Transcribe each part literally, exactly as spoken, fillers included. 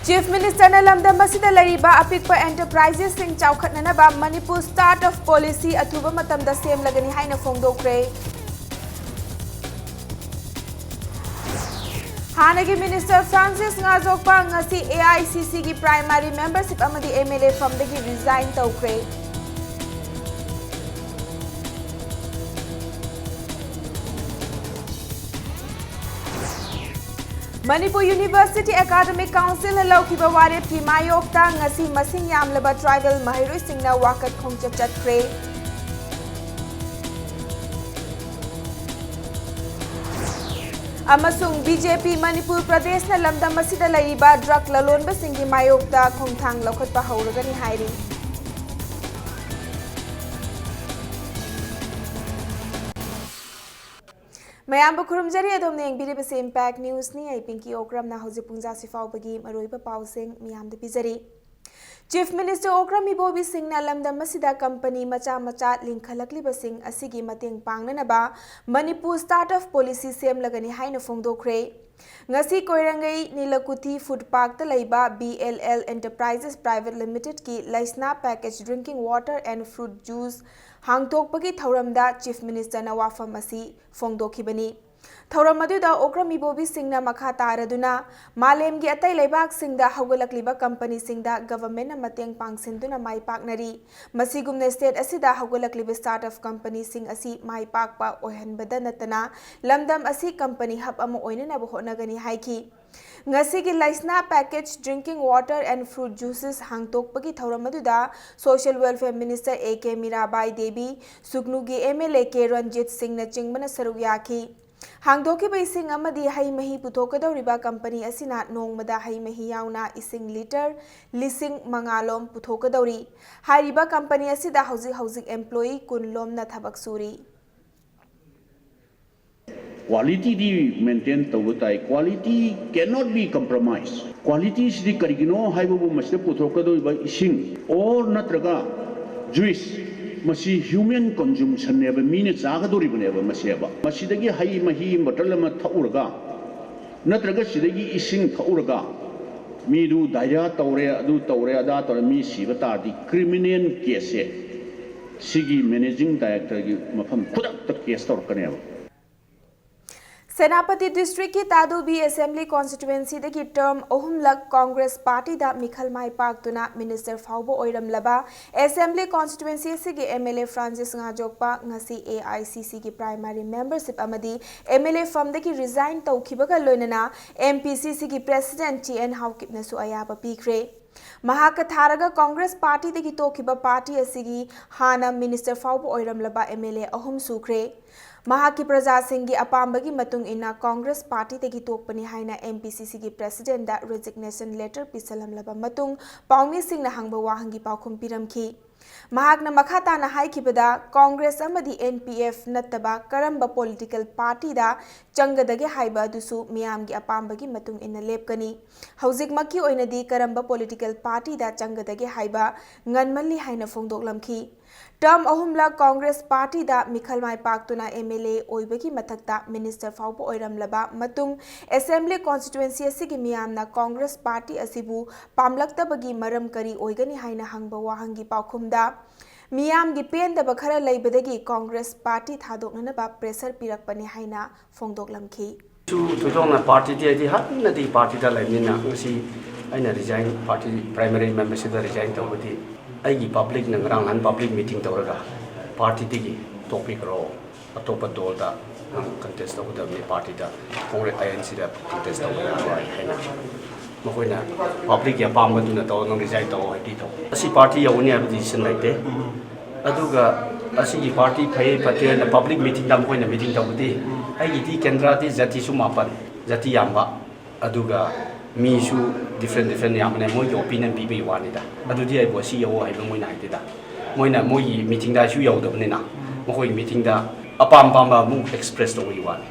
Chief Ministerꯅ ꯂꯝꯗꯝ ꯑꯁꯤꯗ ꯂꯩꯔꯤꯕ ꯑꯄꯤꯛꯄ enterprises ꯁꯤꯡ ꯆꯥꯎꯈꯠꯅꯅꯕ Manipur Startup Policy ꯑꯊꯨꯕ ꯃꯇꯝꯗ ꯁꯦꯝꯂꯒꯅꯤ ꯍꯥꯏꯅ ꯐꯣꯡꯗꯣꯛꯈ꯭ꯔꯦ꯫ ꯍꯥꯟꯅꯒꯤ Minister Francis ꯉꯥꯖꯣꯛꯄ ꯉꯁꯤ A I C C ꯒꯤ primary membership ꯑꯃꯗꯤ M L A ꯐꯝꯗꯒꯤ resign ꯇꯧꯈ꯭ꯔꯦ꯫ ꯃꯅꯤꯄꯨꯔ University Academic Councilꯅ ꯂꯧꯈꯤꯕ ꯋꯥꯔꯦꯞꯀꯤ ꯃꯥꯌꯣꯛꯇ ꯉꯁꯤ ꯃꯁꯤꯡ ꯌꯥꯝꯂꯕ tribal ꯃꯍꯩꯔꯣꯏꯁꯤꯡꯅ ꯋꯥꯀꯠ ꯈꯣꯡꯆꯠ ꯆꯠꯈ꯭ꯔꯦ꯫ ꯑꯃꯁꯨꯡ B J P ꯃꯅꯤꯄꯨꯔ ꯄ꯭ꯔꯗꯦꯁꯅ ꯂꯝꯗꯝ ꯑꯁꯤꯗ ꯂꯩꯔꯤꯕ drug ꯂꯂꯣꯟꯕꯁꯤꯡꯒꯤ ꯃꯥꯌꯣꯛꯇ ꯈꯣꯡꯊꯥꯡ ꯂꯧꯈꯠꯄ ꯍꯧꯔꯒꯅꯤ ꯍꯥꯏꯔꯤ꯫ ꯃꯌꯥꯝꯕꯨ ꯈꯨꯔꯨꯝꯖꯔꯤ, ꯑꯗꯣꯝꯅ ꯌꯦꯡꯕꯤꯔꯤꯕꯁꯤ Impact Newsꯅꯤ꯫ ꯑꯩ ꯄꯤꯡꯀꯤ ꯑꯣꯀ꯭ꯔꯝꯅ ꯍꯧꯖꯤꯛ ꯄꯨꯡꯖꯥꯁꯤ ꯐꯥꯎꯕꯒꯤ ꯃꯔꯨꯑꯣꯏꯕ ꯄꯥꯎꯁꯤꯡ ꯃꯤꯌꯥꯝꯗ ꯄꯤꯖꯔꯤ꯫ Chief Minister ꯑꯣꯀ꯭ꯔꯝ ꯏꯕꯣꯕꯤ ꯁꯤꯡꯅ ꯂꯝꯗꯝ ꯑꯁꯤꯗ company ꯃꯆꯥ ꯃꯆꯥ ꯂꯤꯡꯈꯠꯂꯛꯂꯤꯕꯁꯤꯡ ꯑꯁꯤꯒꯤ ꯃꯇꯦꯡ ꯄꯥꯡꯅꯅꯕ Manipur Startup Policy ꯁꯦꯝꯂꯒꯅꯤ ꯍꯥꯏꯅ ꯐꯣꯡꯗꯣꯛꯈ꯭ꯔꯦ꯫ ꯉꯁꯤ ꯀꯣꯏꯔꯪꯒꯩ ꯅꯤꯂꯀꯨꯊꯤ food parkꯇ ꯂꯩꯕ B L L Enterprises Private Limitedꯀꯤ ꯂꯩꯁꯅꯥ package drinking water and fruit juice ꯍꯥꯡꯗꯣꯛꯄꯒꯤ ꯊꯧꯔꯝꯗ Chief Ministerꯅ ꯋꯥꯐꯝ ꯑꯁꯤ ꯐꯣꯡꯗꯣꯛꯈꯤꯕꯅꯤ꯫ ꯊꯧꯔꯝ ꯑꯗꯨꯗ ꯑꯣꯀ꯭ꯔꯝ ꯏꯕꯣꯕꯤꯁꯤꯡꯅ ꯃꯈꯥ ꯇꯥꯔꯗꯨꯅ ꯃꯥꯂꯦꯝꯒꯤ ꯑꯇꯩ ꯂꯩꯕꯥꯛꯁꯤꯡꯗ ꯍꯧꯒꯠꯂꯛꯂꯤꯕ companyꯁꯤꯡꯗ governmentꯅ ꯃꯇꯦꯡ ꯄꯥꯡꯁꯤꯟꯗꯨꯅ ꯃꯥꯏ ꯄꯥꯛꯅꯔꯤ꯫ ꯃꯁꯤꯒꯨꯝꯅ state ꯑꯁꯤꯗ ꯍꯧꯒꯠꯂꯛꯂꯤꯕ startup companyꯁꯤꯡ ꯑꯁꯤ ꯃꯥꯏ ꯄꯥꯛꯄ ꯑꯣꯏꯍꯟꯕꯗ ꯅꯠꯇꯅ ꯂꯝꯗꯝ ꯑꯁꯤ company hub ꯑꯃ ꯑꯣꯏꯅꯅꯕ ꯍꯣꯠꯅꯒꯅꯤ ꯍꯥꯏꯈꯤ꯫ ꯉꯁꯤꯒꯤ ꯂꯩꯁꯅꯥ package drinking water and fruit juices ꯍꯥꯡꯗꯣꯛꯄꯒꯤ ꯊꯧꯔꯝ ꯑꯗꯨꯗ Social Welfare Minister A K Mirabai Devi, ꯁꯨꯒꯅꯨꯒꯤ M L A K Ranjit ꯁꯤꯡꯅꯆꯤꯡꯕꯅ ꯁꯔꯨꯛ ꯌꯥꯈꯤ꯫ ꯍꯥꯡꯗꯣꯛꯈꯤꯕ ꯏꯁꯤꯡ ꯑꯃꯗꯤ ꯍꯩ ꯃꯍꯤ ꯄꯨꯊꯣꯛꯀꯗꯧꯔꯤꯕ company ꯑꯁꯤꯅ ꯅꯣꯡꯃꯗ ꯍꯩ ꯃꯍꯤ ꯌꯥꯎꯅ ꯏꯁꯤꯡ litre ꯂꯤꯁꯤꯡ ꯃꯉꯥ ꯂꯣꯝ ꯄꯨꯊꯣꯛꯀꯗꯧꯔꯤ꯫ ꯍꯥꯏꯔꯤꯕ company ꯑꯁꯤꯗ ꯍꯧꯖꯤꯛ ꯍꯧꯖꯤꯛ employee ꯀꯨꯟ ꯂꯣꯝꯅ ꯊꯕꯛ ꯁꯨꯔꯤ꯫ Qualityꯗꯤ maintain ꯇꯧꯕ ꯇꯥꯏ꯫ Quality cannot be compromised꯫ Qualityꯁꯤꯗꯤ ꯀꯔꯤꯒꯤꯅꯣ ꯍꯥꯏꯕꯕꯨ ꯃꯁꯤꯗ ꯄꯨꯊꯣꯛꯀꯗꯧꯔꯤꯕ ꯏꯁꯤꯡ or ꯅꯠꯇ꯭ꯔꯒ juice, ꯃꯁꯤ human consumptionꯅꯦꯕ, ꯃꯤꯅ ꯆꯥꯒꯗꯧꯔꯤꯕꯅꯦꯕ ꯃꯁꯤꯕ꯫ ꯃꯁꯤꯗꯒꯤ ꯍꯩ ꯃꯍꯤ bottle ꯑꯃ ꯊꯛꯎꯔꯒ ꯅꯠꯇ꯭ꯔꯒ ꯁꯤꯗꯒꯤ ꯏꯁꯤꯡ ꯊꯛꯎꯔꯒ ꯃꯤꯗꯨ ꯗꯥꯏꯔꯤꯌꯥ ꯇꯧꯔꯦ, ꯑꯗꯨ ꯇꯧꯔꯦ, ꯑꯗꯥ ꯇꯧꯔꯦ, ꯃꯤ ꯁꯤꯕ ꯇꯥꯔꯗꯤ ꯀ꯭ꯔꯤꯃꯤꯅꯦꯜ ꯀꯦꯁꯁꯦ ꯁꯤꯒꯤ ꯃꯦꯅꯦꯖꯤꯡ ꯗꯥꯏꯔꯦꯛꯇꯔꯒꯤ ꯃꯐꯝ ꯈꯨꯗꯛꯇ ꯀꯦꯁ ꯇꯧꯔꯛꯀꯅꯦꯕ꯫ ꯁꯦꯅꯥꯄꯇꯤ ꯗꯤꯁꯇ꯭ꯔꯤꯛꯀꯤ ꯇꯥꯗꯨꯕꯤ ꯑꯦꯁꯦꯝꯕ꯭ꯂꯤ ꯀꯣꯟꯁꯇꯤꯇ꯭ꯋꯦꯟꯁꯤꯗꯒꯤ ꯇꯔꯝ ꯑꯍꯨꯝꯂꯛ ꯀꯣꯡꯒ꯭ꯔꯦꯁ ꯄꯥꯔꯇꯤꯗ ꯃꯤꯈꯜ ꯃꯥꯏ ꯄꯥꯛꯇꯨꯅ ꯃꯤꯅꯤꯁꯇꯔ ꯐꯥꯎꯕ ꯑꯣꯏꯔꯝꯂꯕ ꯑꯦꯁꯦꯝꯕ꯭ꯂꯤ ꯀꯣꯟꯁꯇꯤꯇ꯭ꯋꯦꯟꯁꯤ ꯑꯁꯤꯒꯤ ꯑꯦꯝ ꯑꯦꯜ ꯑꯦ ꯐ꯭ꯔꯥꯟꯁꯤꯁ ꯉꯥꯖꯣꯛꯄ ꯉꯁꯤ ꯑꯦ ꯑꯥꯏ ꯁꯤ ꯁꯤꯒꯤ ꯄ꯭ꯔꯥꯏꯃꯥꯔꯤ ꯃꯦꯝꯕꯔꯁꯤꯞ ꯑꯃꯗꯤ ꯑꯦꯝ ꯑꯦꯜ ꯑꯦ ꯐꯝꯗꯒꯤ ꯔꯤꯖꯥꯏꯟ ꯇꯧꯈꯤꯕꯒ ꯂꯣꯏꯅꯅ ꯑꯦꯝ ꯄꯤ ꯁꯤ ꯁꯤꯒꯤ ꯄ꯭ꯔꯦꯁꯤꯗꯦꯟꯠ ꯇꯤ ꯑꯦꯟ ꯍꯥꯎꯀꯤꯞꯅꯁꯨ ꯑꯌꯥꯕ ꯄꯤꯈ꯭ꯔꯦ꯫ ꯃꯍꯥꯛꯀ ꯊꯥꯔꯒ ꯀꯣꯡꯒ꯭ꯔꯦꯁ ꯄꯥꯔꯇꯤꯗꯒꯤ ꯇꯣꯛꯈꯤꯕ ꯄꯥꯔꯇꯤ ꯑꯁꯤꯒꯤ ꯍꯥꯟꯅ ꯃꯤꯅꯤꯁꯇꯔ ꯐꯥꯎꯕ ꯑꯣꯏꯔꯝꯂꯕ ꯑꯦꯝ ꯑꯦꯜ ꯑꯦ ꯑꯍꯨꯝ ꯁꯨꯈ꯭ꯔꯦ꯫ ꯃꯍꯥꯛꯀꯤ ꯄ꯭ꯔꯖꯥꯁꯤꯡꯒꯤ ꯑꯄꯥꯝꯕꯒꯤ ꯃꯇꯨꯡ ꯏꯟꯅ ꯀꯣꯡꯒ꯭ꯔꯦꯁ ꯄꯥꯔꯇꯤꯗꯒꯤ ꯇꯣꯛꯄꯅꯤ ꯍꯥꯏꯅ ꯑꯦꯝ ꯄꯤ ꯁꯤ ꯁꯤꯒꯤ ꯄ꯭ꯔꯦꯁꯤꯗꯦꯟꯠꯗ ꯔꯤꯖꯤꯒꯅꯦꯁꯟ ꯂꯦꯇꯔ ꯄꯤꯁꯜꯂꯝꯂꯕ ꯃꯇꯨꯡ ꯄꯥꯎꯃꯤꯁꯤꯡꯅ ꯍꯪꯕ ꯋꯥꯍꯪꯒꯤ ꯄꯥꯎꯈꯨꯝ ꯄꯤꯔꯝꯈꯤ꯫ ꯃꯍꯥꯛꯅ ꯃꯈꯥ ꯇꯥꯅ ꯍꯥꯏꯈꯤꯕꯗ, ꯀꯣꯡꯒ꯭ꯔꯦꯁ ꯑꯃꯗꯤ ꯑꯦꯟ ꯄꯤ ꯑꯦꯐ ꯅꯠꯇꯕ ꯀꯔꯝꯕ ꯄꯣꯂꯤꯇꯤꯀꯦꯜ ꯄꯥꯔꯇꯤꯗ ꯆꯪꯒꯗꯒꯦ ꯍꯥꯏꯕ ꯑꯗꯨꯁꯨ ꯃꯤꯌꯥꯝꯒꯤ ꯑꯄꯥꯝꯕꯒꯤ ꯃꯇꯨꯡ ꯏꯟꯅ ꯂꯦꯞꯀꯅꯤ꯫ ꯍꯧꯖꯤꯛꯃꯛꯀꯤ ꯑꯣꯏꯅꯗꯤ ꯀꯔꯝꯕ ꯄꯣꯂꯤꯇꯤꯀꯦꯜ ꯄꯥꯔꯇꯤꯗ ꯆꯪꯒꯗꯒꯦ ꯍꯥꯏꯕ ꯉꯟꯃꯜꯂꯤ ꯍꯥꯏꯅ ꯐꯣꯡꯗꯣꯛꯂꯝꯈꯤ꯫ ꯇꯔꯝ ꯑꯍꯨꯝꯂꯛ ꯀꯣꯡꯒ꯭ꯔꯦꯁ ꯄꯥꯔꯇꯤꯗ ꯃꯤꯈꯜ ꯃꯥꯏ ꯄꯥꯛꯇꯨꯅ ꯑꯦꯝ ꯑꯦꯜ ꯑꯦ ꯑꯣꯏꯕꯒꯤ ꯃꯊꯛꯇ ꯃꯤꯅꯤꯁꯇꯔ ꯐꯥꯎꯕ ꯑꯣꯏꯔꯝꯂꯕ ꯃꯇꯨꯡ ꯑꯦꯁꯦꯝꯕ꯭ꯂꯤ ꯀꯣꯟꯁꯇꯤꯇ꯭ꯋꯦꯟꯁꯤ ꯑꯁꯤꯒꯤ ꯃꯤꯌꯥꯝꯅ ꯀꯣꯡꯒ꯭ꯔꯦꯁ ꯄꯥꯔꯇꯤ ꯑꯁꯤꯕꯨ ꯄꯥꯝꯂꯛꯇꯕꯒꯤ ꯃꯔꯝ ꯀꯔꯤ ꯑꯣꯏꯒꯅꯤ ꯍꯥꯏꯅ ꯍꯪꯕ ꯋꯥꯍꯪꯒꯤ ꯄꯥꯎꯈꯨꯝꯗ, ꯃꯤꯌꯥꯝꯒꯤ ꯄꯦꯟꯗꯕ ꯈꯔ ꯂꯩꯕꯗꯒꯤ ꯀꯣꯡꯒ꯭ꯔꯦꯁ ꯄꯥꯔꯇꯤ ꯊꯥꯗꯣꯛꯅꯅꯕ ꯄ꯭ꯔꯦꯁꯔ ꯄꯤꯔꯛꯄꯅꯤ ꯍꯥꯏꯅ ꯐꯣꯡꯗꯣꯛꯂꯝꯈꯤ꯫ ꯁꯨ ꯊꯣꯏꯗꯣꯛꯅ ꯄꯥꯔꯇꯤꯗꯤ ꯑꯩꯗꯤ ꯍꯥꯟꯅꯗꯤ ꯄꯥꯔꯇꯤꯗ ꯂꯩꯕꯅꯤꯅ ꯉꯁꯤ ꯑꯩꯅ ꯔꯤꯖꯥꯏꯟ, ꯄꯥꯔꯇꯤ ꯄ꯭ꯔꯥꯏꯃꯥꯔꯤ ꯃꯦꯝꯕꯔꯁꯤꯞꯇ ꯔꯤꯖꯥꯏꯟ ꯇꯧꯕꯗꯤ ꯑꯩꯒꯤ ꯄꯕ꯭ꯂꯤꯛꯅ ꯉꯔꯥꯡ ꯅꯍꯥꯟ ꯄꯕ꯭ꯂꯤꯛ ꯃꯤꯇꯤꯡ ꯇꯧꯔꯒ ꯄꯥꯔꯇꯤꯗꯒꯤ ꯇꯣꯛꯄꯤꯈ꯭ꯔꯣ, ꯑꯇꯣꯞꯄ ꯗꯣꯜꯗ ꯅꯪ ꯀꯟꯇꯦꯁ ꯇꯧꯒꯗꯕꯅꯤ, ꯄꯥꯔꯇꯤꯗ ꯀꯣꯡꯒ꯭ꯔꯦꯁ ꯑꯥꯏ ꯑꯦꯟ ꯁꯤꯗ ꯀꯟꯇꯦꯁ ꯇꯧꯕ ꯌꯥꯔꯣꯏ ꯍꯥꯏꯅ ꯃꯈꯣꯏꯅ ꯄꯕ꯭ꯂꯤꯛꯀꯤ ꯑꯄꯥꯝꯕꯗꯨꯅ ꯇꯧ, ꯅꯪ ꯔꯤꯖꯥꯏꯟ ꯇꯧ ꯍꯥꯏꯕꯗꯤ ꯇꯧ꯫ ꯑꯁꯤ ꯄꯥꯔꯇꯤ ꯌꯧꯒꯅꯤ ꯍꯥꯏꯕ ꯗꯤꯁꯤꯖꯟ ꯂꯩꯇꯦ꯫ ꯑꯗꯨꯒ ꯑꯁꯤꯒꯤ ꯄꯥꯔꯇꯤ ꯐꯩ ꯐꯠꯇꯦ ꯍꯥꯏꯅ ꯄꯕ꯭ꯂꯤꯛ ꯃꯤꯇꯤꯡꯗ ꯃꯈꯣꯏꯅ ꯃꯤꯇꯤꯡ ꯇꯧꯕꯗꯤ ꯑꯩꯒꯤꯗꯤ ꯀꯦꯟꯗ꯭ꯔꯗꯤ ꯖꯥꯇꯤꯁꯨ ꯃꯥꯄꯟ, ꯖꯥꯇꯤ ꯌꯥꯝꯕ, ꯑꯗꯨꯒ ꯃꯤꯁꯨ ꯗꯤꯐ꯭ꯔꯦꯟ ꯗꯤꯐ꯭ꯔꯦꯟ ꯌꯥꯝꯕꯅꯦ, ꯃꯣꯏꯒꯤ ꯑꯣꯄꯤꯅꯤꯌꯟ ꯄꯤꯕꯒꯤ ꯋꯥꯅꯤꯗ꯫ ꯑꯗꯨꯗꯤ ꯑꯩꯕꯨ ꯑꯁꯤ ꯌꯧꯑꯣ ꯍꯥꯏꯕ ꯃꯣꯏꯅ ꯍꯥꯏꯗꯦꯗ꯫ ꯃꯣꯏꯅ ꯃꯣꯏꯒꯤ ꯃꯤꯇꯤꯡꯗ ꯑꯩꯁꯨ ꯌꯧꯗꯕꯅꯤꯅ ꯃꯈꯣꯏꯒꯤ ꯃꯤꯇꯤꯡꯗ ꯑꯄꯥꯝ ꯑꯄꯥꯝꯕ ꯑꯃꯨꯛ ꯑꯦꯛꯁꯄ꯭ꯔꯦꯁ ꯇꯧꯕꯒꯤ ꯋꯥꯅꯤ꯫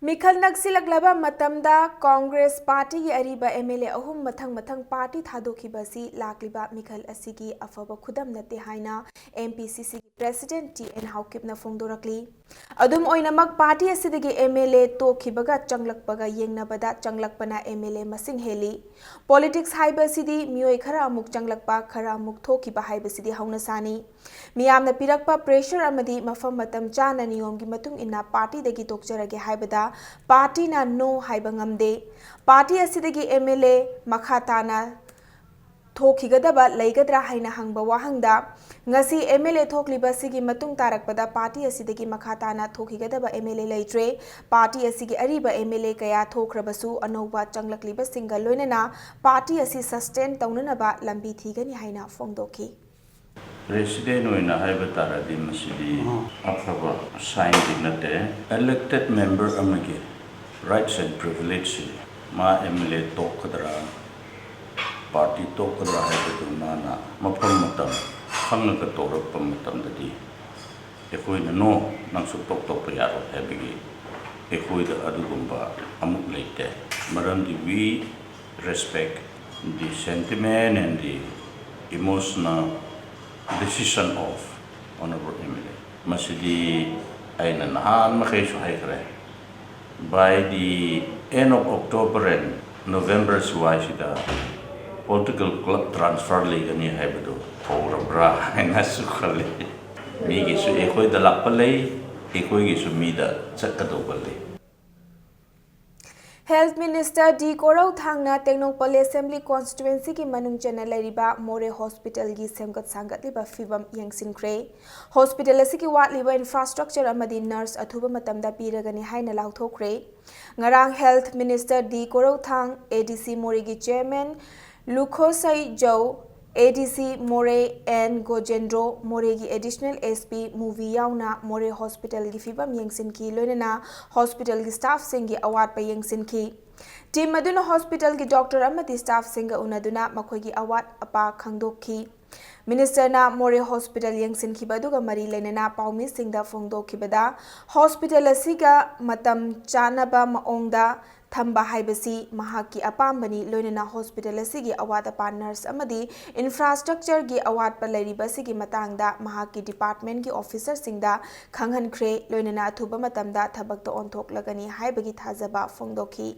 ꯃꯤꯈꯜ ꯅꯛꯁꯤꯜꯂꯛꯂꯕ ꯃꯇꯝꯗ ꯀꯣꯡꯒ꯭ꯔꯦꯁ ꯄꯥꯔꯇꯤꯒꯤ ꯑꯔꯤꯕ MLA ꯑꯍꯨꯝ ꯃꯊꯪ ꯃꯊꯪ ꯄꯥꯔꯇꯤ ꯊꯥꯗꯣꯛꯈꯤꯕ ꯑꯁꯤ ꯂꯥꯛꯂꯤꯕ ꯃꯤꯈꯜ ꯑꯁꯤꯒꯤ ꯑꯐꯕ ꯈꯨꯗꯝ ꯅꯠꯇꯦ ꯍꯥꯏꯅ MPCCꯒꯤ President T N Haokipꯅ ꯐꯣꯡꯗꯣꯔꯛꯂꯤ꯫ ꯑꯗꯨꯝ ꯑꯣꯏꯅꯃꯛ, ꯄꯥꯔꯇꯤ ꯑꯁꯤꯗꯒꯤ MLA ꯇꯣꯛꯈꯤꯕꯒ ꯆꯪꯂꯛꯄꯒ ꯌꯦꯡꯅꯕꯗ ꯆꯪꯂꯛꯄꯅ MLA ꯃꯁꯤꯡ ꯍꯦꯜꯂꯤ꯫ Politics ꯍꯥꯏꯕꯁꯤꯗꯤ ꯃꯤꯑꯣꯏ ꯈꯔ ꯑꯃꯨꯛ ꯆꯪꯂꯛꯄ, ꯈꯔ ꯑꯃꯨꯛ ꯊꯣꯛꯈꯤꯕ ꯍꯥꯏꯕꯁꯤꯗꯤ ꯍꯧꯅꯁꯥꯅꯤ꯫ ꯃꯤꯌꯥꯝꯅ ꯄꯤꯔꯛꯄ pressure ꯑꯃꯗꯤ ꯃꯐꯝ ꯃꯇꯝ ꯆꯥꯅ ꯅꯤꯌꯣꯝꯒꯤ ꯃꯇꯨꯡ ꯏꯟꯅ ꯄꯥꯔꯇꯤꯗꯒꯤ ꯇꯣꯛꯆꯔꯒꯦ ꯍꯥꯏꯕꯗ ꯄꯥꯔꯇꯤꯅ no ꯍꯥꯏꯕ ꯉꯝꯗꯦ꯫ ꯄꯥꯔꯇꯤ ꯑꯁꯤꯗꯒꯤ MLA ꯃꯈꯥ ꯇꯥꯅ ꯊꯣꯛꯈꯤꯒꯗꯕ ꯂꯩꯒꯗ꯭ꯔꯥ ꯍꯥꯏꯅ ꯍꯪꯕ ꯋꯥꯍꯪꯗ, ꯉꯁꯤ MLA ꯊꯣꯛꯂꯤꯕ ꯑꯁꯤꯒꯤ ꯃꯇꯨꯡ ꯇꯥꯔꯛꯄꯗ ꯄꯥꯔꯇꯤ ꯑꯁꯤꯗꯒꯤ ꯃꯈꯥ ꯇꯥꯅ ꯊꯣꯛꯈꯤꯒꯗꯕ MLA ꯂꯩꯇ꯭ꯔꯦ꯫ ꯄꯥꯔꯇꯤ ꯑꯁꯤꯒꯤ ꯑꯔꯤꯕ MLA ꯀꯌꯥ ꯊꯣꯛꯈ꯭ꯔꯕꯁꯨ ꯑꯅꯧꯕ ꯆꯪꯂꯛꯂꯤꯕꯁꯤꯡꯒ ꯂꯣꯏꯅꯅ ꯄꯥꯔꯇꯤ ꯑꯁꯤ sustain ꯇꯧꯅꯅꯕ ꯂꯝꯕꯤ ꯊꯤꯒꯅꯤ ꯍꯥꯏꯅ ꯐꯣꯡꯗꯣꯛꯈꯤ꯫ President ꯑꯣꯏꯅ ꯍꯥꯏꯕ ꯇꯥꯔꯗꯤ ꯃꯁꯤꯗꯤ ꯑꯐꯕ signꯗꯤ ꯅꯠꯇꯦ꯫ Elected member ꯑꯃꯒꯤ rights and privilegeꯁꯤ ꯃꯥ MLA ꯇꯣꯛꯀꯗ꯭ꯔꯥ, ꯄꯥꯔꯇꯤ ꯇꯣꯛꯀꯗ꯭ꯔꯥ ꯍꯥꯏꯕꯗꯨ ꯃꯥꯅ ꯃꯐꯝ ꯃꯇꯝ ꯈꯪꯉꯒ ꯇꯧꯔꯛꯄ ꯃꯇꯝꯗꯗꯤ ꯑꯩꯈꯣꯏꯅ no, ꯅꯪ ꯁꯨꯛꯇꯣꯛ ꯇꯣꯛꯄ ꯌꯥꯔꯣꯏ ꯍꯥꯏꯕꯒꯤ ꯑꯩꯈꯣꯏꯗ ꯑꯗꯨꯒꯨꯝꯕ ꯑꯃꯨꯛ ꯂꯩꯇꯦ꯫ ꯃꯔꯝꯗꯤ we respect the sentiment and the emotional decision of Honorable MLA꯫ ꯃꯁꯤꯗꯤ ꯑꯩꯅ ꯅꯍꯥꯟ ꯃꯈꯩꯁꯨ ꯍꯥꯏꯈ꯭ꯔꯦ꯫ By the end of October and November ꯁ꯭ꯋꯥꯏꯁꯤꯗ political club transfer ꯂꯩꯒꯅꯤ ꯍꯥꯏꯕꯗꯨ ꯍꯧꯔꯕ꯭ꯔꯥ ꯍꯥꯏꯅꯁꯨ ꯈꯜꯂꯤ꯫ ꯃꯤꯒꯤꯁꯨ ꯑꯩꯈꯣꯏꯗ ꯂꯥꯛꯄ ꯂꯩ, ꯑꯩꯈꯣꯏꯒꯤꯁꯨ ꯃꯤꯗ ꯆꯠꯀꯗꯧꯕ ꯂꯩ꯫ Health Minister D ꯀꯣꯔꯧꯊꯥꯡꯅ Tengnoupal Assembly Constituencyꯒꯤ ꯃꯅꯨꯡ ꯆꯟꯅ ꯂꯩꯔꯤꯕ ꯃꯣꯔꯦ Hospitalꯒꯤ ꯁꯦꯝꯒꯠ ꯁꯥꯒꯠꯂꯤꯕ ꯐꯤꯕꯝ ꯌꯦꯡꯁꯤꯟꯈ꯭ꯔꯦ꯫ Hospital ꯑꯁꯤꯒꯤ ꯋꯥꯠꯂꯤꯕ infrastructure ꯑꯃꯗꯤ nurse ꯑꯊꯨꯕ ꯃꯇꯝꯗ ꯄꯤꯔꯒꯅꯤ ꯍꯥꯏꯅ ꯂꯥꯎꯊꯣꯛꯈ꯭ꯔꯦ꯫ ꯉꯔꯥꯡ Health Minister D ꯀꯣꯔꯧꯊꯥꯡ, ADC ꯃꯣꯔꯦꯒꯤ Chairman ꯂꯨꯈꯣꯁꯩ ꯖꯧ, ADC ꯃꯣꯔꯦ N ꯒꯣꯖꯦꯟꯗ꯭ꯔꯣ, ꯃꯣꯔꯦꯒꯤ Additional SP ꯃꯨꯚꯤ ꯌꯥꯎꯅ ꯃꯣꯔꯦ Hospitalꯒꯤ ꯐꯤꯕꯝ ꯌꯦꯡꯁꯤꯟꯈꯤ, ꯂꯣꯏꯅꯅ Hospitalꯒꯤ staffꯁꯤꯡꯒꯤ ꯑꯋꯥꯠꯄ ꯌꯦꯡꯁꯤꯟꯈꯤ꯫ Team ꯑꯗꯨꯅ Hospitalꯒꯤ doctor ꯑꯃꯗꯤ staffꯁꯤꯡꯒ ꯎꯅꯗꯨꯅ ꯃꯈꯣꯏꯒꯤ ꯑꯋꯥꯠ ꯑꯄꯥ ꯈꯪꯗꯣꯛꯈꯤ꯫ ꯃꯤꯅꯤꯁꯇꯔꯅ ꯃꯣꯔꯦ ꯍꯣꯁꯄꯤꯇꯥꯜ ꯌꯦꯡꯁꯤꯟꯈꯤꯕ ꯑꯗꯨꯒ ꯃꯔꯤ ꯂꯩꯅꯅ ꯄꯥꯎꯃꯤꯁꯤꯡꯗ ꯐꯣꯡꯗꯣꯛꯈꯤꯕꯗ, ꯍꯣꯁꯄꯤꯇꯥꯜ ꯑꯁꯤꯒ ꯃꯇꯝ ꯆꯥꯅꯕ ꯃꯑꯣꯡꯗ ꯊꯝꯕ ꯍꯥꯏꯕꯁꯤ ꯃꯍꯥꯛꯀꯤ ꯑꯄꯥꯝꯕꯅꯤ, ꯂꯣꯏꯅꯅ ꯍꯣꯁꯄꯤꯇꯥꯜ ꯑꯁꯤꯒꯤ ꯑꯋꯥꯠ ꯑꯄꯥ ꯅꯔꯁ ꯑꯃꯗꯤ ꯏꯟꯐ꯭ꯔꯥꯁ꯭ꯇ꯭ꯔꯛꯆꯔꯒꯤ ꯑꯋꯥꯠꯄ ꯂꯩꯔꯤꯕ ꯑꯁꯤꯒꯤ ꯃꯇꯥꯡꯗ ꯃꯍꯥꯛꯀꯤ ꯗꯤꯄꯥꯔꯠꯃꯦꯟꯒꯤ ꯑꯣꯐꯤꯁꯔꯁꯤꯡꯗ ꯈꯪꯍꯟꯈ꯭ꯔꯦ, ꯂꯣꯏꯅꯅ ꯑꯊꯨꯕ ꯃꯇꯝꯗ ꯊꯕꯛꯇ ꯑꯣꯟꯊꯣꯛꯂꯒꯅꯤ ꯍꯥꯏꯕꯒꯤ ꯊꯥꯖꯕ ꯐꯣꯡꯗꯣꯛꯈꯤ꯫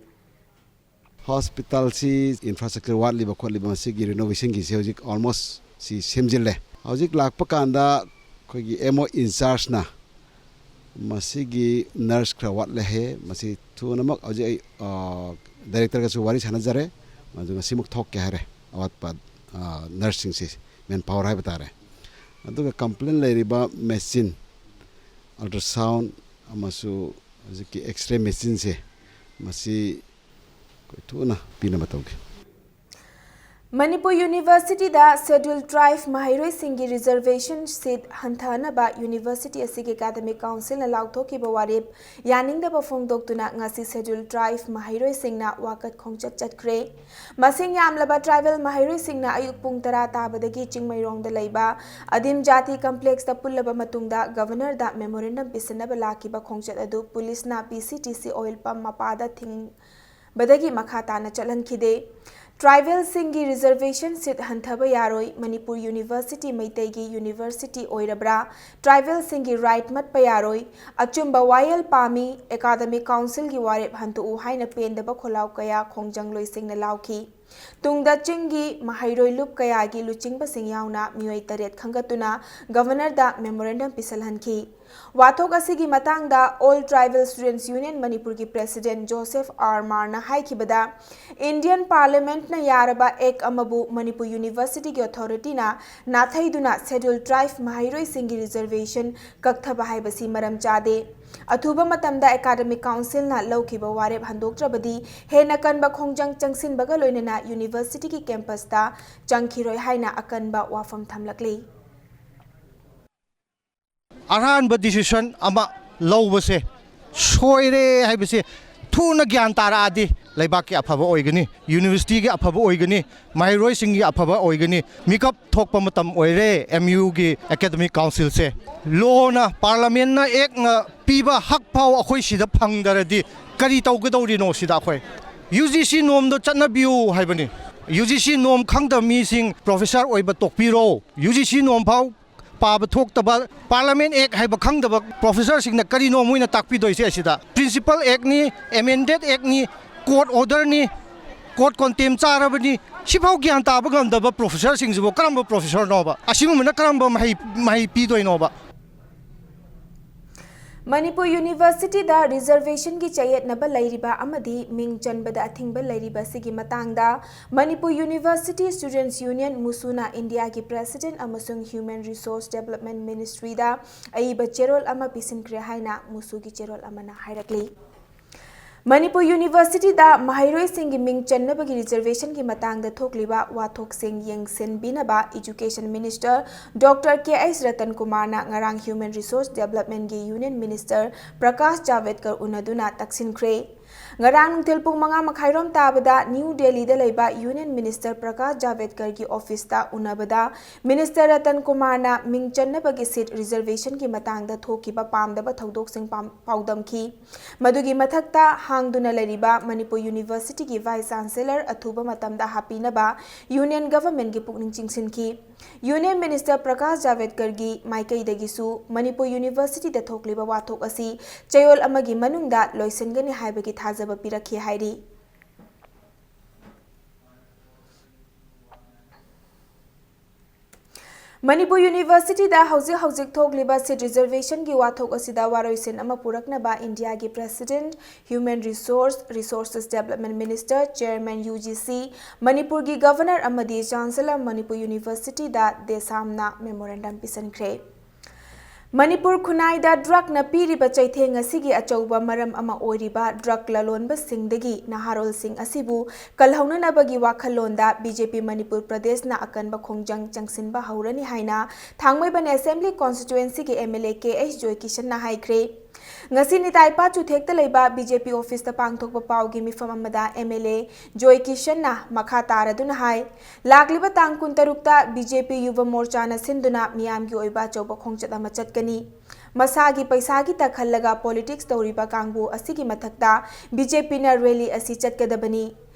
ꯍꯣꯁꯄꯤꯇꯥꯜꯁꯤ ꯏꯟꯐ꯭ꯔꯥꯁ꯭ꯇ꯭ꯔꯛꯆꯔ ꯋꯥꯠꯂꯤꯕ ꯈꯣꯠꯂꯤꯕ ꯃꯁꯤꯒꯤ ꯔꯤꯅꯣꯚꯦꯁꯟꯒꯤꯁꯦ ꯍꯧꯖꯤꯛ ꯑꯣꯜꯃꯣꯁ ꯁꯤ ꯁꯦꯝꯖꯤꯜꯂꯦ꯫ ꯍꯧꯖꯤꯛ ꯂꯥꯛꯄ ꯀꯥꯟꯗ ꯑꯩꯈꯣꯏꯒꯤ ꯑꯦꯝ ꯑꯣ ꯏꯟꯆꯥꯔꯖꯅ ꯃꯁꯤꯒꯤ ꯅꯔꯁ ꯈꯔ ꯋꯥꯠꯂꯦ ꯍꯥꯏꯌꯦ꯫ ꯃꯁꯤ ꯊꯨꯅꯃꯛ ꯍꯧꯖꯤꯛ ꯑꯩ ꯗꯥꯏꯔꯦꯛꯇꯔꯒꯁꯨ ꯋꯥꯔꯤ ꯁꯥꯟꯅꯖꯔꯦ꯫ ꯃꯗꯨ ꯉꯁꯤꯃꯛ ꯊꯣꯛꯀꯦ ꯍꯥꯏꯔꯦ, ꯑꯋꯥꯠꯄ ꯅꯔꯁꯁꯤꯡꯁꯤ, ꯃꯦꯟ ꯄꯥꯋꯔ ꯍꯥꯏꯕ ꯇꯥꯔꯦ꯫ ꯑꯗꯨꯒ ꯀꯝꯄ꯭ꯂꯦꯟ ꯂꯩꯔꯤꯕ ꯃꯦꯆꯤꯟ, ꯑꯜꯇ꯭ꯔꯥꯁꯥꯎꯟ ꯑꯃꯁꯨ ꯍꯧꯖꯤꯛꯀꯤ ꯑꯦꯛꯁꯔꯦ ꯃꯦꯆꯤꯟꯁꯦ, ꯃꯁꯤ ꯑꯩꯈꯣꯏ ꯊꯨꯅ ꯄꯤꯅꯕ ꯇꯧꯒꯦ꯫ ꯃꯅꯤꯄꯨꯔ ꯌꯨꯅꯤꯚꯔꯁꯤꯇꯤꯗ ꯁꯦꯗ꯭ꯌꯨꯜ ꯇ꯭ꯔꯥꯏꯕ ꯃꯍꯩꯔꯣꯏꯁꯤꯡꯒꯤ ꯔꯤꯖꯔꯚꯦꯁꯟ ꯁꯤꯠ ꯍꯟꯊꯍꯟꯅꯕ ꯌꯨꯅꯤꯚꯔꯁꯤꯇꯤ ꯑꯁꯤꯒꯤ ꯑꯦꯀꯥꯗꯃꯤꯛ ꯀꯥꯎꯟꯁꯤꯜꯅ ꯂꯥꯎꯊꯣꯛꯈꯤꯕ ꯋꯥꯔꯦꯞ ꯌꯥꯅꯤꯡꯗꯕ ꯐꯣꯡꯗꯣꯛꯇꯨꯅ ꯉꯁꯤ ꯁꯦꯗ꯭ꯌꯨꯜ ꯇ꯭ꯔꯥꯏꯕ ꯃꯍꯩꯔꯣꯏꯁꯤꯡꯅ ꯋꯥꯀꯠ ꯈꯣꯡꯆꯠ ꯆꯠꯈ꯭ꯔꯦ꯫ ꯃꯁꯤꯡ ꯌꯥꯝꯂꯕ ꯇ꯭ꯔꯥꯏꯕꯦꯜ ꯃꯍꯩꯔꯣꯏꯁꯤꯡꯅ ꯑꯌꯨꯛ ꯄꯨꯡ ꯇꯔꯥ ꯇꯥꯕꯗꯒꯤ ꯆꯤꯡꯃꯩꯔꯣꯡꯗ ꯂꯩꯕ ꯑꯗꯤꯝ ꯖꯥꯇꯤ ꯀꯝꯄ꯭ꯂꯦꯛꯁꯇ ꯄꯨꯜꯂꯕ ꯃꯇꯨꯡꯗ ꯒꯚꯔꯅꯔꯗ ꯃꯦꯃꯣꯔꯦꯟꯗꯝ ꯄꯤꯁꯤꯟꯅꯕ ꯂꯥꯛꯈꯤꯕ ꯈꯣꯡꯆꯠ ꯑꯗꯨ ꯄꯨꯂꯤꯁꯅ ꯄꯤ C T C oil pump ꯃꯄꯥꯗ ꯊꯤꯡ ꯕꯗꯒꯤ ꯃꯈꯥ ꯇꯥꯅ ꯆꯠꯍꯟꯈꯤꯗꯦ꯫ ꯇ꯭ꯔꯥꯏꯕꯦꯜꯁꯤꯡꯒꯤ ꯔꯤꯖꯔꯚꯦꯁꯟ ꯁꯤꯠ ꯍꯟꯊꯕ ꯌꯥꯔꯣꯏ, ꯃꯅꯤꯄꯨꯔ ꯌꯨꯅꯤꯚꯔꯁꯤꯇꯤ ꯃꯩꯇꯩꯒꯤ ꯌꯨꯅꯤꯚꯔꯁꯤꯇꯤ ꯑꯣꯏꯔꯕ꯭ꯔꯥ, ꯇ꯭ꯔꯥꯏꯕꯦꯜꯁꯤꯡꯒꯤ ꯔꯥꯏꯠ ꯃꯠꯄ ꯌꯥꯔꯣꯏ, ꯑꯆꯨꯝꯕ ꯋꯥꯌꯦꯜ ꯄꯥꯝꯃꯤ, ꯑꯦꯀꯥꯗꯃꯤꯛ ꯀꯥꯎꯟꯁꯤꯜꯒꯤ ꯋꯥꯔꯦꯞ ꯍꯟꯗꯣꯛꯎ ꯍꯥꯏꯅ ꯄꯦꯟꯗꯕ ꯈꯣꯜꯂꯥꯎ ꯀꯌꯥ ꯈꯣꯡꯖꯪꯂꯣꯏꯁꯤꯡꯅ ꯂꯥꯎꯈꯤ꯫ ꯇꯨꯡꯗ ꯆꯤꯡꯒꯤ ꯃꯍꯩꯔꯣꯏ ꯂꯨꯞ ꯀꯌꯥꯒꯤ ꯂꯨꯆꯤꯡꯕꯁꯤꯡ ꯌꯥꯎꯅ ꯃꯤꯑꯣꯏ ꯇꯔꯦꯠ ꯈꯟꯒꯠꯇꯨꯅ ꯒꯚꯔꯅꯔꯗ ꯃꯦꯃꯣꯔꯦꯟꯗꯝ ꯄꯤꯁꯜꯍꯟꯈꯤ꯫ ꯋꯥꯊꯣꯛ ꯑꯁꯤꯒꯤ ꯃꯇꯥꯡꯗ ꯑꯣꯜ ꯇ꯭ꯔꯥꯏꯕꯦꯜ ꯁ꯭ꯇꯨꯗꯦꯟꯠꯁ ꯌꯨꯅꯤꯌꯟ ꯃꯅꯤꯄꯨꯔꯒꯤ ꯄ꯭ꯔꯦꯁꯤꯗꯦꯟꯠ ꯖꯣꯁꯦꯐ ꯑꯥꯔ ꯃꯥꯔꯅ ꯍꯥꯏꯈꯤꯕꯗ, ꯏꯟꯗꯤꯌꯟ ꯄꯥꯔꯂꯤꯌꯥꯃꯦꯟꯠꯅ ꯌꯥꯔꯕ ꯑꯦꯛ ꯑꯃꯕꯨ ꯃꯅꯤꯄꯨꯔ ꯌꯨꯅꯤꯚꯔꯁꯤꯇꯤꯒꯤ ꯑꯣꯊꯣꯔꯤꯇꯤꯅ ꯅꯥꯊꯩꯗꯨꯅ ꯁꯦꯗ꯭ꯌꯨꯜ ꯇ꯭ꯔꯥꯏꯕ ꯃꯍꯩꯔꯣꯏꯁꯤꯡꯒꯤ ꯔꯤꯖꯔꯚꯦꯁꯟ ꯀꯛꯊꯕ ꯍꯥꯏꯕꯁꯤ ꯃꯔꯝ ꯆꯥꯗꯦ꯫ ꯑꯊꯨꯕ ꯃꯇꯝꯗ ꯑꯦꯀꯥꯗꯃꯤꯛ ꯀꯥꯎꯟꯁꯤꯜꯅ ꯂꯧꯈꯤꯕ ꯋꯥꯔꯦꯞ ꯍꯟꯗꯣꯛꯇ꯭ꯔꯕꯗꯤ ꯍꯦꯟꯅ ꯀꯟꯕ ꯈꯣꯡꯖꯪ ꯆꯪꯁꯤꯟꯕꯒ ꯂꯣꯏꯅꯅ ꯌꯨꯅꯤꯚꯔꯁꯤꯇꯤꯒꯤ ꯀꯦꯝꯄꯁꯇ ꯆꯪꯈꯤꯔꯣꯏ ꯍꯥꯏꯅ ꯑꯀꯟꯕ ꯋꯥꯐꯝ ꯊꯝꯂꯛꯂꯤ꯫ ꯑꯔꯥꯟꯕ ꯗꯤꯁꯤꯁꯟ ꯑꯃ ꯂꯧꯕꯁꯦ ꯁꯣꯏꯔꯦ ꯍꯥꯏꯕꯁꯦ ꯊꯨꯅ ꯒ꯭ꯌꯥꯟ ꯇꯥꯔꯛꯑꯗꯤ ꯂꯩꯕꯥꯛꯀꯤ ꯑꯐꯕ ꯑꯣꯏꯒꯅꯤ, ꯌꯨꯅꯤꯚꯔꯁꯤꯇꯤꯒꯤ ꯑꯐꯕ ꯑꯣꯏꯒꯅꯤ, ꯃꯍꯩꯔꯣꯏꯁꯤꯡꯒꯤ ꯑꯐꯕ ꯑꯣꯏꯒꯅꯤ꯫ ꯃꯤꯀꯞ ꯊꯣꯛꯄ ꯃꯇꯝ ꯑꯣꯏꯔꯦ꯫ ꯑꯦꯝ ꯌꯨꯒꯤ ꯑꯦꯀꯥꯗꯃꯤꯛ ꯀꯥꯎꯟꯁꯤꯜꯁꯦ ꯂꯣꯅ, ꯄꯥꯔꯂꯥꯃꯦꯟꯅ, ꯑꯦꯛꯅ ꯄꯤꯕ ꯍꯛ ꯐꯥꯎ ꯑꯩꯈꯣꯏ ꯁꯤꯗ ꯐꯪꯗ꯭ꯔꯗꯤ ꯀꯔꯤ ꯇꯧꯒꯗꯧꯔꯤꯅꯣ? ꯁꯤꯗ ꯑꯩꯈꯣꯏ ꯌꯨ ꯖꯤ ꯁꯤ ꯅꯣꯝꯗꯣ ꯆꯠꯅꯕꯤꯌꯨ ꯍꯥꯏꯕꯅꯤ꯫ ꯌꯨ ꯖꯤ ꯁꯤ ꯅꯣꯝ ꯈꯪꯗꯕ ꯃꯤꯁꯤꯡ ꯄ꯭ꯔꯣꯐꯦꯁꯔ ꯑꯣꯏꯕ ꯇꯣꯛꯄꯤꯔꯣ꯫ ꯌꯨ ꯖꯤ ꯁꯤ ꯅꯣꯝ ꯐꯥꯎ ꯄꯥꯕ ꯊꯣꯛꯇꯕ, ꯄꯥꯔꯂꯥꯃꯦꯟ ꯑꯦꯛ ꯍꯥꯏꯕ ꯈꯪꯗꯕ ꯄ꯭ꯔꯣꯐꯦꯁꯔꯁꯤꯡꯅ ꯀꯔꯤꯅꯣ ꯃꯣꯏꯅ ꯇꯥꯛꯄꯤꯗꯣꯏꯁꯦ ꯑꯁꯤꯗ? ꯄ꯭ꯔꯤꯟꯁꯤꯄꯜ ꯑꯦꯛꯅꯤ, ꯑꯦꯃꯦꯟꯗꯦꯗ ꯑꯦꯛꯅꯤ, ꯀꯣꯔꯠ ꯑꯣꯔꯗꯔꯅꯤ, ꯀꯣꯔꯠ ꯀꯣꯟꯇꯦꯝ ꯆꯥꯔꯕꯅꯤ꯫ ꯁꯤꯐꯥꯎ ꯒ꯭ꯌꯥꯟ ꯇꯥꯕ ꯉꯝꯗꯕ ꯄ꯭ꯔꯣꯐꯦꯁꯔꯁꯤꯡꯁꯤꯕꯨ ꯀꯔꯝꯕ ꯄ꯭ꯔꯣꯐꯦꯁꯔꯅꯣꯕ? ꯑꯁꯤꯒꯨꯝꯕꯅ ꯀꯔꯝꯕ ꯃꯍꯩ, ꯃꯍꯩ ꯄꯤꯗꯣꯏꯅꯣꯕ? ꯃꯅꯤꯄꯨꯔ ꯌꯨꯅꯤꯚꯔꯁꯤꯇꯤꯗ ꯔꯤꯖꯔꯚꯦꯁꯟꯒꯤ ꯆꯌꯦꯠꯅꯕ ꯂꯩꯔꯤꯕ ꯑꯃꯗꯤ ꯃꯤꯡ ꯆꯟꯕꯗ ꯑꯊꯤꯡꯕ ꯂꯩꯔꯤꯕ ꯑꯁꯤꯒꯤ ꯃꯇꯥꯡꯗ ꯃꯅꯤꯄꯨꯔ ꯌꯨꯅꯤꯚꯔꯁꯤꯇꯤ ꯁ꯭ꯇꯨꯗꯦꯟꯠꯁ ꯌꯨꯅꯤꯌꯟ, ꯃꯨꯁꯨꯅ ꯏꯟꯗꯤꯌꯥꯒꯤ ꯄ꯭ꯔꯦꯁꯤꯗꯦꯟꯠ ꯑꯃꯁꯨꯡ ꯍ꯭ꯌꯨꯃꯦꯟ ꯔꯤꯁꯣꯔꯁ ꯗꯦꯕꯂꯞꯃꯦꯟꯠ ꯃꯤꯅꯤꯁꯇ꯭ꯔꯤꯗ ꯑꯏꯕ ꯆꯦꯔꯣꯜ ꯑꯃ ꯄꯤꯁꯤꯟꯈ꯭ꯔꯦ ꯍꯥꯏꯅ ꯃꯨꯁꯨꯒꯤ ꯆꯦꯔꯣꯜ ꯑꯃꯅ ꯍꯥꯏꯔꯛꯂꯤ꯫ ꯃꯅꯤꯄꯨꯔ ꯌꯨꯅꯤꯚꯔꯁꯤꯇꯤꯗ ꯃꯍꯩꯔꯣꯏꯁꯤꯡꯒꯤ ꯃꯤꯡ ꯆꯟꯅꯕꯒꯤ ꯔꯤꯖꯔꯚꯦꯁꯟꯒꯤ ꯃꯇꯥꯡꯗ ꯊꯣꯛꯂꯤꯕ ꯋꯥꯊꯣꯛꯁꯤꯡ ꯌꯦꯡꯁꯤꯟꯕꯤꯅꯕ education minister doctor K H Ratan ꯀꯨꯃꯥꯔꯅ ꯉꯔꯥꯡ ꯍ꯭ꯌꯨꯃꯦꯟ ꯔꯤꯁꯣꯔꯁ ꯗꯦꯕꯂꯞꯃꯦꯟꯠꯀꯤ ꯌꯨꯅꯤꯌꯟ ꯃꯤꯅꯤꯁꯇꯔ ꯄ꯭ꯔꯀꯥꯁ ꯖꯥꯚꯦꯗꯀꯔ ꯎꯅꯗꯨꯅ ꯇꯛꯁꯤꯟꯈ꯭ꯔꯦ꯫ ꯉꯔꯥꯡ ꯅꯨꯡꯊꯤꯜ ꯄꯨꯡ ꯃꯉꯥ ꯃꯈꯥꯏꯔꯣꯝ ꯇꯥꯕꯗ ꯅ꯭ꯌꯨ ꯗꯦꯜꯂꯤꯗ ꯂꯩꯕ ꯌꯨꯅꯤꯌꯟ ꯃꯤꯅꯤꯁꯇꯔ ꯄ꯭ꯔꯀꯥꯁ ꯖꯥꯚꯦꯗꯀꯔꯒꯤ ꯑꯣꯐꯤꯁꯇ ꯎꯅꯕꯗ ꯃꯤꯅꯤꯁꯇꯔ ꯔꯇꯟ ꯀꯨꯃꯥꯔꯅ ꯃꯤꯡ ꯆꯟꯅꯕꯒꯤ ꯁꯤꯠ ꯔꯤꯖꯔꯚꯦꯁꯟꯒꯤ ꯃꯇꯥꯡꯗ ꯊꯣꯛꯈꯤꯕ ꯄꯥꯝꯗꯕ ꯊꯧꯗꯣꯛꯁꯤꯡ ꯄꯥꯝ-, ꯄꯥꯎꯗꯝꯈꯤ꯫ ꯃꯗꯨꯒꯤ ꯃꯊꯛꯇ ꯍꯥꯡꯗꯨꯅ ꯂꯩꯔꯤꯕ ꯃꯅꯤꯄꯨꯔ ꯌꯨꯅꯤꯚꯔꯁꯤꯇꯤꯒꯤ ꯚꯥꯏꯁ ꯆꯥꯟꯁꯦꯂꯔ ꯑꯊꯨꯕ ꯃꯇꯝꯗ ꯍꯥꯞꯄꯤꯅꯕ ꯌꯨꯅꯤꯌꯟ ꯒꯚꯔꯟꯃꯦꯟꯠꯀꯤ ꯄꯨꯛꯅꯤꯡ ꯆꯤꯡꯁꯤꯟꯈꯤ꯫ ꯌꯨꯅꯤꯌꯟ ꯃꯤꯅꯤꯁꯇꯔ ꯄ꯭ꯔꯀꯥꯁ ꯖꯥꯚꯦꯗꯀꯔꯒꯤ ꯃꯥꯏꯀꯩꯗꯒꯤꯁꯨ ꯃꯅꯤꯄꯨꯔ ꯌꯨꯅꯤꯚꯔꯁꯤꯇꯤꯗ ꯊꯣꯛꯂꯤꯕ ꯋꯥꯊꯣꯛ ꯑꯁꯤ ꯆꯌꯣꯜ ꯑꯃꯒꯤ ꯃꯅꯨꯡꯗ ꯂꯣꯏꯁꯤꯟꯒꯅꯤ ꯍꯥꯏꯕꯒꯤ ꯊꯥꯖꯕ ꯄꯤꯔꯛꯈꯤ ꯍꯥꯏꯔꯤ꯫ ꯃꯅꯤꯄꯨꯔ ꯌꯨꯅꯤꯚꯔꯁꯤꯇꯤꯗ ꯍꯧꯖꯤꯛ ꯍꯧꯖꯤꯛ ꯊꯣꯛꯂꯤꯕ ꯁꯤꯠ ꯔꯤꯖꯔꯚꯦꯁꯟꯒꯤ ꯋꯥꯊꯣꯛ ꯑꯁꯤꯗ ꯋꯥꯔꯣꯏꯁꯤꯟ ꯑꯃ ꯄꯨꯔꯛꯅꯕ ꯏꯟꯗꯤꯌꯥꯒꯤ president, human resource, resources development minister, chairman U G C, ꯃꯅꯤꯄꯨꯔꯒꯤ ꯒꯚꯔꯅꯔ ꯑꯃꯗꯤ ꯆꯥꯟꯁꯦꯂꯔ ꯃꯅꯤꯄꯨꯔ ꯌꯨꯅꯤꯚꯔꯁꯤꯇꯤꯗ ꯗꯦꯁꯥꯝꯅ ꯃꯦꯃꯣꯔꯦꯟꯗꯝ ꯄꯤꯁꯤꯟꯈ꯭ꯔꯦ꯫ ꯃꯅꯤꯄꯨꯔ ꯈꯨꯟꯅꯥꯏꯗ ꯗ꯭ꯔꯒꯅ ꯄꯤꯔꯤꯕ ꯆꯩꯊꯦꯡ ꯑꯁꯤꯒꯤ ꯑꯆꯧꯕ ꯃꯔꯝ ꯑꯃ ꯑꯣꯏꯔꯤꯕ ꯗ꯭ꯔꯒ ꯂꯂꯣꯟꯕꯁꯤꯡꯗꯒꯤ ꯅꯍꯥꯔꯣꯜꯁꯤꯡ ꯑꯁꯤꯕꯨ ꯀꯜꯍꯧꯅꯅꯕꯒꯤ ꯋꯥꯈꯜꯂꯣꯟꯗ ꯕꯤ ꯖꯦ ꯄꯤ ꯃꯅꯤꯄꯨꯔ ꯄ꯭ꯔꯗꯦꯁꯅ ꯑꯀꯟꯕ ꯈꯣꯡꯖꯪ ꯆꯪꯁꯤꯟꯕ ꯍꯧꯔꯅꯤ ꯍꯥꯏꯅ ꯊꯥꯡꯃꯩꯕꯟ ꯑꯦꯁꯦꯝꯕ꯭ꯂꯤ ꯀꯣꯟꯁꯇꯤꯇ꯭ꯋꯦꯟꯁꯤꯒꯤ M L A K H ꯖꯣꯏꯀꯤꯁꯟꯅ ꯍꯥꯏꯈ꯭ꯔꯦ꯫ ꯉꯁꯤ ꯅꯤꯇꯥꯏ ꯄꯥ ꯆꯨꯊꯦꯛꯇ ꯂꯩꯕ ꯕꯤ ꯖꯦ ꯄꯤ ꯑꯣꯐꯤꯁꯇ ꯄꯥꯡꯊꯣꯛꯄ ꯄꯥꯎꯒꯤ ꯃꯤꯐꯝ ꯑꯃꯗ ꯑꯦꯝ ꯑꯦꯜ ꯑꯦ ꯖꯣꯏ ꯀꯤꯁꯟꯅ ꯃꯈꯥ ꯇꯥꯔꯗꯨꯅ ꯍꯥꯏ, ꯂꯥꯛꯂꯤꯕ ꯇꯥꯡ ꯀꯨꯟꯇꯔꯨꯛꯇ ꯕꯤ ꯖꯦ ꯄꯤ ꯌꯨꯕ ꯃꯣꯔꯆꯥꯅ ꯁꯤꯟꯗꯨꯅ ꯃꯤꯌꯥꯝꯒꯤ ꯑꯣꯏꯕ ꯑꯆꯧꯕ ꯈꯣꯡꯆꯠ ꯑꯃ ꯆꯠꯀꯅꯤ꯫ ꯃꯁꯥꯒꯤ ꯄꯩꯁꯥꯒꯤ ꯇꯛꯍꯜꯂꯒ ꯄꯣꯂꯤꯇꯤꯛꯁ ꯇꯧꯔꯤꯕ ꯀꯥꯡꯕꯨ ꯑꯁꯤꯒꯤ ꯃꯊꯛꯇ ꯕꯤ ꯖꯦ ꯄꯤꯅ ꯔꯦꯂꯤ ꯑꯁꯤ ꯆꯠꯀꯗꯕꯅꯤ꯫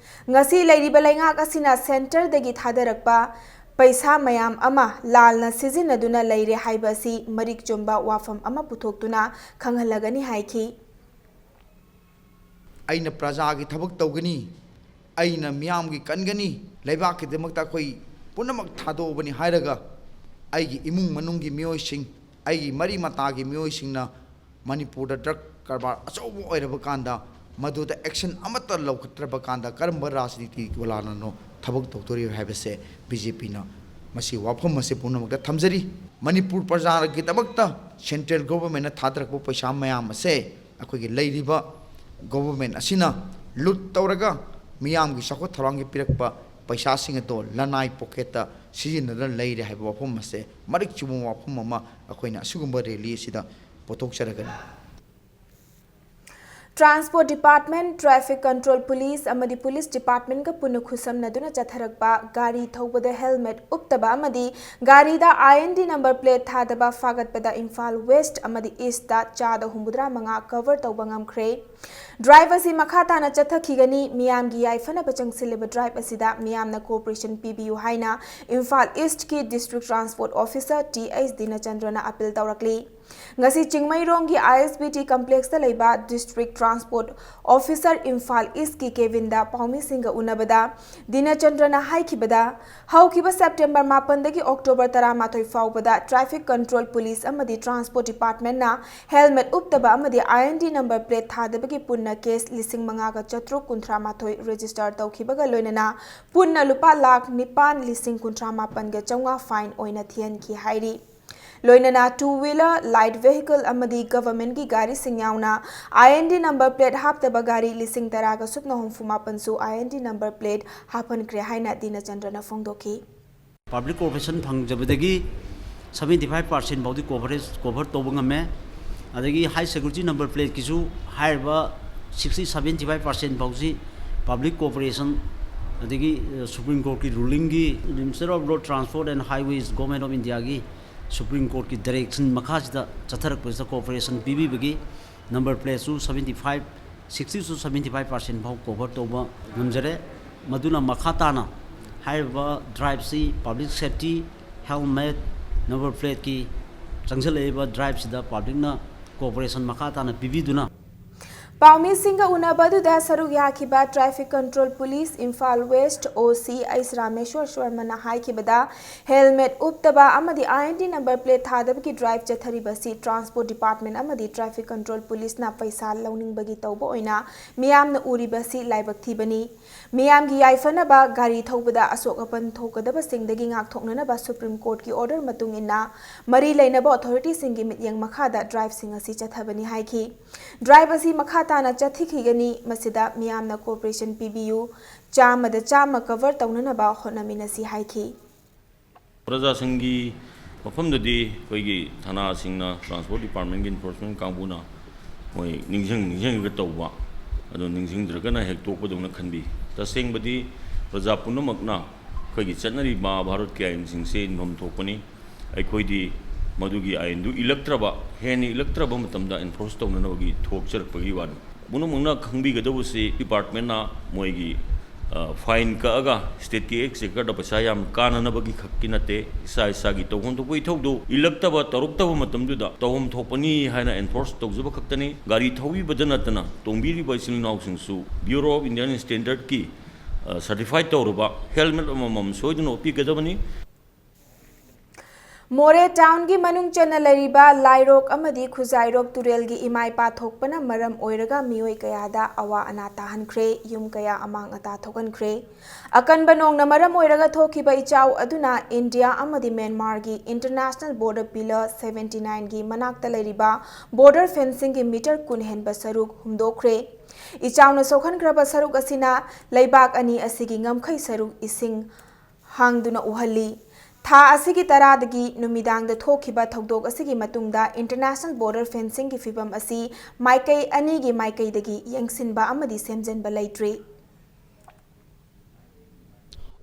ꯉꯁꯤ ꯂꯩꯔꯤꯕ ꯂꯩꯉꯥꯛ ꯑꯁꯤꯅ ꯁꯦꯟꯇꯔꯗꯒꯤ ꯊꯥꯗꯔꯛꯄ ꯄꯩꯁꯥ ꯃꯌꯥꯝ ꯑꯃ ꯂꯥꯜꯅ ꯁꯤꯖꯤꯟꯅꯗꯨꯅ ꯂꯩꯔꯦ ꯍꯥꯏꯕ ꯑꯁꯤ ꯃꯔꯤꯛ ꯆꯨꯝꯕ ꯋꯥꯐꯝ ꯑꯃ ꯄꯨꯊꯣꯛꯇꯨꯅ ꯈꯪꯍꯜꯂꯒꯅꯤ ꯍꯥꯏꯈꯤ꯫ ꯑꯩꯅ ꯄ꯭ꯔꯖꯥꯒꯤ ꯊꯕꯛ ꯇꯧꯒꯅꯤ, ꯑꯩꯅ ꯃꯤꯌꯥꯝꯒꯤ ꯀꯟꯒꯅꯤ, ꯂꯩꯕꯥꯛꯀꯤꯗꯃꯛꯇ ꯑꯩꯈꯣꯏ ꯄꯨꯝꯅꯃꯛ ꯊꯥꯗꯣꯛꯑꯕꯅꯤ ꯍꯥꯏꯔꯒ ꯑꯩꯒꯤ ꯏꯃꯨꯡ ꯃꯅꯨꯡꯒꯤ ꯃꯤꯑꯣꯏꯁꯤꯡ, ꯑꯩꯒꯤ ꯃꯔꯤ ꯃꯇꯥꯒꯤ ꯃꯤꯑꯣꯏꯁꯤꯡꯅ ꯃꯅꯤꯄꯨꯔꯗ ꯗ꯭ꯔꯒ ꯀꯔꯕꯥꯔ ꯑꯆꯧꯕ ꯑꯣꯏꯔꯕ ꯀꯥꯟꯗ ꯃꯗꯨꯗ ꯑꯦꯛꯁꯟ ꯑꯃꯠꯇ ꯂꯧꯈꯠꯇ꯭ꯔꯕ ꯀꯥꯟꯗ ꯀꯔꯝꯕ ꯔꯥꯖꯅꯤꯇꯤ ꯋꯥꯂꯥꯅꯅꯣ ꯊꯕꯛ ꯇꯧꯗꯣꯔꯤꯕ ꯍꯥꯏꯕꯁꯦ ꯕꯤ ꯖꯦ ꯄꯤꯅ ꯃꯁꯤ ꯋꯥꯐꯝ ꯑꯁꯦ ꯄꯨꯝꯅꯃꯛꯇ ꯊꯝꯖꯔꯤ꯫ ꯃꯅꯤꯄꯨꯔ ꯄ꯭ꯔꯖꯥꯒꯤꯗꯃꯛꯇ ꯁꯦꯟꯇ꯭ꯔꯦꯜ ꯒꯣꯚꯔꯟꯃꯦꯟꯠꯅ ꯊꯥꯗꯔꯛꯄ ꯄꯩꯁꯥ ꯃꯌꯥꯝ ꯑꯁꯦ ꯑꯩꯈꯣꯏꯒꯤ ꯂꯩꯔꯤꯕ ꯒꯣꯚꯔꯟꯃꯦꯟꯠ ꯑꯁꯤꯅ ꯂꯨꯠ ꯇꯧꯔꯒ ꯃꯤꯌꯥꯝꯒꯤ ꯆꯥꯎꯈꯠ ꯊꯧꯔꯥꯡꯒꯤ ꯄꯤꯔꯛꯄ ꯄꯩꯁꯥꯁꯤꯡ ꯑꯗꯣ ꯂꯅꯥꯏ ꯄꯣꯀꯦꯠꯇ ꯁꯤꯖꯤꯟꯅꯗꯨꯅ ꯂꯩꯔꯦ ꯍꯥꯏꯕ ꯋꯥꯐꯝ ꯑꯁꯦ ꯃꯔꯤꯛ ꯆꯨꯝꯕ ꯋꯥꯐꯝ ꯑꯃ ꯑꯩꯈꯣꯏꯅ ꯑꯁꯤꯒꯨꯝꯕ ꯔꯦꯂꯤ ꯑꯁꯤꯗ ꯄꯨꯊꯣꯛꯆꯔꯒꯅꯤ꯫ Transport department, traffic control police ꯑꯃꯗꯤ ꯄꯨꯂꯤꯁ ꯗꯤꯄꯥꯔꯠꯃꯦꯟꯠꯀ ꯄꯨꯟꯅ ꯈꯨꯠꯁꯝꯅꯗꯨꯅ ꯆꯠꯊꯔꯛꯄ ꯒꯥꯔꯤ ꯊꯧꯕꯗ ꯍꯦꯜꯃꯦꯠ ꯎꯞꯇꯕ ꯑꯃꯗꯤ ꯒꯥꯔꯤꯗ I N D number plate ꯊꯥꯗꯕ ꯐꯥꯒꯠꯄꯗ ꯏꯝꯐꯥꯜ ꯋꯦꯁ꯭ꯠ ꯑꯃꯗꯤ ꯏꯁ꯭ꯠꯇ ꯆꯥꯗ ꯍꯨꯝꯐꯨꯇꯔꯥ ꯃꯉꯥ ꯀꯚꯔ ꯇꯧꯕ ꯉꯝꯈ꯭ꯔꯦ꯫ ꯗ꯭ꯔꯥꯏꯚ ꯑꯁꯤ ꯃꯈꯥ ꯇꯥꯅ ꯆꯠꯊꯈꯤꯒꯅꯤ꯫ ꯃꯤꯌꯥꯝꯒꯤ ꯌꯥꯏꯐꯅꯕ ꯆꯪꯁꯤꯜꯂꯤꯕ ꯗ꯭ꯔꯥꯏꯚ ꯑꯁꯤꯗ ꯃꯤꯌꯥꯝꯅ ꯀꯣꯑꯣꯄꯔꯦꯁꯟ ꯄꯤꯕꯤꯌꯨ ꯍꯥꯏꯅ ꯏꯝꯐꯥꯜ ꯏꯁ꯭ꯠꯀꯤ district transport officer T H ꯗꯤꯅꯆꯟꯗ꯭ꯔꯅ ꯑꯄꯤꯜ ꯇꯧꯔꯛꯂꯤ꯫ ꯉꯁꯤ ꯆꯤꯡꯃꯩꯔꯣꯡꯒꯤ ꯑꯥꯏ ꯑꯦꯁ ꯕꯤ ꯇꯤ ꯀꯝꯄ꯭ꯂꯦꯛꯁꯇ ꯂꯩꯕ ꯗꯤꯁꯇ꯭ꯔꯤꯛ ꯇ꯭ꯔꯥꯟꯁꯄꯣꯔꯠ ꯑꯣꯐꯤꯁꯥꯔ ꯏꯝꯐꯥꯜ ꯏꯁ꯭ꯠꯀꯤ ꯀꯦꯕꯤꯟꯗ ꯄꯥꯎꯃꯤꯁꯤꯡꯒ ꯎꯅꯕꯗ ꯗꯤꯅꯆꯟꯗ꯭ꯔꯅ ꯍꯥꯏꯈꯤꯕꯗ, ꯍꯧꯈꯤꯕ ꯁꯦꯞꯇꯦꯝꯕꯔ ꯃꯥꯄꯟꯗꯒꯤ ꯑꯣꯛꯇꯣꯕꯔ ꯇꯔꯥꯃꯥꯊꯣꯏ ꯐꯥꯎꯕꯗ ꯇ꯭ꯔꯥꯐꯤꯛ ꯀꯟꯇ꯭ꯔꯣꯜ ꯄꯨꯂꯤꯁ ꯑꯃꯗꯤ ꯇ꯭ꯔꯥꯟꯁꯄꯣꯔꯠ ꯗꯤꯄꯥꯔꯠꯃꯦꯟꯠꯅ ꯍꯦꯜꯃꯦꯠ ꯎꯞꯇꯕ ꯑꯃꯗꯤ I N D number plate ꯊꯥꯗꯕꯒꯤ ꯄꯨꯟꯅ ꯀꯦꯁ ꯂꯤꯁꯤꯡ ꯃꯉꯥꯒ ꯆꯥꯇ꯭ꯔꯨꯛ ꯀꯨꯟꯊ꯭ꯔꯥ ꯃꯥꯊꯣꯏ ꯔꯦꯖꯤꯁꯇꯔ ꯇꯧꯈꯤꯕꯒ ꯂꯣꯏꯅꯅ ꯄꯨꯟꯅ ꯂꯨꯄꯥ ꯂꯥꯈ ꯅꯤꯄꯥꯟ ꯂꯤꯁꯤꯡ ꯀꯨꯟꯊ꯭ꯔꯥ ꯃꯥꯄꯟꯒ ꯆꯥꯝꯃꯉꯥ ꯐꯥꯏꯟ ꯑꯣꯏꯅ ꯊꯤꯍꯟꯈꯤ ꯍꯥꯏꯔꯤ꯫ ꯂꯣꯏꯅꯅ ꯇꯨ ꯋꯤꯂꯔ, ꯂꯥꯏꯠ ꯚꯦꯍꯤꯀꯜ ꯑꯃꯗꯤ ꯒꯚꯔꯟꯃꯦꯟꯠꯀꯤ ꯒꯥꯔꯤꯁꯤꯡ ꯌꯥꯎꯅ I N D number plate ꯍꯥꯞꯇꯕ ꯒꯥꯔꯤ ꯂꯤꯁꯤꯡ ꯇꯔꯥꯒ ꯁꯨꯞꯅ ꯍꯨꯝꯐꯨ ꯃꯥꯄꯟꯁꯨ I N D number plate ꯍꯥꯞꯍꯟꯈ꯭ꯔꯦ ꯍꯥꯏꯅ ꯗꯤꯅꯆꯟꯗ꯭ꯔꯅ ꯐꯣꯡꯗꯣꯛꯈꯤ꯫ ꯄꯕ꯭ꯂꯤꯛ ꯀꯣꯑꯣꯄꯔꯦꯁꯟ ꯐꯪꯖꯕꯗꯒꯤ seventy five percent ꯐꯥꯎꯗꯤ ꯀꯣꯚꯔꯦꯖ, ꯀꯣꯚꯔ ꯇꯧꯕ ꯉꯝꯃꯦ꯫ ꯑꯗꯒꯤ high security number plateꯀꯤꯁꯨ ꯍꯥꯏꯔꯤꯕ sixty seventy five percent ꯐꯥꯎꯁꯤ public cooperation, ꯑꯗꯒꯤ Supreme Courtꯀꯤ rulingꯒꯤ Minister of Road Transport and Highways, Government of Indiaꯒꯤ Supreme Courtꯀꯤ direction ꯃꯈꯥꯁꯤꯗ ꯆꯠꯊꯔꯛꯄꯁꯤꯗ cooperation ꯄꯤꯕꯤꯕꯒꯤ number plateꯁꯨ seventy five, sixty to seventy five percent ꯐꯥꯎ cover ꯇꯧꯕ ꯉꯝꯖꯔꯦ꯫ ꯃꯗꯨꯅ ꯃꯈꯥ ꯇꯥꯅ ꯍꯥꯏꯔꯤꯕ driveꯁꯤ public safety, helmet, number plateꯀꯤ ꯆꯪꯁꯤꯜꯂꯛꯏꯕ driveꯁꯤꯗ publicꯅ cooperation ꯃꯈꯥ ꯇꯥꯅ ꯄꯤꯕꯤꯗꯨꯅ, ꯄꯥꯎꯃꯤꯁꯤꯡꯒ ꯎꯅꯕ ꯑꯗꯨꯗ ꯁꯔꯨꯛ ꯌꯥꯈꯤꯕ Traffic Control Police Imphal West OC ꯑꯩꯁ ꯔꯥꯃꯦꯁ꯭ꯋꯔ ꯁ꯭ꯋꯔꯃꯅ ꯍꯥꯏꯈꯤꯕꯗ, helmet ꯎꯞꯇꯕ ꯑꯃꯗꯤ IND number plate ꯊꯥꯗꯕꯒꯤ drive ꯆꯠꯊꯔꯤꯕꯁꯤ Transport Department ꯑꯃꯗꯤ Traffic Control Policeꯅ ꯄꯩꯁꯥ ꯂꯧꯅꯤꯡꯕꯒꯤ ꯇꯧꯕ ꯑꯣꯏꯅ ꯃꯤꯌꯥꯝꯅ ꯎꯔꯤꯕꯁꯤ ꯂꯥꯏꯕꯛ ꯊꯤꯕꯅꯤ꯫ ꯃꯤꯌꯥꯝꯒꯤ ꯌꯥꯏꯐꯅꯕ, ꯒꯥꯔꯤ ꯊꯧꯕꯗ ꯑꯁꯣꯛ ꯑꯄꯟ ꯊꯣꯛꯀꯗꯕꯁꯤꯡꯗꯒꯤ ꯉꯥꯛꯊꯣꯛꯅꯅꯕ Supreme Courtꯀꯤ order ꯃꯇꯨꯡ ꯏꯟꯅ ꯃꯔꯤ ꯂꯩꯅꯕ authorityꯁꯤꯡꯒꯤ ꯃꯤꯠꯌꯦꯡ ꯃꯈꯥꯗ driveꯁꯤꯡ ꯑꯁꯤ ꯆꯠꯊꯕꯅꯤ ꯍꯥꯏꯈꯤ꯫ Drive ꯑꯁꯤ ꯃꯈꯥ ꯇꯥꯅ ꯆꯠꯊꯈꯤꯒꯅꯤ꯫ ꯃꯁꯤꯗ ꯃꯤꯌꯥꯝꯅ cooperation ꯄꯤꯕꯤꯌꯨ꯫ ꯆꯥꯝꯃꯗ ꯆꯥꯝꯃ cover ꯇꯧꯅꯅꯕ ꯍꯣꯠꯅꯃꯤꯟꯅꯁꯤ ꯍꯥꯏꯈꯤ꯫ ꯄ꯭ꯔꯖꯥꯁꯤꯡꯒꯤ ꯃꯐꯝꯗꯗꯤ ꯑꯩꯈꯣꯏꯒꯤ ꯊꯥꯅꯥꯁꯤꯡꯅ, Transport Departmentꯀꯤ enforcement ꯀꯥꯡꯕꯨꯅ ꯃꯣꯏ ꯅꯤꯡꯁꯤꯡ ꯅꯤꯡꯁꯤꯡꯉꯒ ꯇꯧꯕ, ꯑꯗꯨ ꯅꯤꯡꯁꯤꯡꯗ꯭ꯔꯒꯅ ꯍꯦꯛ ꯇꯣꯛꯄꯗꯧꯅ ꯈꯟꯕꯤ꯫ ꯇꯁꯦꯡꯕꯗꯤ ꯄ꯭ꯔꯖꯥ ꯄꯨꯝꯅꯃꯛꯅ ꯑꯩꯈꯣꯏꯒꯤ ꯆꯠꯅꯔꯤꯕ ꯚꯥꯔꯠꯀꯤ ꯑꯥꯏꯟꯁꯤꯡꯁꯦ ꯏꯟꯐꯝ ꯊꯣꯛꯄꯅꯤ꯫ ꯑꯩꯈꯣꯏꯗꯤ ꯃꯗꯨꯒꯤ ꯑꯥꯏꯟꯗꯨ ꯏꯜꯂꯛꯇ꯭ꯔꯕ, ꯍꯦꯟꯅ ꯏꯜꯂꯛꯇ꯭ꯔꯕ ꯃꯇꯝꯗ enforce ꯇꯧꯅꯅꯕꯒꯤ ꯊꯣꯛꯆꯔꯛꯄꯒꯤ ꯋꯥꯅꯤ꯫ ꯄꯨꯝꯅꯃꯛꯅ ꯈꯪꯕꯤꯒꯗꯧꯕꯁꯤ departmentꯅ ꯃꯣꯏꯒꯤ fine ꯀꯛꯑꯒ stateꯀꯤ exchequerꯗ ꯄꯩꯁꯥ ꯌꯥꯝ ꯀꯥꯟꯅꯅꯕꯒꯤ ꯈꯛꯀꯤ ꯅꯠꯇꯦ, ꯏꯁꯥ ꯏꯁꯥꯒꯤ ꯇꯧꯐꯝ ꯊꯣꯛꯄ ꯏꯊꯧꯗꯨ ꯏꯜꯂꯛꯇꯕ ꯇꯧꯔꯛꯇꯕ ꯃꯇꯝꯗꯨꯗ ꯇꯧꯐꯝ ꯊꯣꯛꯄꯅꯤ ꯍꯥꯏꯅ enforce ꯇꯧꯖꯕ ꯈꯛꯇꯅꯤ꯫ ꯒꯥꯔꯤ ꯊꯧꯕꯤꯕꯗ ꯅꯠꯇꯅ ꯇꯣꯡꯕꯤꯔꯤꯕ ꯏꯆꯤꯜ ꯏꯅꯥꯎꯁꯤꯡꯁꯨ Bureau of Indian Standardꯀꯤ certify ꯇꯧꯔꯕ helmet ꯑꯃꯃꯝ ꯁꯣꯏꯗꯅ ꯎꯞꯄꯤꯒꯗꯕꯅꯤ꯫ ꯃꯣꯔꯦ townꯒꯤ ꯃꯅꯨꯡ ꯆꯟꯅ ꯂꯩꯔꯤꯕ ꯂꯥꯏꯔꯣꯛ ꯑꯃꯗꯤ ꯈꯨꯖꯥꯏꯔꯣꯛ ꯇꯨꯔꯦꯜꯒꯤ ꯏꯃꯥꯏ ꯄꯥꯊꯣꯛꯄꯅ ꯃꯔꯝ ꯑꯣꯏꯔꯒ ꯃꯤꯑꯣꯏ ꯀꯌꯥꯗ ꯑꯋꯥ ꯑꯅꯥ ꯇꯥꯍꯟꯈ꯭ꯔꯦ, ꯌꯨꯝ ꯀꯌꯥ ꯑꯃꯥꯡ ꯑꯇꯥ ꯊꯣꯛꯍꯟꯈ꯭ꯔꯦ꯫ ꯑꯀꯟꯕ ꯅꯣꯡꯅ ꯃꯔꯝ ꯑꯣꯏꯔꯒ ꯊꯣꯛꯈꯤꯕ ꯏꯆꯥꯎ ꯑꯗꯨꯅ ꯏꯟꯗꯤꯌꯥ ꯑꯃꯗꯤ ꯃ꯭ꯌꯥꯟꯃꯥꯔꯒꯤ international border pillar seventy nineꯒꯤ ꯃꯅꯥꯛꯇ ꯂꯩꯔꯤꯕ border fencingꯒꯤ meter ꯀꯨꯟ ꯍꯦꯟꯕ ꯁꯔꯨꯛ ꯍꯨꯝꯗꯣꯛꯈ꯭ꯔꯦ꯫ ꯏꯆꯥꯎꯅ ꯁꯣꯛꯍꯟꯈ꯭ꯔꯕ ꯁꯔꯨꯛ ꯑꯁꯤꯅ ꯂꯩꯕꯥꯛ ꯑꯅꯤ ꯑꯁꯤꯒꯤ ꯉꯝꯈꯩ ꯁꯔꯨꯛ ꯏꯁꯤꯡ ꯍꯥꯡꯗꯨꯅ ꯎꯍꯜꯂꯤ꯫ ꯊꯥ ꯑꯁꯤꯒꯤ ꯇꯔꯥꯗꯒꯤ ꯅꯨꯃꯤꯗꯥꯡꯗ ꯊꯣꯛꯈꯤꯕ ꯊꯧꯗꯣꯛ ꯑꯁꯤꯒꯤ ꯃꯇꯨꯡꯗ international border fencingꯒꯤ ꯐꯤꯕꯝ ꯑꯁꯤ ꯃꯥꯏꯀꯩ ꯑꯅꯤꯒꯤ ꯃꯥꯏꯀꯩꯗꯒꯤ ꯌꯦꯡꯁꯤꯟꯕ ꯑꯃꯗꯤ ꯁꯦꯝꯖꯤꯟꯕ ꯂꯩꯇ꯭ꯔꯤ꯫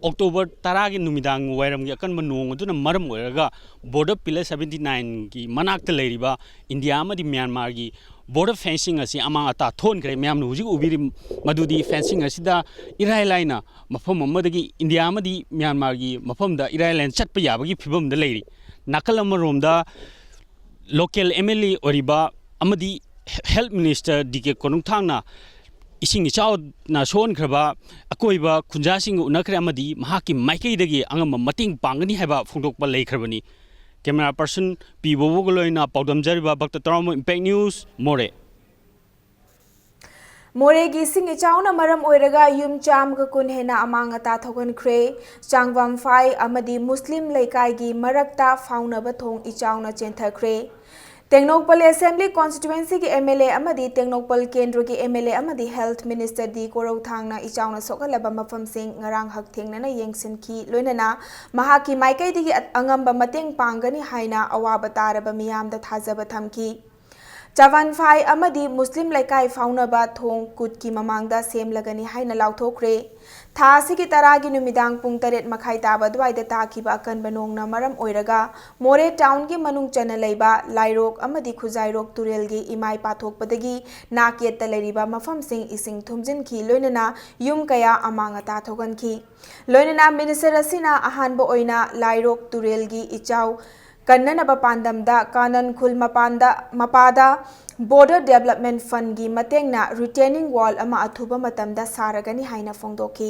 ꯑꯣꯛꯇꯣꯕꯔ ꯇꯔꯥꯒꯤ ꯅꯨꯃꯤꯗꯥꯡ ꯋꯥꯏꯔꯝꯒꯤ ꯑꯀꯟꯕ ꯅꯣꯡ ꯑꯗꯨꯅ ꯃꯔꯝ ꯑꯣꯏꯔꯒ border pillar seventy nineꯒꯤ ꯃꯅꯥꯛꯇ ꯂꯩꯔꯤꯕ ꯏꯟꯗꯤꯌꯥ ꯑꯃꯗꯤ ꯃ꯭ꯌꯥꯟꯃꯥꯔꯒꯤ border fencing ꯑꯁꯤ ꯑꯃꯥꯡ ꯑꯇꯥ ꯊꯣꯛꯍꯟꯈ꯭ꯔꯦ꯫ ꯃꯌꯥꯝꯅ ꯍꯧꯖꯤꯛ ꯎꯕꯤꯔꯤ ꯃꯗꯨꯗꯤ fencing ꯑꯁꯤꯗ ꯏꯔꯥꯏ ꯂꯥꯏꯅ ꯃꯐꯝ ꯑꯃꯗꯒꯤ ꯏꯟꯗꯤꯌꯥ ꯑꯃꯗꯤ ꯃ꯭ꯌꯥꯟꯃꯥꯔꯒꯤ ꯃꯐꯝꯗ ꯏꯔꯥꯏ ꯂꯥꯏꯅ ꯆꯠꯄ ꯌꯥꯕꯒꯤ ꯐꯤꯕꯝꯗ ꯂꯩꯔꯤ꯫ ꯅꯥꯀꯜ ꯑꯃꯔꯣꯝꯗ local MLA ꯑꯣꯏꯔꯤꯕ ꯑꯃꯗꯤ health minister D K ꯀꯣꯅꯨꯡꯊꯥꯡꯅ ꯏꯁꯤꯡ ꯏꯆꯥꯎꯅ ꯁꯣꯛꯍꯟꯈ꯭ꯔꯕ ꯑꯀꯣꯏꯕ ꯈꯨꯟꯖꯥꯁꯤꯡꯒ ꯎꯅꯈ꯭ꯔꯦ ꯑꯃꯗꯤ ꯃꯍꯥꯛꯀꯤ ꯃꯥꯏꯀꯩꯗꯒꯤ ꯑꯉꯝꯕ ꯃꯇꯦꯡ ꯄꯥꯡꯒꯅꯤ ꯍꯥꯏꯕ ꯐꯣꯡꯗꯣꯛꯄ ꯂꯩꯈ꯭ꯔꯕꯅꯤ꯫ Camera person P ꯕꯣꯕꯣꯒ ꯂꯣꯏꯅ ꯄꯥꯎꯗꯝꯖꯔꯤꯕ ꯚꯛꯇ ꯇꯔꯥꯃꯣ, Impact News, ꯃꯣꯔꯦ꯫ ꯃꯣꯔꯦꯒꯤ ꯏꯁꯤꯡ ꯏꯆꯥꯎꯅ ꯃꯔꯝ ꯑꯣꯏꯔꯒ ꯌꯨꯝ ꯆꯥꯝꯃꯒ ꯀꯨꯟ ꯍꯦꯟꯅ ꯑꯃꯥꯡ ꯑꯇꯥ ꯊꯣꯛꯍꯟꯈ꯭ꯔꯦ꯫ ꯆꯥꯡꯕꯝꯐꯥꯏ ꯑꯃꯗꯤ ꯃꯨꯁꯂꯤꯝ ꯂꯩꯀꯥꯏꯒꯤ ꯃꯔꯛꯇ ꯐꯥꯎꯅꯕ ꯊꯣꯡ ꯏꯆꯥꯎꯅ ꯆꯦꯟꯊꯈ꯭ꯔꯦ꯫ ꯇꯦꯡꯅꯧꯄꯜ Assembly Constituencyꯒꯤ MLA ꯑꯃꯗꯤ ꯇꯦꯡꯅꯧꯄꯜ ꯀꯦꯟꯗ꯭ꯔꯒꯤ MLA ꯑꯃꯗꯤ health minister D ꯀꯣꯔꯧꯊꯥꯡꯅ ꯏꯆꯥꯎꯅ ꯁꯣꯛꯍꯜꯂꯕ ꯃꯐꯝꯁꯤꯡ ꯉꯔꯥꯡ ꯍꯛꯊꯦꯡꯅꯅ ꯌꯦꯡꯁꯤꯟꯈꯤ꯫ ꯂꯣꯏꯅꯅ ꯃꯍꯥꯛꯀꯤ ꯃꯥꯏꯀꯩꯗꯒꯤ ꯑꯉꯝꯕ ꯃꯇꯦꯡ ꯄꯥꯡꯒꯅꯤ ꯍꯥꯏꯅ ꯑꯋꯥꯕ ꯇꯥꯔꯕ ꯃꯤꯌꯥꯝꯗ ꯊꯥꯖꯕ ꯊꯝꯈꯤ꯫ ꯆꯥꯕꯟꯐꯥꯏ ꯑꯃꯗꯤ ꯃꯨꯁꯂꯤꯝ ꯂꯩꯀꯥꯏ ꯐꯥꯎꯅꯕ ꯊꯣꯡ ꯀꯨꯠꯀꯤ ꯃꯃꯥꯡꯗ ꯁꯦꯝꯂꯒꯅꯤ ꯍꯥꯏꯅ ꯂꯥꯎꯊꯣꯛꯈ꯭ꯔꯦ꯫ ꯊꯥ ꯑꯁꯤꯒꯤ ꯇꯔꯥꯒꯤ ꯅꯨꯃꯤꯗꯥꯡ ꯄꯨꯡ ꯇꯔꯦꯠ ꯃꯈꯥꯏ ꯇꯥꯕ ꯑꯗꯨꯋꯥꯏꯗ ꯇꯥꯈꯤꯕ ꯑꯀꯟꯕ ꯅꯣꯡꯅ ꯃꯔꯝ ꯑꯣꯏꯔꯒ ꯃꯣꯔꯦ townꯒꯤ ꯃꯅꯨꯡ ꯆꯟꯅ ꯂꯩꯕ ꯂꯥꯏꯔꯣꯛ ꯑꯃꯗꯤ ꯈꯨꯖꯥꯏꯔꯣꯛ ꯇꯨꯔꯦꯜꯒꯤ ꯏꯃꯥꯏ ꯄꯥꯊꯣꯛꯄꯗꯒꯤ ꯅꯥꯛ ꯌꯦꯠꯇ ꯂꯩꯔꯤꯕ ꯃꯐꯝꯁꯤꯡ ꯏꯁꯤꯡ ꯊꯨꯝꯖꯤꯟꯈꯤ꯫ ꯂꯣꯏꯅꯅ ꯌꯨꯝ ꯀꯌꯥ ꯑꯃꯥꯡ ꯑꯇꯥ ꯊꯣꯛꯍꯟꯈꯤ꯫ ꯂꯣꯏꯅꯅ minister ꯑꯁꯤꯅ ꯑꯍꯥꯟꯕ ꯑꯣꯏꯅ ꯂꯥꯏꯔꯣꯛ ꯇꯨꯔꯦꯜꯒꯤ ꯏꯆꯥꯎ ꯀꯟꯅꯅꯕ ꯄꯥꯟꯗꯝꯗ ꯀꯥꯅꯟ ꯈꯨꯜ ꯃꯄꯥꯟꯗ, ꯃꯄꯥꯗ Border Development Fundꯒꯤ ꯃꯇꯦꯡꯅ retaining wall ꯑꯃ ꯑꯊꯨꯕ ꯃꯇꯝꯗ ꯁꯥꯔꯒꯅꯤ ꯍꯥꯏꯅ ꯐꯣꯡꯗꯣꯛꯈꯤ꯫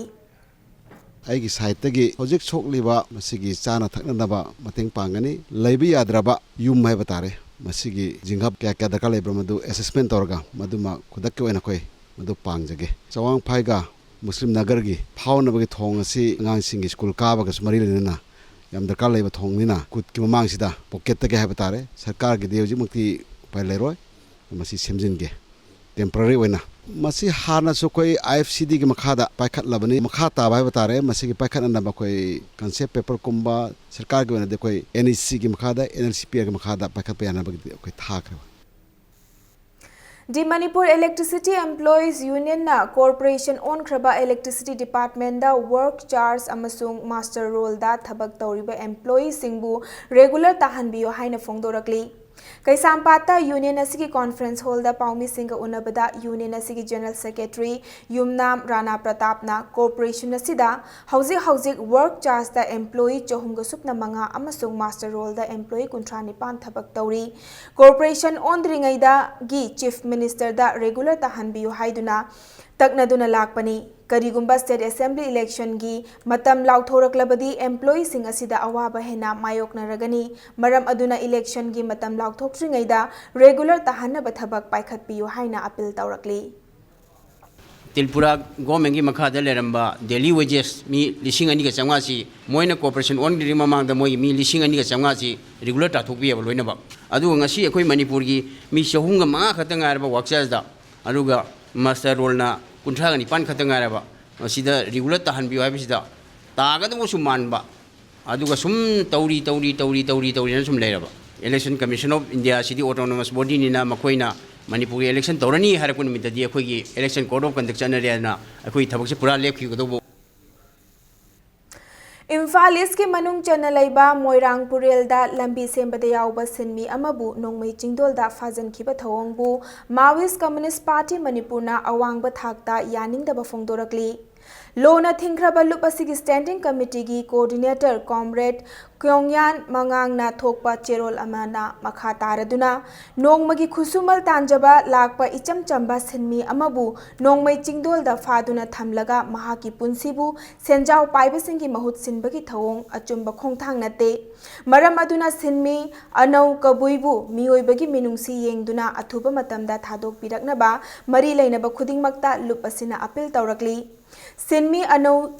ꯑꯩꯒꯤ sideꯇꯒꯤ ꯍꯧꯖꯤꯛ ꯁꯣꯛꯂꯤꯕ ꯃꯁꯤꯒꯤ ꯆꯥꯅ ꯊꯛꯅꯅꯕ ꯃꯇꯦꯡ ꯄꯥꯡꯒꯅꯤ꯫ ꯂꯩꯕ ꯌꯥꯗ꯭ꯔꯕ ꯌꯨꯝ ꯍꯥꯏꯕ ꯇꯥꯔꯦ, ꯃꯁꯤꯒꯤ ꯖꯤꯡꯒꯞ ꯀꯌꯥ ꯀꯌꯥ ꯗꯔꯀꯥꯔ ꯂꯩꯕ꯭ꯔꯥ ꯃꯗꯨ assessment ꯇꯧꯔꯒ ꯃꯗꯨꯃ ꯈꯨꯗꯛꯀꯤ ꯑꯣꯏꯅ ꯑꯩꯈꯣꯏ ꯃꯗꯨ ꯄꯥꯡꯖꯒꯦ꯫ ꯆꯋꯥꯡꯐꯥꯏꯒ ꯃꯨꯁꯂꯤꯝ ꯅꯒꯔꯒꯤ ꯐꯥꯎꯅꯕꯒꯤ ꯊꯣꯡ ꯑꯁꯤ ꯑꯉꯥꯡꯁꯤꯡꯒꯤ ꯁ꯭ꯀꯨꯜ ꯀꯥꯕꯒꯁꯨ ꯃꯔꯤ ꯂꯩꯅꯅ ꯌꯥꯝ ꯗꯔꯀꯥꯔ ꯂꯩꯕ ꯊꯣꯡꯅꯤꯅ ꯀꯨꯠꯀꯤ ꯃꯃꯥꯡꯁꯤꯗ pocketꯇꯒꯤ ꯍꯥꯏꯕ ꯇꯥꯔꯦ, ꯁꯔꯀꯥꯔꯒꯤꯗꯤ ꯍꯧꯖꯤꯛꯃꯛꯇꯤ ꯎꯄꯥꯏ ꯂꯩꯔꯣꯏ, ꯃꯁꯤ ꯁꯦꯝꯖꯤꯟꯒꯦ꯫ Temporary ꯑꯣꯏꯅ ꯃꯁꯤ ꯍꯥꯟꯅꯁꯨ ꯑꯩꯈꯣꯏ ꯑꯥꯏ ꯑꯦꯐ ꯁꯤ ꯗꯤꯒꯤ ꯃꯈꯥꯗ ꯄꯥꯏꯈꯠꯂꯕꯅꯤ꯫ ꯃꯈꯥ ꯇꯥꯕ ꯍꯥꯏꯕ ꯇꯥꯔꯦ꯫ ꯃꯁꯤꯒꯤ ꯄꯥꯏꯈꯠꯅꯅꯕ ꯑꯩꯈꯣꯏ ꯀꯟꯁꯦꯞ ꯄꯦꯄꯔꯒꯨꯝꯕ ꯁꯔꯀꯥꯔꯒꯤ ꯑꯣꯏꯅꯗꯤ ꯑꯩꯈꯣꯏ ꯑꯦꯟ ꯏ ꯁꯤꯒꯤ ꯃꯈꯥꯗ, ꯑꯦꯟ ꯑꯦꯜ ꯁꯤ ꯄꯤ ꯑꯥꯔꯒꯤ ꯃꯈꯥꯗ ꯄꯥꯏꯈꯠꯄ ꯌꯥꯅꯕꯒꯤꯗꯤ ꯑꯩꯈꯣꯏ ꯊꯥꯈ꯭ꯔꯦ꯫ The Manipur Electricity Employees Union ꯅ corporation ꯑꯣꯟꯈ꯭ꯔꯕ electricity department ꯗ work charge ꯑꯃꯁꯨꯡ muster roll ꯗ ꯊꯕꯛ ꯇꯧꯔꯤꯕ employee ꯁꯤꯡꯕꯨ regular ꯇꯥꯍꯟꯕꯤꯌꯨ ꯍꯥꯏꯅ ꯐꯣꯡꯗꯣꯔꯛꯂꯤ꯫ ꯀꯩꯁꯥꯝꯄꯥꯠꯇ union ꯑꯁꯤꯒꯤ conference hall ꯗ ꯄꯥꯎꯃꯤꯁꯤꯡꯒ ꯎꯅꯕꯗ union ꯑꯁꯤꯒꯤ general secretary ꯌꯨꯝꯅꯥꯝ ꯔꯥꯅꯥ ꯄ꯭ꯔꯇꯥꯞꯅ corporation ꯑꯁꯤꯗ ꯍꯧꯖꯤꯛ ꯍꯧꯖꯤꯛ work charge ꯗ employee ꯆꯍꯨꯝꯒ ꯁꯨꯞꯅ ꯃꯉꯥ ꯑꯃꯁꯨꯡ muster roll ꯗ employee ꯀꯨꯟꯊ꯭ꯔꯥ ꯅꯤꯄꯥꯟ ꯊꯕꯛ ꯇꯧꯔꯤ꯫ Corporation ꯑꯣꯟꯗ꯭ꯔꯤꯉꯩꯗꯒꯤ chief minister ꯗ regular ꯇꯥꯍꯟꯕꯤꯌꯨ ꯍꯥꯏꯗꯨꯅ ꯇꯛꯅꯗꯨꯅ ꯂꯥꯛꯄꯅꯤ꯫ ꯀꯔꯤꯒꯨꯝꯕ state assembly election ꯒꯤ ꯃꯇꯝ ꯂꯥꯎꯊꯣꯔꯛꯂꯕꯗꯤ employee ꯁꯤꯡ ꯑꯁꯤꯗ ꯑꯋꯥꯕ ꯍꯦꯟꯅ ꯃꯥꯌꯣꯛꯅꯔꯒꯅꯤ꯫ ꯃꯔꯝ ꯑꯗꯨꯅ election ꯒꯤ ꯃꯇꯝ ꯂꯥꯎꯊꯣꯛꯇ꯭ꯔꯤꯉꯩꯗ regular ꯇꯥꯍꯟꯅꯕ ꯊꯕꯛ ꯄꯥꯏꯈꯠꯄꯤꯌꯨ ꯍꯥꯏꯅ appeal ꯇꯧꯔꯛꯂꯤ꯫ ꯇ꯭ꯔꯤꯄꯨꯔꯥ ꯒꯣꯔꯃꯦꯟꯒꯤ ꯃꯈꯥꯗ ꯂꯩꯔꯝꯕ daily wages ꯃꯤ ꯂꯤꯁꯤꯡ ꯑꯅꯤꯒ ꯆꯥꯝꯃꯉꯥꯁꯤ ꯃꯣꯏꯅ corporation ꯑꯣꯟꯗ꯭ꯔꯤꯉꯩ ꯃꯃꯥꯡꯗ ꯃꯣꯏꯒꯤ ꯃꯤ ꯂꯤꯁꯤꯡ ꯑꯅꯤꯒ ꯆꯥꯝꯃꯉꯥꯁꯤ regular ꯇꯥꯊꯣꯛꯄꯤꯑꯕ ꯂꯣꯏꯅꯃꯛ꯫ ꯑꯗꯨꯒ ꯉꯁꯤ ꯑꯩꯈꯣꯏ ꯃꯅꯤꯄꯨꯔꯒꯤ ꯃꯤ ꯆꯍꯨꯝꯒ ꯃꯉꯥ ꯈꯛꯇ ꯉꯥꯏꯔꯕ work charge ꯗ, ꯑꯗꯨꯒ muster roll ꯅ ꯀꯨꯟꯊ꯭ꯔꯥꯒ ꯅꯤꯄꯥꯟ ꯈꯛꯇ ꯉꯥꯏꯔꯕ, ꯃꯁꯤꯗ regular ꯇꯥꯍꯟꯕꯤꯌꯨ ꯍꯥꯏꯕꯁꯤꯗ ꯇꯥꯒꯗꯕꯁꯨ ꯃꯥꯟꯕ, ꯑꯗꯨꯒ ꯁꯨꯝ ꯇꯧꯔꯤ ꯇꯧꯔꯤ ꯇꯧꯔꯤ ꯇꯧꯔꯤ ꯇꯧꯔꯤꯅ ꯁꯨꯝ ꯂꯩꯔꯕ꯫ Election Commission of India CD autonomous body ꯅꯤꯅ ꯃꯈꯣꯏꯅ ꯃꯅꯤꯄꯨꯔꯒꯤ election ꯇꯧꯔꯅꯤ ꯍꯥꯏꯔꯛꯄ ꯅꯨꯃꯤꯠꯇꯗꯤ ꯑꯩꯈꯣꯏꯒꯤ election code of conduct ꯆꯠꯅꯔꯦꯅ ꯑꯩꯈꯣꯏ ꯊꯕꯛꯁꯦ ꯄꯨꯔꯥ ꯂꯦꯞꯈꯤꯒꯗꯧꯕ꯫ ꯏꯝꯐꯥꯜ ꯏꯁꯀꯤ ꯃꯅꯨꯡ ꯆꯟꯅ ꯂꯩꯕ ꯃꯣꯏꯔꯥꯡ ꯄꯨꯔꯦꯜꯗ ꯂꯝꯕꯤ ꯁꯦꯝꯕꯗ ꯌꯥꯎꯕ ꯁꯤꯟꯃꯤ ꯑꯃꯕꯨ ꯅꯣꯡꯃꯩ ꯆꯤꯡꯗꯣꯜꯗ ꯐꯥꯖꯤꯟꯈꯤꯕ ꯊꯧꯑꯣꯡꯕꯨ Maoist Communist Party ꯃꯅꯤꯄꯨꯔꯅ ꯑꯋꯥꯡꯕ ꯊꯥꯛꯇ ꯌꯥꯅꯤꯡꯗꯕ ꯐꯣꯡꯗꯣꯔꯛꯂꯤ꯫ ꯂꯣꯅ ꯊꯤꯡꯈ꯭ꯔꯕ ꯂꯨꯞ ꯑꯁꯤꯒꯤ standing committee ꯒꯤ coordinator comrade ꯀ꯭ꯌꯣꯡꯌꯥꯟ ꯃꯉꯥꯡꯅ ꯊꯣꯛꯄ ꯆꯦꯔꯣꯜ ꯑꯃꯅ ꯃꯈꯥ ꯇꯥꯔꯗꯨꯅ ꯅꯣꯡꯃꯒꯤ ꯈꯨꯠꯁꯨꯃꯜ ꯇꯥꯟꯖꯕ ꯂꯥꯛꯄ ꯏꯆꯝ ꯆꯝꯕ ꯁꯤꯟꯃꯤ ꯑꯃꯕꯨ ꯅꯣꯡꯃꯩ ꯆꯤꯡꯗꯣꯜꯗ ꯐꯥꯗꯨꯅ ꯊꯝꯂꯒ ꯃꯍꯥꯛꯀꯤ ꯄꯨꯟꯁꯤꯕꯨ ꯁꯦꯟꯖꯥꯎ ꯄꯥꯏꯕꯁꯤꯡꯒꯤ ꯃꯍꯨꯠ ꯁꯤꯟꯕꯒꯤ ꯊꯧꯑꯣꯡ ꯑꯆꯨꯝꯕ ꯈꯣꯡꯊꯥꯡ ꯅꯠꯇꯦ꯫ ꯃꯔꯝ ꯑꯗꯨꯅ ꯁꯤꯟꯃꯤ ꯑꯅꯧ ꯀꯕꯨꯏꯕꯨ ꯃꯤꯑꯣꯏꯕꯒꯤ ꯃꯤꯅꯨꯡꯁꯤ ꯌꯦꯡꯗꯨꯅ ꯑꯊꯨꯕ ꯃꯇꯝꯗ ꯊꯥꯗꯣꯛꯄꯤꯔꯛꯅꯕ ꯃꯔꯤ ꯂꯩꯅꯕ ꯈꯨꯗꯤꯡꯃꯛꯇ ꯂꯨꯞ ꯑꯁꯤꯅ appeal ꯇꯧꯔꯛꯂꯤ꯫ ꯁꯤꯟꯃꯤ ꯑꯅꯧ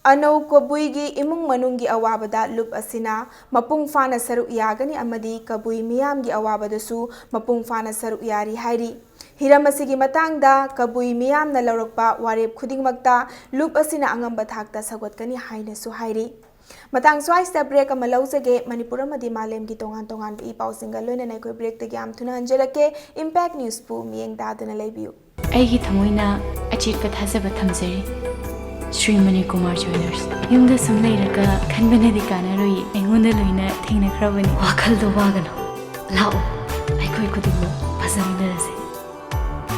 ꯑꯅꯧ ꯀꯕꯨꯏꯒꯤ ꯏꯃꯨꯡ ꯃꯅꯨꯡꯒꯤ ꯑꯋꯥꯕꯗ ꯂꯨꯞ ꯑꯁꯤꯅ ꯃꯄꯨꯡ ꯐꯥꯅ ꯁꯔꯨꯛ ꯌꯥꯒꯅꯤ ꯑꯃꯗꯤ ꯀꯕꯨꯏ ꯃꯤꯌꯥꯝꯒꯤ ꯑꯋꯥꯕꯗꯁꯨ ꯃꯄꯨꯡ ꯐꯥꯅ ꯁꯔꯨꯛ ꯌꯥꯔꯤ ꯍꯥꯏꯔꯤ꯫ ꯍꯤꯔꯝ ꯑꯁꯤꯒꯤ ꯃꯇꯥꯡꯗ ꯀꯕꯨꯏ ꯃꯤꯌꯥꯝꯅ ꯂꯧꯔꯛꯄ ꯋꯥꯔꯦꯞ ꯈꯨꯗꯤꯡꯃꯛꯇ ꯂꯨꯞ ꯑꯁꯤꯅ ꯑꯉꯝꯕ ꯊꯥꯛꯇ ꯁꯧꯒꯠꯀꯅꯤ ꯍꯥꯏꯅꯁꯨ ꯍꯥꯏꯔꯤ꯫ ꯃꯇꯥꯡ ꯁ꯭ꯋꯥꯏꯁꯤꯗ ꯕ꯭ꯔꯦꯛ ꯑꯃ ꯂꯧꯖꯒꯦ꯫ ꯃꯅꯤꯄꯨꯔ ꯑꯃꯗꯤ ꯃꯥꯂꯦꯝꯒꯤ ꯇꯣꯉꯥꯟ ꯇꯣꯉꯥꯟꯕ ꯏ ꯄꯥꯎꯁꯤꯡꯒ ꯂꯣꯏꯅꯅ ꯑꯩꯈꯣꯏ ꯕ꯭ꯔꯦꯛꯇꯒꯤ ꯌꯥꯝ ꯊꯨꯅ ꯍꯟꯖꯔꯛꯀꯦ꯫ ꯏꯝꯄꯦꯛ ꯅ꯭ꯌꯨꯁꯄꯨ ꯃꯤꯠꯌꯦꯡ ꯇꯥꯗꯨꯅ ꯂꯩꯕꯤꯌꯨ꯫ ꯑꯩꯒꯤ ꯊꯃꯣꯏꯅ ꯑꯆꯦꯠꯄ ꯊꯥꯖꯕ ꯊꯝꯖꯔꯤ꯫ ꯁ꯭ꯔꯤ ꯃꯅꯤ ꯀꯨꯃꯥꯔ ꯖ꯭ꯋꯦꯂꯔꯁ꯫ ꯌꯨꯝꯗ ꯁꯨꯝ ꯂꯩꯔꯒ ꯈꯟꯕꯅꯗꯤ ꯀꯥꯟꯅꯔꯣꯏꯌꯦ꯫ ꯑꯩꯉꯣꯟꯗ ꯂꯣꯏꯅ ꯊꯦꯡꯅꯈ꯭ꯔꯕꯅꯤ꯫ ꯋꯥꯈꯜꯗꯣ ꯋꯥꯒꯅꯨ꯫ ꯂꯥꯛꯑꯣ, ꯑꯩꯈꯣꯏ ꯈꯨꯗꯤꯡꯃꯛ ꯐꯖꯃꯤꯟꯅꯔꯁꯦ꯫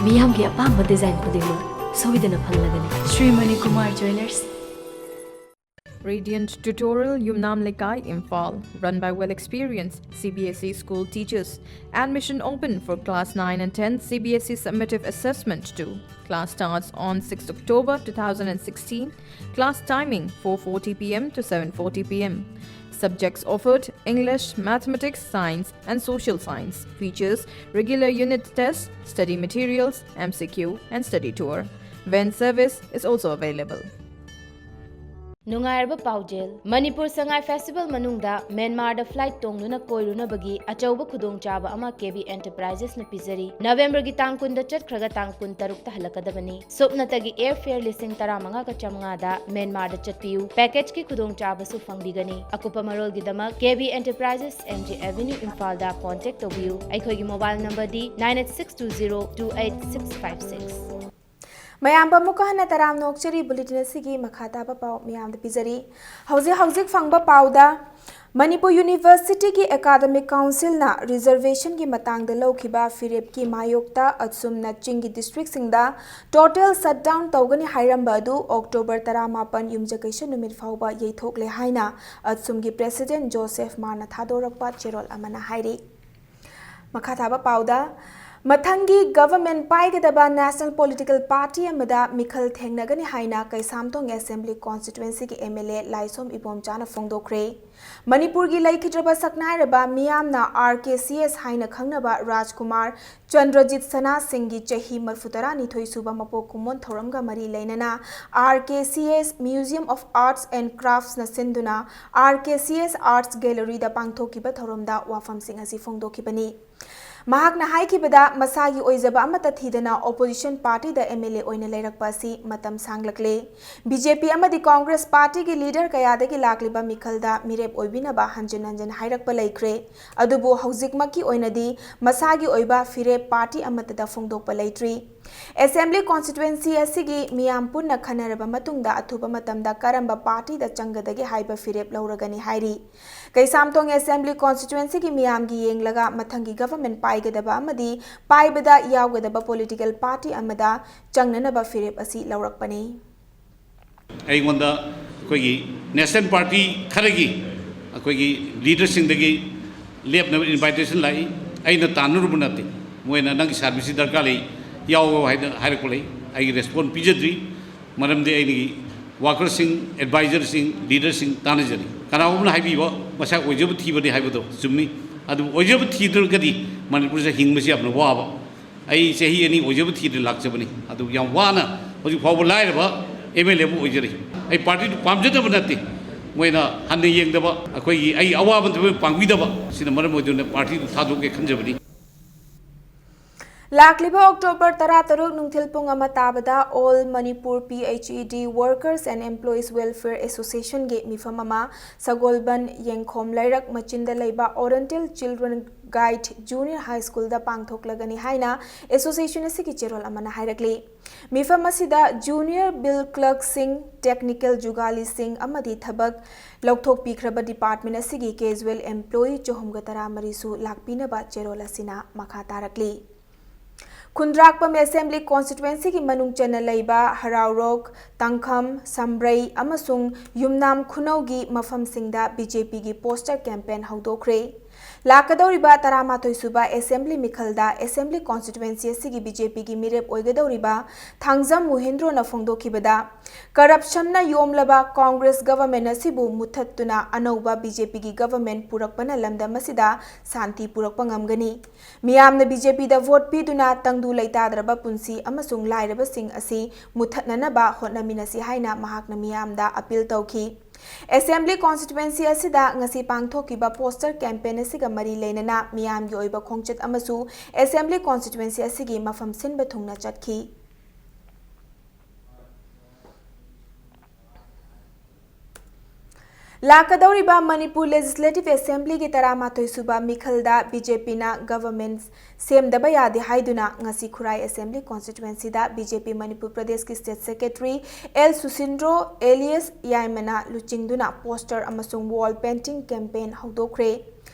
ꯃꯤꯌꯥꯝꯒꯤ ꯑꯄꯥꯝꯕ ꯗꯤꯖꯥꯏꯟ ꯈꯨꯗꯤꯡꯃꯛ ꯁꯣꯏꯗꯅ ꯐꯪꯂꯒꯅꯤ꯫ Shri Mani Kumar jewellers. Radiant Tutorial, Yumnam Lekai, Imphal, run by well experienced C B S E school teachers. Admission open for class nine and ten C B S E summative assessment two. Class starts on sixth October two thousand and sixteen. Class timing four forty p m to seven forty p m. Subjects offered: English, Mathematics, Science, and Social Science. Features: regular unit tests, study materials, M C Q, and study tour. Van service is also available. ꯅꯨꯡꯉꯥꯏꯔꯕ ꯄꯥꯎꯖꯦꯜ꯫ Manipur Sangai festival ꯃꯅꯨꯡꯗ ꯃ꯭ꯌꯥꯟꯃꯥꯔꯗ flight ꯇꯣꯡꯗꯨꯅ ꯀꯣꯏꯔꯨꯅꯕꯒꯤ ꯑꯆꯧꯕ ꯈꯨꯗꯣꯡꯆꯥꯕ ꯑꯃ ꯀꯦ B ꯑꯦꯟꯇꯔꯄ꯭ꯔꯥꯏꯖꯦꯁꯅ ꯄꯤꯖꯔꯤ꯫ ꯅꯕꯦꯝꯕꯔꯒꯤ ꯇꯥꯡ ꯀꯨꯟꯗ ꯆꯠꯈ꯭ꯔꯒ ꯇꯥꯡ ꯀꯨꯟ ꯇꯔꯨꯛꯇ ꯍꯜꯂꯛꯀꯗꯕꯅꯤ꯫ ꯁꯨꯞꯅꯇꯒꯤ ꯑꯦꯌꯔ ꯐꯦꯌꯔ ꯂꯤꯁꯤꯡ ꯇꯔꯥꯃꯉꯥꯒ ꯆꯥꯃꯉꯥꯗ ꯃ꯭ꯌꯥꯟꯃꯥꯔꯗ ꯆꯠꯄꯤꯌꯨ꯫ ꯄꯦꯀꯦꯖꯀꯤ ꯈꯨꯗꯣꯡꯆꯥꯕꯁꯨ ꯐꯪꯕꯤꯒꯅꯤ꯫ ꯑꯀꯨꯞꯄ ꯃꯔꯣꯜꯒꯤꯗꯃꯛ ꯀꯦ ꯕꯤ ꯑꯦꯟꯇꯔꯄ꯭ꯔꯥꯏꯖꯦꯁ, ꯑꯦꯝ ꯖꯤ ꯑꯦꯚꯦꯅ꯭ꯌꯨ, ꯏꯝꯐꯥꯜꯗ ꯀꯣꯟꯇꯦꯛ ꯇꯧꯕꯤꯌꯨ꯫ ꯑꯩꯈꯣꯏꯒꯤ mobile ꯅꯝꯕꯔꯗꯤ nine eight six two zero two eight six five six꯫ ꯃꯌꯥꯝꯕꯨ ꯑꯃꯨꯛꯀ ꯍꯟꯅ ꯇꯔꯥꯝꯅ ꯑꯣꯛꯆꯔꯤ꯫ ꯕꯨꯂꯦꯇꯤꯟ ꯑꯁꯤꯒꯤ ꯃꯈꯥ ꯇꯥꯕ ꯄꯥꯎ ꯃꯌꯥꯝꯗ ꯄꯤꯖꯔꯤ꯫ ꯍꯧꯖꯤꯛ ꯍꯧꯖꯤꯛ ꯐꯪꯕ ꯄꯥꯎꯗ, ꯃꯅꯤꯄꯨꯔ ꯌꯨꯅꯤꯚꯔꯁꯤꯇꯤꯒꯤ ꯑꯦꯀꯥꯗꯃꯤꯛ ꯀꯥꯎꯟꯁꯤꯜꯅ ꯔꯤꯖꯔꯕꯦꯁꯟꯒꯤ ꯃꯇꯥꯡꯗ ꯂꯧꯈꯤꯕ ꯐꯤꯔꯦꯞꯀꯤ ꯃꯥꯌꯣꯛꯇ ꯑꯆꯨꯝꯅ ꯆꯤꯡꯒꯤ ꯗꯤꯁꯇ꯭ꯔꯤꯛꯁꯤꯡꯗ ꯇꯣꯇꯦꯜ ꯁꯠꯗꯥꯎꯟ ꯇꯧꯒꯅꯤ ꯍꯥꯏꯔꯝꯕ ꯑꯗꯨ ꯑꯣꯛꯇꯣꯕꯔ ꯇꯔꯥꯃꯥꯄꯟ ꯌꯨꯝꯖꯀꯩꯁ ꯅꯨꯃꯤꯠ ꯐꯥꯎꯕ ꯌꯩꯊꯣꯛꯂꯦ ꯍꯥꯏꯅ ꯑꯆꯨꯝꯒꯤ ꯄ꯭ꯔꯦꯁꯤꯗꯦꯟꯠ ꯖꯣꯁꯦꯐ ꯃꯥꯔꯅ ꯊꯥꯗꯣꯔꯛꯄ ꯆꯦꯔꯣꯜ ꯑꯃꯅ ꯍꯥꯏꯔꯤ꯫ ꯃꯈꯥ ꯊꯥꯕ ꯄꯥꯎꯗ, ꯃꯊꯪꯒꯤ ꯒꯚꯔꯟꯃꯦꯟꯠ ꯄꯥꯏꯒꯗꯕ ꯅꯦꯁꯅꯦꯜ ꯄꯣꯂꯤꯇꯤꯀꯦꯜ ꯄꯥꯔꯇꯤ ꯑꯃꯗ ꯃꯤꯈꯜ ꯊꯦꯡꯅꯒꯅꯤ ꯍꯥꯏꯅ ꯀꯩꯁꯥꯝꯊꯣꯡ ꯑꯦꯁꯦꯝꯕ꯭ꯂꯤ ꯀꯣꯟꯁꯇꯤꯇ꯭ꯋꯦꯟꯁꯤꯒꯤ ꯑꯦꯝ ꯑꯦꯜ ꯑꯦ ꯂꯥꯏꯁꯣꯝ ꯏꯕꯣꯝꯆꯥꯅ ꯐꯣꯡꯗꯣꯛꯈ꯭ꯔꯦ꯫ ꯃꯅꯤꯄꯨꯔꯒꯤ ꯂꯩꯈꯤꯗ꯭ꯔꯕ ꯁꯛꯅꯥꯏꯔꯕ ꯃꯤꯌꯥꯝꯅ ꯑꯥꯔ ꯀꯦ ꯁꯤ ꯑꯦꯁ ꯍꯥꯏꯅ ꯈꯪꯅꯕ ꯔꯥꯖꯀꯨꯃꯥꯔ ꯆꯟꯗ꯭ꯔꯖꯤꯠ ꯁꯅꯥ ꯁꯤꯡꯒꯤ ꯆꯍꯤ ꯃꯔꯤꯐꯨꯇꯔꯥꯅꯤꯊꯣꯏ ꯁꯨꯕ ꯃꯄꯣꯛ ꯀꯨꯝꯑꯣꯟ ꯊꯧꯔꯝꯒ ꯃꯔꯤ ꯂꯩꯅꯅ R K C S Museum of Arts and Craftsꯅ ꯁꯤꯟꯗꯨꯅ R K C S arts ꯒꯦꯂꯔꯤꯗ ꯄꯥꯡꯊꯣꯛꯈꯤꯕ ꯊꯧꯔꯝꯗ ꯋꯥꯐꯝꯁꯤꯡ ꯑꯁꯤ ꯐꯣꯡꯗꯣꯛꯈꯤꯕꯅꯤ꯫ ꯃꯍꯥꯛꯅ ꯍꯥꯏꯈꯤꯕꯗ, ꯃꯁꯥꯒꯤ ꯑꯣꯏꯖꯕ ꯑꯃꯠꯇ ꯊꯤꯗꯅ opposition partyꯗ MLA ꯑꯣꯏꯅ ꯂꯩꯔꯛꯄ ꯑꯁꯤ ꯃꯇꯝ ꯁꯥꯡꯂꯛꯂꯦ꯫ BJP ꯑꯃꯗꯤ Congress partyꯒꯤ leader ꯀꯌꯥꯗꯒꯤ ꯂꯥꯛꯂꯤꯕ ꯃꯤꯈꯜꯗ ꯃꯤꯔꯦꯞ ꯑꯣꯏꯕꯤꯅꯕ ꯍꯟꯖꯤꯟ ꯍꯟꯖꯤꯟ ꯍꯥꯏꯔꯛꯄ ꯂꯩꯈ꯭ꯔꯦ꯫ ꯑꯗꯨꯕꯨ ꯍꯧꯖꯤꯛꯃꯛꯀꯤ ꯑꯣꯏꯅꯗꯤ ꯃꯁꯥꯒꯤ ꯑꯣꯏꯕ ꯐꯤꯔꯦꯞ party ꯑꯃꯠꯇꯗ ꯐꯣꯡꯗꯣꯛꯄ ꯂꯩꯇ꯭ꯔꯤ꯫ Assembly constituency ꯑꯁꯤꯒꯤ ꯃꯤꯌꯥꯝ ꯄꯨꯟꯅ ꯈꯟꯅꯔꯕ ꯃꯇꯨꯡꯗ ꯑꯊꯨꯕ ꯃꯇꯝꯗ ꯀꯔꯝꯕ partyꯗ ꯆꯪꯒꯗꯒꯦ ꯍꯥꯏꯕ ꯐꯤꯔꯦꯞ ꯂꯧꯔꯒꯅꯤ ꯍꯥꯏꯔꯤ꯫ ꯀꯩꯁꯥꯝꯊꯣꯡ Assembly constituencyꯒꯤ ꯃꯤꯌꯥꯝꯒꯤ ꯌꯦꯡꯂꯒ ꯃꯊꯪꯒꯤ government ꯄꯥꯏꯒꯗꯕ ꯑꯃꯗꯤ ꯄꯥꯏꯕꯗ ꯌꯥꯎꯒꯗꯕ political party ꯑꯃꯗ ꯆꯪꯅꯅꯕ ꯐꯤꯔꯦꯞ ꯑꯁꯤ ꯂꯧꯔꯛꯄꯅꯤ꯫ ꯑꯩꯉꯣꯟꯗ ꯑꯩꯈꯣꯏꯒꯤ national party ꯈꯔꯒꯤ ꯑꯩꯈꯣꯏꯒꯤ leaderꯁꯤꯡꯗꯒꯤ ꯂꯦꯞꯅꯕ invitation ꯂꯥꯛꯏ꯫ ꯑꯩꯅ ꯇꯥꯟꯅꯔꯨꯕ ꯅꯠꯇꯦ꯫ ꯃꯣꯏꯅ "ꯅꯪꯒꯤ serviceꯁꯤ ꯗꯔꯀꯥꯔ ꯂꯩ, ꯌꯥꯎꯑꯣ" ꯍꯥꯏꯅ ꯍꯥꯏꯔꯛꯄ ꯂꯩ꯫ ꯑꯩꯒꯤ response ꯄꯤꯖꯗ꯭ꯔꯤ꯫ ꯃꯔꯝꯗꯤ ꯑꯩꯒꯤ workerꯁꯤꯡ, advisorꯁꯤꯡ, leaderꯁꯤꯡ ꯇꯥꯟꯅꯖꯔꯤ꯫ ꯀꯅꯥꯒꯨꯝꯕꯅ ꯍꯥꯏꯕꯤꯕ, "ꯃꯁꯥ ꯑꯣꯏꯖꯕ ꯊꯤꯕꯅꯤ" ꯍꯥꯏꯕꯗꯣ ꯆꯨꯝꯃꯤ꯫ ꯑꯗꯨꯕꯨ ꯑꯣꯏꯖꯕ ꯊꯤꯗ꯭ꯔꯒꯗꯤ ꯃꯅꯤꯄꯨꯔꯁꯤꯗ ꯍꯤꯡꯕꯁꯤ ꯌꯥꯝꯅ ꯋꯥꯕ꯫ ꯑꯩ ꯆꯍꯤ ꯑꯅꯤ ꯑꯣꯏꯖꯕ ꯊꯤꯗꯅ ꯂꯥꯛꯆꯕꯅꯤ꯫ ꯑꯗꯨ ꯌꯥꯝ ꯋꯥꯅ ꯍꯧꯖꯤꯛ ꯐꯥꯎꯕ ꯂꯥꯏꯔꯕ MLA ꯑꯃ ꯑꯣꯏꯖꯔꯤ꯫ ꯑꯩ partyꯗꯨ ꯄꯥꯝꯖꯗꯕ ꯅꯠꯇꯦ꯫ ꯃꯣꯏꯅ ꯍꯟꯅ ꯌꯦꯡꯗꯕ, ꯑꯩꯈꯣꯏꯒꯤ, ꯑꯩ ꯑꯋꯥꯕꯗꯨ ꯄꯥꯡꯕꯤꯗꯕ, ꯁꯤꯅ ꯃꯔꯝ ꯑꯣꯏꯗꯨꯅ partyꯗꯨ ꯊꯥꯗꯣꯛꯀꯦ ꯈꯟꯖꯕꯅꯤ꯫ ꯂꯥꯛꯂꯤꯕ October ꯇꯔꯥꯇꯔꯨꯛ ꯅꯨꯡꯊꯤꯜ ꯄꯨꯡ ꯑꯃ ꯇꯥꯕꯗ All Manipur PHED Workers and Employees Welfare Associationꯒꯤ ꯃꯤꯐꯝ ꯑꯃ ꯁꯒꯣꯜꯕꯟ ꯌꯦꯡꯈꯣꯝ ꯂꯩꯔꯛ ꯃꯆꯤꯟꯗ ꯂꯩꯕ Oriental Children Guide Junior High Schoolꯗ ꯄꯥꯡꯊꯣꯛꯂꯒꯅꯤ ꯍꯥꯏꯅ association ꯑꯁꯤꯒꯤ ꯆꯦꯔꯣꯜ ꯑꯃꯅ ꯍꯥꯏꯔꯛꯂꯤ꯫ ꯃꯤꯐꯝ ꯑꯁꯤꯗ junior bill clerkꯁꯤꯡ, technical ꯖꯨꯒꯥꯂꯤꯁꯤꯡ ꯑꯃꯗꯤ ꯊꯕꯛ ꯂꯧꯊꯣꯛꯄꯤꯈ꯭ꯔꯕ department ꯑꯁꯤꯒꯤ casual employee ꯆꯍꯨꯝꯒ ꯇꯔꯥꯃꯔꯤꯁꯨ ꯂꯥꯛꯄꯤꯅꯕ ꯆꯦꯔꯣꯜ ꯑꯁꯤꯅ ꯃꯈꯥ ꯇꯥꯔꯛꯂꯤ꯫ ꯈꯨꯟꯗ꯭ꯔꯥꯛꯄꯝ Assembly constituencyꯒꯤ ꯃꯅꯨꯡ ꯆꯟꯅ ꯂꯩꯕ ꯍꯔꯥꯎꯔꯣꯛ, ꯇꯥꯡꯈꯝ, ꯁꯝꯕ꯭ꯔꯩ ꯑꯃꯁꯨꯡ ꯌꯨꯝꯅꯥꯝ ꯈꯨꯅꯧꯒꯤ ꯃꯐꯝꯁꯤꯡꯗ BJPꯒꯤ poster campaign ꯍꯧꯗꯣꯛꯈ꯭ꯔꯦ꯫ ꯂꯥꯛꯀꯗꯧꯔꯤꯕ ꯇꯔꯥꯃꯥꯊꯣꯏ ꯁꯨꯕ Assembly ꯃꯤꯈꯜꯗ Assembly constituency ꯑꯁꯤꯒꯤ BJPꯒꯤ ꯃꯤꯔꯦꯞ ꯑꯣꯏꯒꯗꯧꯔꯤꯕ ꯊꯥꯡꯖꯝ ꯃꯨꯍꯤꯟꯗ꯭ꯔꯣꯅ ꯐꯣꯡꯗꯣꯛꯈꯤꯕꯗ, corruptionꯅ ꯌꯣꯝꯂꯕ Congress government ꯑꯁꯤꯕꯨ ꯃꯨꯠꯊꯠꯇꯨꯅ ꯑꯅꯧꯕ BJPꯒꯤ government ꯄꯨꯔꯛꯄꯅ ꯂꯝꯗꯝ ꯑꯁꯤꯗ ꯁꯥꯟꯇꯤ ꯄꯨꯔꯛꯄ ꯉꯝꯒꯅꯤ꯫ ꯃꯤꯌꯥꯝꯅ BJPꯗ vote ꯄꯤꯗꯨꯅ ꯇꯪꯗꯨ ꯂꯩꯇꯥꯗ꯭ꯔꯕ ꯄꯨꯟꯁꯤ ꯑꯃꯁꯨꯡ ꯂꯥꯏꯔꯕꯁꯤꯡ ꯑꯁꯤ ꯃꯨꯠꯊꯠꯅꯅꯕ ꯍꯣꯠꯅꯃꯤꯟꯅꯁꯤ ꯍꯥꯏꯅ ꯃꯍꯥꯛꯅ ꯃꯤꯌꯥꯝꯗ appeal ꯇꯧꯈꯤ꯫ Assembly constituency ꯑꯁꯤꯗ ꯉꯁꯤ ꯄꯥꯡꯊꯣꯛꯈꯤꯕ poster campaign ꯑꯁꯤꯒ ꯃꯔꯤ ꯂꯩꯅꯅ ꯃꯤꯌꯥꯝꯒꯤ ꯑꯣꯏꯕ ꯈꯣꯡꯆꯠ ꯑꯃꯁꯨ Assembly constituency ꯑꯁꯤꯒꯤ ꯃꯐꯝ ꯁꯤꯟꯕ ꯊꯨꯡꯅ ꯆꯠꯈꯤ꯫ ꯂꯥꯛꯀꯗꯧꯔꯤꯕ ꯃꯅꯤꯄꯨꯔ Legislative Assemblyꯒꯤ ꯇꯔꯥꯃꯥꯊꯣꯏ ꯁꯨꯕ ꯃꯤꯈꯜꯗ BJPꯅ government ꯁꯦꯝꯗꯕ ꯌꯥꯗꯦ ꯍꯥꯏꯗꯨꯅ ꯉꯁꯤ ꯈꯨꯔꯥꯏ Assembly constituencyꯗ BJP ꯃꯅꯤꯄꯨꯔ ꯄ꯭ꯔꯗꯦꯁꯀꯤ State Secretary ꯑꯦꯜ ꯁꯨꯁꯤꯟꯗ꯭ꯔꯣ alias ꯌꯥꯏꯃꯅ ꯂꯨꯆꯤꯡꯗꯨꯅ poster ꯑꯃꯁꯨꯡ wall painting campaign ꯍꯧꯗꯣꯛꯈ꯭ꯔꯦ꯫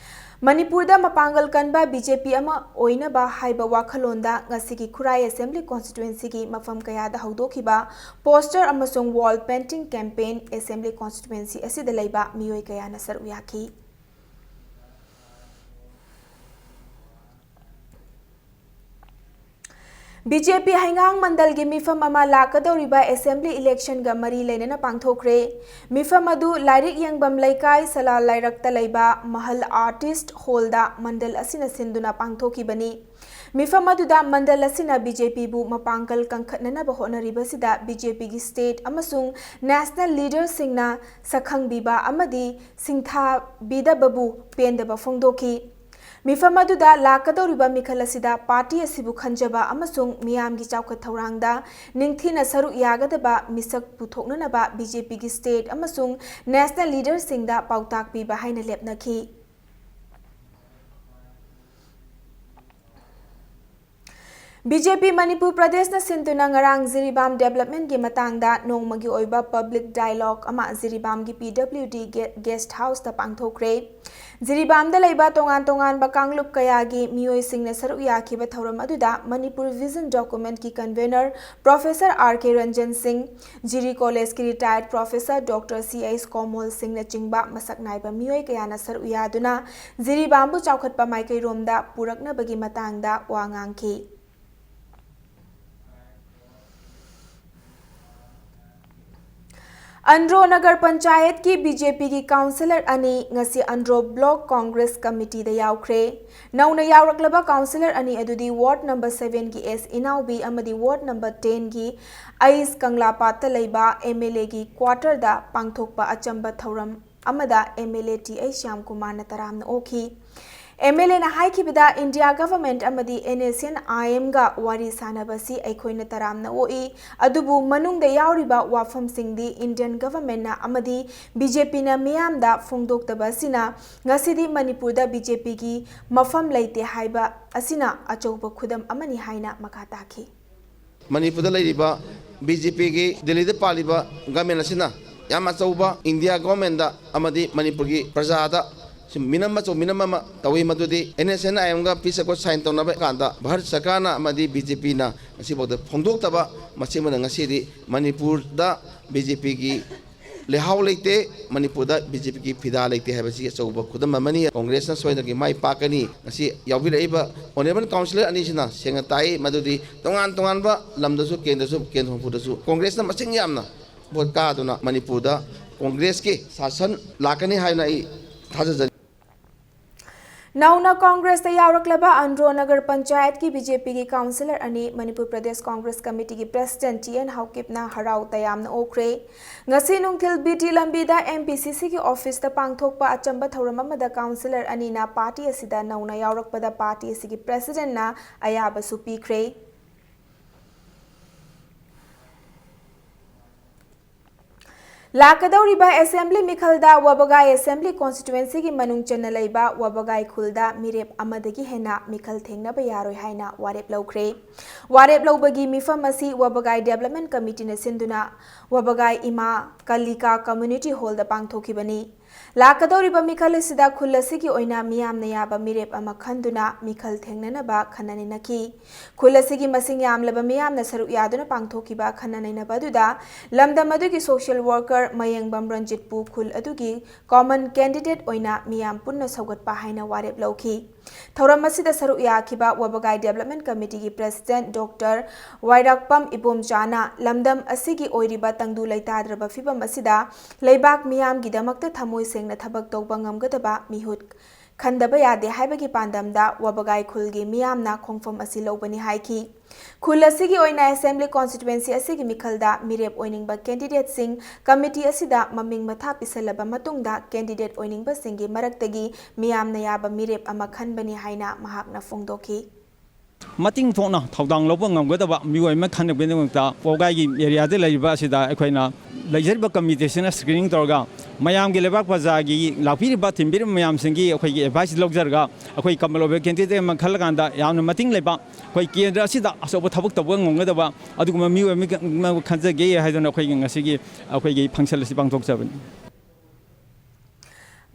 ꯃꯅꯤꯄꯨꯔꯗ ꯃꯄꯥꯡꯒꯜ ꯀꯟꯕ BJP ꯑꯃ ꯑꯣꯏꯅꯕ ꯍꯥꯏꯕ ꯋꯥꯈꯜꯂꯣꯟꯗ ꯉꯁꯤꯒꯤ ꯈꯨꯔꯥꯏ Assembly constituencyꯒꯤ ꯃꯐꯝ ꯀꯌꯥꯗ ꯍꯧꯗꯣꯛꯈꯤꯕ poster ꯑꯃꯁꯨꯡ wall painting campaign Assembly constituency ꯑꯁꯤꯗ ꯂꯩꯕ ꯃꯤꯑꯣꯏ ꯀꯌꯥꯅ ꯁꯔꯨꯛ ꯌꯥꯈꯤ꯫ BJP ꯍꯩꯉꯥꯡ ꯃꯟꯗꯜꯒꯤ ꯃꯤꯐꯝ ꯑꯃ ꯂꯥꯛꯀꯗꯧꯔꯤꯕ Assembly electionꯒ ꯃꯔꯤ ꯂꯩꯅꯅ ꯄꯥꯡꯊꯣꯛꯈ꯭ꯔꯦ꯫ ꯃꯤꯐꯝ ꯑꯗꯨ ꯂꯥꯏꯔꯤꯛ ꯌꯦꯡꯐꯝ ꯂꯩꯀꯥꯏ ꯁꯂꯥꯜ ꯂꯥꯏꯔꯛꯇ ꯂꯩꯕ ꯃꯍꯜ Artist Hallꯗ ꯃꯟꯗꯜ ꯑꯁꯤꯅ ꯁꯤꯟꯗꯨꯅ ꯄꯥꯡꯊꯣꯛꯈꯤꯕꯅꯤ꯫ ꯃꯤꯐꯝ ꯑꯗꯨꯗ ꯃꯟꯗꯜ ꯑꯁꯤꯅ BJPꯕꯨ ꯃꯄꯥꯡꯒꯜ ꯀꯟꯈꯠꯅꯅꯕ ꯍꯣꯠꯅꯔꯤꯕꯁꯤꯗ BJPꯒꯤ state ꯑꯃꯁꯨꯡ national leaderꯁꯤꯡꯅ ꯁꯛꯈꯪꯕꯤꯕ ꯑꯃꯗꯤ ꯁꯤꯡꯊꯥꯕꯤꯗꯕꯕꯨ ꯄꯦꯟꯗꯕ ꯐꯣꯡꯗꯣꯛꯈꯤ꯫ ꯃꯤꯐꯝ ꯑꯗꯨꯗ ꯂꯥꯛꯀꯗꯧꯔꯤꯕ ꯃꯤꯈꯜ ꯑꯁꯤꯗ party ꯑꯁꯤꯕꯨ ꯈꯟꯖꯕ ꯑꯃꯁꯨꯡ ꯃꯤꯌꯥꯝꯒꯤ ꯆꯥꯎꯈꯠ ꯊꯧꯔꯥꯡꯗ ꯅꯤꯡꯊꯤꯅ ꯁꯔꯨꯛ ꯌꯥꯒꯗꯕ ꯃꯤꯁꯛ ꯄꯨꯊꯣꯛꯅꯅꯕ BJPꯒꯤ state ꯑꯃꯁꯨꯡ national leaderꯁꯤꯡꯗ ꯄꯥꯎꯇꯥꯛ ꯄꯤꯕ ꯍꯥꯏꯅ ꯂꯦꯞꯅꯈꯤ꯫ BJP ꯃꯅꯤꯄꯨꯔ ꯄ꯭ꯔꯗꯦꯁꯅ ꯁꯤꯟꯗꯨꯅ ꯉꯔꯥꯡ ꯖꯤꯔꯤꯕꯥꯝ developmentꯀꯤ ꯃꯇꯥꯡꯗ ꯅꯣꯡꯃꯒꯤ ꯑꯣꯏꯕ public dialogue ꯑꯃ ꯖꯤꯔꯤꯕꯥꯝꯒꯤ PWD ꯒꯦ-, guest houseꯇ ꯄꯥꯡꯊꯣꯛꯈ꯭ꯔꯦ꯫ ꯖꯤꯔꯤꯕꯥꯝꯗ ꯂꯩꯕ ꯇꯣꯉꯥꯟ ꯇꯣꯉꯥꯟꯕ ꯀꯥꯡꯂꯨꯞ ꯀꯌꯥꯒꯤ ꯃꯤꯑꯣꯏꯁꯤꯡꯅ ꯁꯔꯨꯛ ꯌꯥꯈꯤꯕ ꯊꯧꯔꯝ ꯑꯗꯨꯗ Manipur Vision documentꯀꯤ convener Professor R K Ranjan Singh, ꯖꯤꯔꯤ collegeꯀꯤ retired professor Doctor C H ꯀꯣꯃꯣꯜ ꯁꯤꯡꯅꯆꯤꯡꯕ ꯃꯁꯛ ꯅꯥꯏꯕ ꯃꯤꯑꯣꯏ ꯀꯌꯥꯅ ꯁꯔꯨꯛ ꯌꯥꯗꯨꯅ ꯖꯤꯔꯤꯕꯥꯝꯕꯨ ꯆꯥꯎꯈꯠꯄ ꯃꯥꯏꯀꯩꯔꯣꯝꯗ ꯄꯨꯔꯛꯅꯕꯒꯤ ꯃꯇꯥꯡꯗ ꯋꯥ ꯉꯥꯡꯈꯤ꯫ ꯑꯟꯗ꯭ꯔꯣ ꯅꯒꯔ ꯄꯟꯆꯥꯌꯠꯀꯤ ꯕꯤ ꯖꯦ ꯄꯤꯒꯤ ꯀꯥꯎꯟꯁꯤꯂꯔ ꯑꯅꯤ ꯉꯁꯤ ꯑꯟꯗ꯭ꯔꯣ ꯕ꯭ꯂꯣꯛ ꯀꯣꯡꯒ꯭ꯔꯦꯁ ꯀꯃꯤꯇꯤꯗ ꯌꯥꯎꯈ꯭ꯔꯦ꯫ ꯅꯧꯅ ꯌꯥꯎꯔꯛꯂꯕ ꯀꯥꯎꯟꯁꯤꯂꯔ ꯑꯅꯤ ꯑꯗꯨꯗꯤ ꯋꯥꯔꯗ ꯅꯝꯕꯔ ꯁꯚꯦꯟꯒꯤ ꯑꯦꯁ ꯏꯅꯥꯎꯕꯤ ꯑꯃꯗꯤ ꯋꯥꯔꯗ ꯅꯝꯕꯔ ꯇꯦꯟꯒꯤ ꯑꯩꯁ ꯀꯪꯂꯥꯄꯥꯠꯇ ꯂꯩꯕ ꯑꯦꯝ ꯑꯦꯜ ꯑꯦꯒꯤ ꯀ꯭ꯋꯥꯇꯔꯗ ꯄꯥꯡꯊꯣꯛꯄ ꯑꯆꯝꯕ ꯊꯧꯔꯝ ꯑꯃꯗ M L A T H ꯁ꯭ꯌꯥꯝꯀꯨꯃꯥꯔꯅ ꯇꯔꯥꯝꯅ ꯑꯣꯛꯈꯤ꯫ ꯑꯦꯝ ꯑꯦꯜ ꯑꯦꯅ ꯍꯥꯏꯈꯤꯕꯗ, ꯏꯟꯗꯤꯌꯥ ꯒꯚꯔꯟꯃꯦꯟꯠ ꯑꯃꯗꯤ ꯑꯦꯟ ꯑꯦꯁ ꯑꯦꯟ ꯑꯥꯏ ꯑꯦꯝꯒ ꯋꯥꯔꯤ ꯁꯥꯅꯕꯁꯤ ꯑꯩꯈꯣꯏꯅ ꯇꯔꯥꯝꯅ ꯑꯣꯛꯏ, ꯑꯗꯨꯕꯨ ꯃꯅꯨꯡꯗ ꯌꯥꯎꯔꯤꯕ ꯋꯥꯐꯝꯁꯤꯡꯗꯤ ꯏꯟꯗꯤꯌꯟ ꯒꯚꯔꯟꯃꯦꯟꯠꯅ ꯑꯃꯗꯤ ꯕꯤ ꯖꯦ ꯄꯤꯅ ꯃꯤꯌꯥꯝꯗ ꯐꯣꯡꯗꯣꯛꯇꯕ ꯑꯁꯤꯅ ꯉꯁꯤꯗꯤ ꯃꯅꯤꯄꯨꯔꯗ ꯕꯤ ꯖꯦ ꯄꯤꯒꯤ ꯃꯐꯝ ꯂꯩꯇꯦ ꯍꯥꯏꯕ ꯑꯁꯤꯅ ꯑꯆꯧꯕ ꯈꯨꯗꯝ ꯑꯃꯅꯤ ꯍꯥꯏꯅ ꯃꯈꯥ ꯇꯥꯈꯤ꯫ ꯃꯅꯤꯄꯨꯔꯗ ꯂꯩꯔꯤꯕ ꯕꯤ ꯖꯦ ꯄꯤꯒꯤ ꯗꯤꯜꯂꯤꯗ ꯄꯥꯜꯂꯤꯕ ꯒꯚꯔꯟꯃꯦꯟꯠ ꯑꯁꯤꯅ ꯌꯥꯝ ꯑꯆꯧꯕ ꯏꯟꯗꯤꯌꯥ ꯒꯚꯔꯟꯃꯦꯟꯠꯗ ꯑꯃꯗꯤ ꯃꯅꯤꯄꯨꯔꯒꯤ ꯄ꯭ꯔꯖꯥꯗ ꯁꯤ ꯃꯤꯅꯝ ꯑꯆꯧ ꯃꯤꯅꯝ ꯑꯃ ꯇꯧꯏ, ꯃꯗꯨꯗꯤ ꯑꯦꯟ ꯑꯦꯁ ꯑꯦꯟ ꯑꯥꯏ ꯑꯦꯝꯒ ꯄꯤꯁ ꯑꯦꯀꯣꯔꯗ ꯁꯥꯏꯟ ꯇꯧꯅꯕ ꯀꯥꯟꯗ ꯚꯥꯔꯠ ꯁꯔꯀꯥꯔꯅ ꯑꯃꯗꯤ ꯕꯤ ꯖꯦ ꯄꯤꯅ ꯉꯁꯤꯐꯥꯎꯗ ꯐꯣꯡꯗꯣꯛꯇꯕ, ꯃꯁꯤꯃꯅ ꯉꯁꯤꯗꯤ ꯃꯅꯤꯄꯨꯔꯗ ꯕꯤ ꯖꯦ ꯄꯤꯒꯤ ꯂꯩꯍꯥꯎ ꯂꯩꯇꯦ, ꯃꯅꯤꯄꯨꯔꯗ ꯕꯤ ꯖꯦ ꯄꯤꯒꯤ ꯐꯤꯗꯥ ꯂꯩꯇꯦ ꯍꯥꯏꯕꯁꯤ ꯑꯆꯧꯕ ꯈꯨꯗꯝ ꯑꯃꯅꯤ꯫ ꯀꯣꯡꯒ꯭ꯔꯦꯁꯅ ꯁꯣꯏꯗꯅꯒꯤ ꯃꯥꯏ ꯄꯥꯛꯀꯅꯤ꯫ ꯉꯁꯤ ꯌꯥꯎꯕꯤꯔꯛꯏꯕ ꯑꯣꯅꯔꯦꯕꯜ ꯀꯥꯎꯟꯁꯤꯂꯔ ꯑꯅꯤꯁꯤꯅ ꯁꯦꯡꯅ ꯇꯥꯛꯏ, ꯃꯗꯨꯗꯤ ꯇꯣꯉꯥꯟ ꯇꯣꯉꯥꯟꯕ ꯂꯝꯗꯁꯨ, ꯀꯦꯟꯗ꯭ꯔꯁꯨ, ꯀꯦꯟꯗ꯭ꯔ ꯍꯨꯝꯐꯨꯗꯁꯨ ꯀꯣꯡꯒ꯭ꯔꯦꯁꯅ ꯃꯁꯤꯡ ꯌꯥꯝꯅ ꯚꯣꯠ ꯀꯥꯗꯨꯅ ꯃꯅꯤꯄꯨꯔꯗ ꯀꯣꯡꯒ꯭ꯔꯦꯁꯀꯤ ꯁꯥꯁꯟ ꯂꯥꯛꯀꯅꯤ ꯍꯥꯏꯅ ꯑꯩ ꯊꯥꯖꯖꯔꯤ꯫ ꯅꯧꯅ ꯀꯣꯡꯒ꯭ꯔꯦꯁꯇ ꯌꯥꯎꯔꯛꯂꯕ ꯑꯟꯗ꯭ꯔꯣ ꯅꯒꯔ ꯄꯟꯆꯥꯌꯠꯀꯤ ꯕꯤ ꯖꯦ ꯄꯤꯒꯤ ꯀꯥꯎꯟꯁꯤꯂꯔ ꯑꯅꯤ ꯃꯅꯤꯄꯨꯔ ꯄ꯭ꯔꯗꯦꯁ ꯀꯣꯡꯒ꯭ꯔꯦꯁ ꯀꯃꯤꯇꯤꯒꯤ ꯄ꯭ꯔꯦꯁꯤꯗꯦꯟꯠ ꯇꯤ ꯑꯦꯟ ꯍꯥꯎꯀꯤꯞꯅ ꯍꯔꯥꯎ ꯇꯌꯥꯝꯅ ꯑꯣꯛꯈ꯭ꯔꯦ꯫ ꯉꯁꯤ ꯅꯨꯡꯊꯤꯜ ꯕꯤ ꯇꯤ ꯂꯝꯕꯤꯗ ꯑꯦꯝ ꯄꯤ ꯁꯤ ꯁꯤꯒꯤ ꯑꯣꯐꯤꯁꯇ ꯄꯥꯡꯊꯣꯛꯄ ꯑꯆꯝꯕ ꯊꯧꯔꯝ ꯑꯃꯗ ꯀꯥꯎꯟꯁꯤꯂꯔ ꯑꯅꯤꯅ ꯄꯥꯔꯇꯤ ꯑꯁꯤꯗ ꯅꯧꯅ ꯌꯥꯎꯔꯛꯄꯗ ꯄꯥꯔꯇꯤ ꯑꯁꯤꯒꯤ ꯄ꯭ꯔꯦꯁꯤꯗꯦꯟꯠꯅ ꯑꯌꯥꯕꯁꯨ ꯄꯤꯈ꯭ꯔꯦ꯫ ꯂꯥꯛꯀꯗꯧꯔꯤꯕ ꯑꯦꯁꯦꯝꯕ꯭ꯂꯤ ꯃꯤꯈꯜꯗ ꯋꯥꯕꯒꯥꯏ ꯑꯦꯁꯦꯝꯕ꯭ꯂꯤ ꯀꯣꯟꯁꯇꯤꯇ꯭ꯋꯦꯟꯁꯤꯒꯤ ꯃꯅꯨꯡ ꯆꯟꯅ ꯂꯩꯕ ꯋꯥꯕꯒꯥꯏ ꯈꯨꯜꯗ ꯃꯤꯔꯦꯞ ꯑꯃꯗꯒꯤ ꯍꯦꯟꯅ ꯃꯤꯈꯜ ꯊꯦꯡꯅꯕ ꯌꯥꯔꯣꯏ ꯍꯥꯏꯅ ꯋꯥꯔꯦꯞ ꯂꯧꯈ꯭ꯔꯦ꯫ ꯋꯥꯔꯦꯞ ꯂꯧꯕꯒꯤ ꯃꯤꯐꯝ ꯑꯁꯤ ꯋꯥꯕꯒꯥꯏ ꯗꯦꯕꯂꯞꯃꯦꯟꯠ ꯀꯃꯤꯇꯤꯅ ꯁꯤꯟꯗꯨꯅ ꯋꯥꯕꯒꯥꯏ ꯏꯃꯥ ꯀꯂꯤꯀꯥ ꯀꯝꯃ꯭ꯌꯨꯅꯤꯇꯤ ꯍꯣꯜꯗ ꯄꯥꯡꯊꯣꯛꯈꯤꯕꯅꯤ꯫ ꯂꯥꯛꯀꯗꯧꯔꯤꯕ ꯃꯤꯈꯜ ꯑꯁꯤꯗ ꯈꯨꯜ ꯑꯁꯤꯒꯤ ꯑꯣꯏꯅ ꯃꯤꯌꯥꯝꯅ ꯌꯥꯕ ꯃꯤꯔꯦꯞ ꯑꯃ ꯈꯟꯗꯨꯅ ꯃꯤꯈꯜ ꯊꯦꯡꯅꯅꯕ ꯈꯟꯅ ꯅꯩꯅꯈꯤ꯫ ꯈꯨꯜ ꯑꯁꯤꯒꯤ ꯃꯁꯤꯡ ꯌꯥꯝꯂꯕ ꯃꯤꯌꯥꯝꯅ ꯁꯔꯨꯛ ꯌꯥꯗꯨꯅ ꯄꯥꯡꯊꯣꯛꯈꯤꯕ ꯈꯟꯅ ꯅꯩꯅꯕ ꯑꯗꯨꯗ ꯂꯝꯗꯝ ꯑꯗꯨꯒꯤ social worker ꯃꯌꯦꯡꯕꯝ ꯔꯟꯖꯤꯠꯄꯨ ꯈꯨꯜ ꯑꯗꯨꯒꯤ common candidate ꯑꯣꯏꯅ ꯃꯤꯌꯥꯝ ꯄꯨꯟꯅ ꯁꯧꯒꯠꯄ ꯍꯥꯏꯅ ꯋꯥꯔꯦꯞ ꯂꯧꯈꯤ꯫ ꯊꯧꯔꯝ ꯑꯁꯤꯗ ꯁꯔꯨꯛ ꯌꯥꯈꯤꯕ ꯋꯥꯕꯒꯥꯏ Development Committeeꯒꯤ President Doctor ꯋꯥꯏꯔꯥꯛꯄꯝ ꯏꯕꯣꯝꯆꯥꯅ ꯂꯝꯗꯝ ꯑꯁꯤꯒꯤ ꯑꯣꯏꯔꯤꯕ ꯇꯪꯗꯨ ꯂꯩꯇꯥꯗ꯭ꯔꯕ ꯐꯤꯕꯝ ꯑꯁꯤꯗ ꯂꯩꯕꯥꯛ ꯃꯤꯌꯥꯝꯒꯤꯗꯃꯛꯇ ꯊꯃꯣꯏ ꯁꯦꯡꯅ ꯊꯕꯛ ꯇꯧꯕ ꯉꯝꯒꯗꯕ ꯃꯤꯍꯨꯠ ꯈꯟꯗꯕ ꯌꯥꯗꯦ ꯍꯥꯏꯕꯒꯤ ꯄꯥꯟꯗꯝꯗ ꯋꯥꯕꯒꯥꯏ ꯈꯨꯜꯒꯤ ꯃꯤꯌꯥꯝꯅ ꯈꯣꯡꯐꯝ ꯑꯁꯤ ꯂꯧꯕꯅꯤ ꯍꯥꯏꯈꯤ꯫ ꯈꯨꯜ ꯑꯁꯤꯒꯤ ꯑꯣꯏꯅ Assembly Constituency ꯑꯁꯤꯒꯤ ꯃꯤꯈꯜꯗ ꯃꯤꯔꯦꯞ ꯑꯣꯏꯅꯤꯡꯕ candidateꯁꯤꯡ committee ꯑꯁꯤꯗ ꯃꯃꯤꯡ ꯃꯊꯥ ꯄꯤꯁꯜꯂꯕ ꯃꯇꯨꯡꯗ candidate ꯑꯣꯏꯅꯤꯡꯕꯁꯤꯡꯒꯤ ꯃꯔꯛꯇꯒꯤ ꯃꯤꯌꯥꯝꯅ ꯌꯥꯕ ꯃꯤꯔꯦꯞ ꯑꯃ ꯈꯟꯕꯅꯤ ꯍꯥꯏꯅ ꯃꯍꯥꯛꯅ ꯐꯣꯡꯗꯣꯛꯈꯤ꯫ ꯃꯇꯤꯡ ꯊꯣꯛꯅ ꯊꯧꯗꯥꯡ ꯂꯧꯕ ꯉꯝꯒꯗꯕ ꯃꯤꯑꯣꯏ ꯑꯃ ꯈꯟꯅꯕꯒꯤꯗꯃꯛꯇ ꯄꯧꯒꯥꯏꯒꯤ areaꯗ ꯂꯩꯔꯤꯕ ꯑꯁꯤꯗ ꯑꯩꯈꯣꯏꯅ ꯂꯩꯖꯔꯤꯕ committeeꯁꯤꯅ screening ꯇꯧꯔꯒ ꯃꯌꯥꯝꯒꯤ ꯂꯩꯕꯥꯛ ꯄ꯭ꯔꯖꯥꯒꯤ ꯂꯥꯛꯄꯤꯔꯤꯕ ꯊꯤꯟꯕꯤꯔꯤꯕ ꯃꯌꯥꯝꯁꯤꯡꯒꯤ ꯑꯩꯈꯣꯏꯒꯤ advice ꯂꯧꯖꯔꯒ ꯑꯩꯈꯣꯏ ꯀꯃꯜ ꯑꯣꯏꯕ candidate ꯑꯃ ꯈꯜꯂꯀꯥꯟꯗ ꯌꯥꯝꯅ ꯃꯇꯤꯡ ꯂꯩꯕ ꯑꯩꯈꯣꯏ ꯀꯦꯟꯗ꯭ꯔ ꯑꯁꯤꯗ ꯑꯆꯧꯕ ꯊꯕꯛ ꯇꯧꯕ ꯉꯝꯒꯗꯕ ꯑꯗꯨꯒꯨꯝꯕ ꯃꯤꯑꯣꯏ ꯑꯃ ꯈꯟꯖꯒꯦ ꯍꯥꯏꯗꯨꯅ ꯑꯩꯈꯣꯏꯒꯤ ꯉꯁꯤꯒꯤ ꯑꯩꯈꯣꯏꯒꯤ function ꯑꯁꯤ ꯄꯥꯡꯊꯣꯛꯆꯕꯅꯤ꯫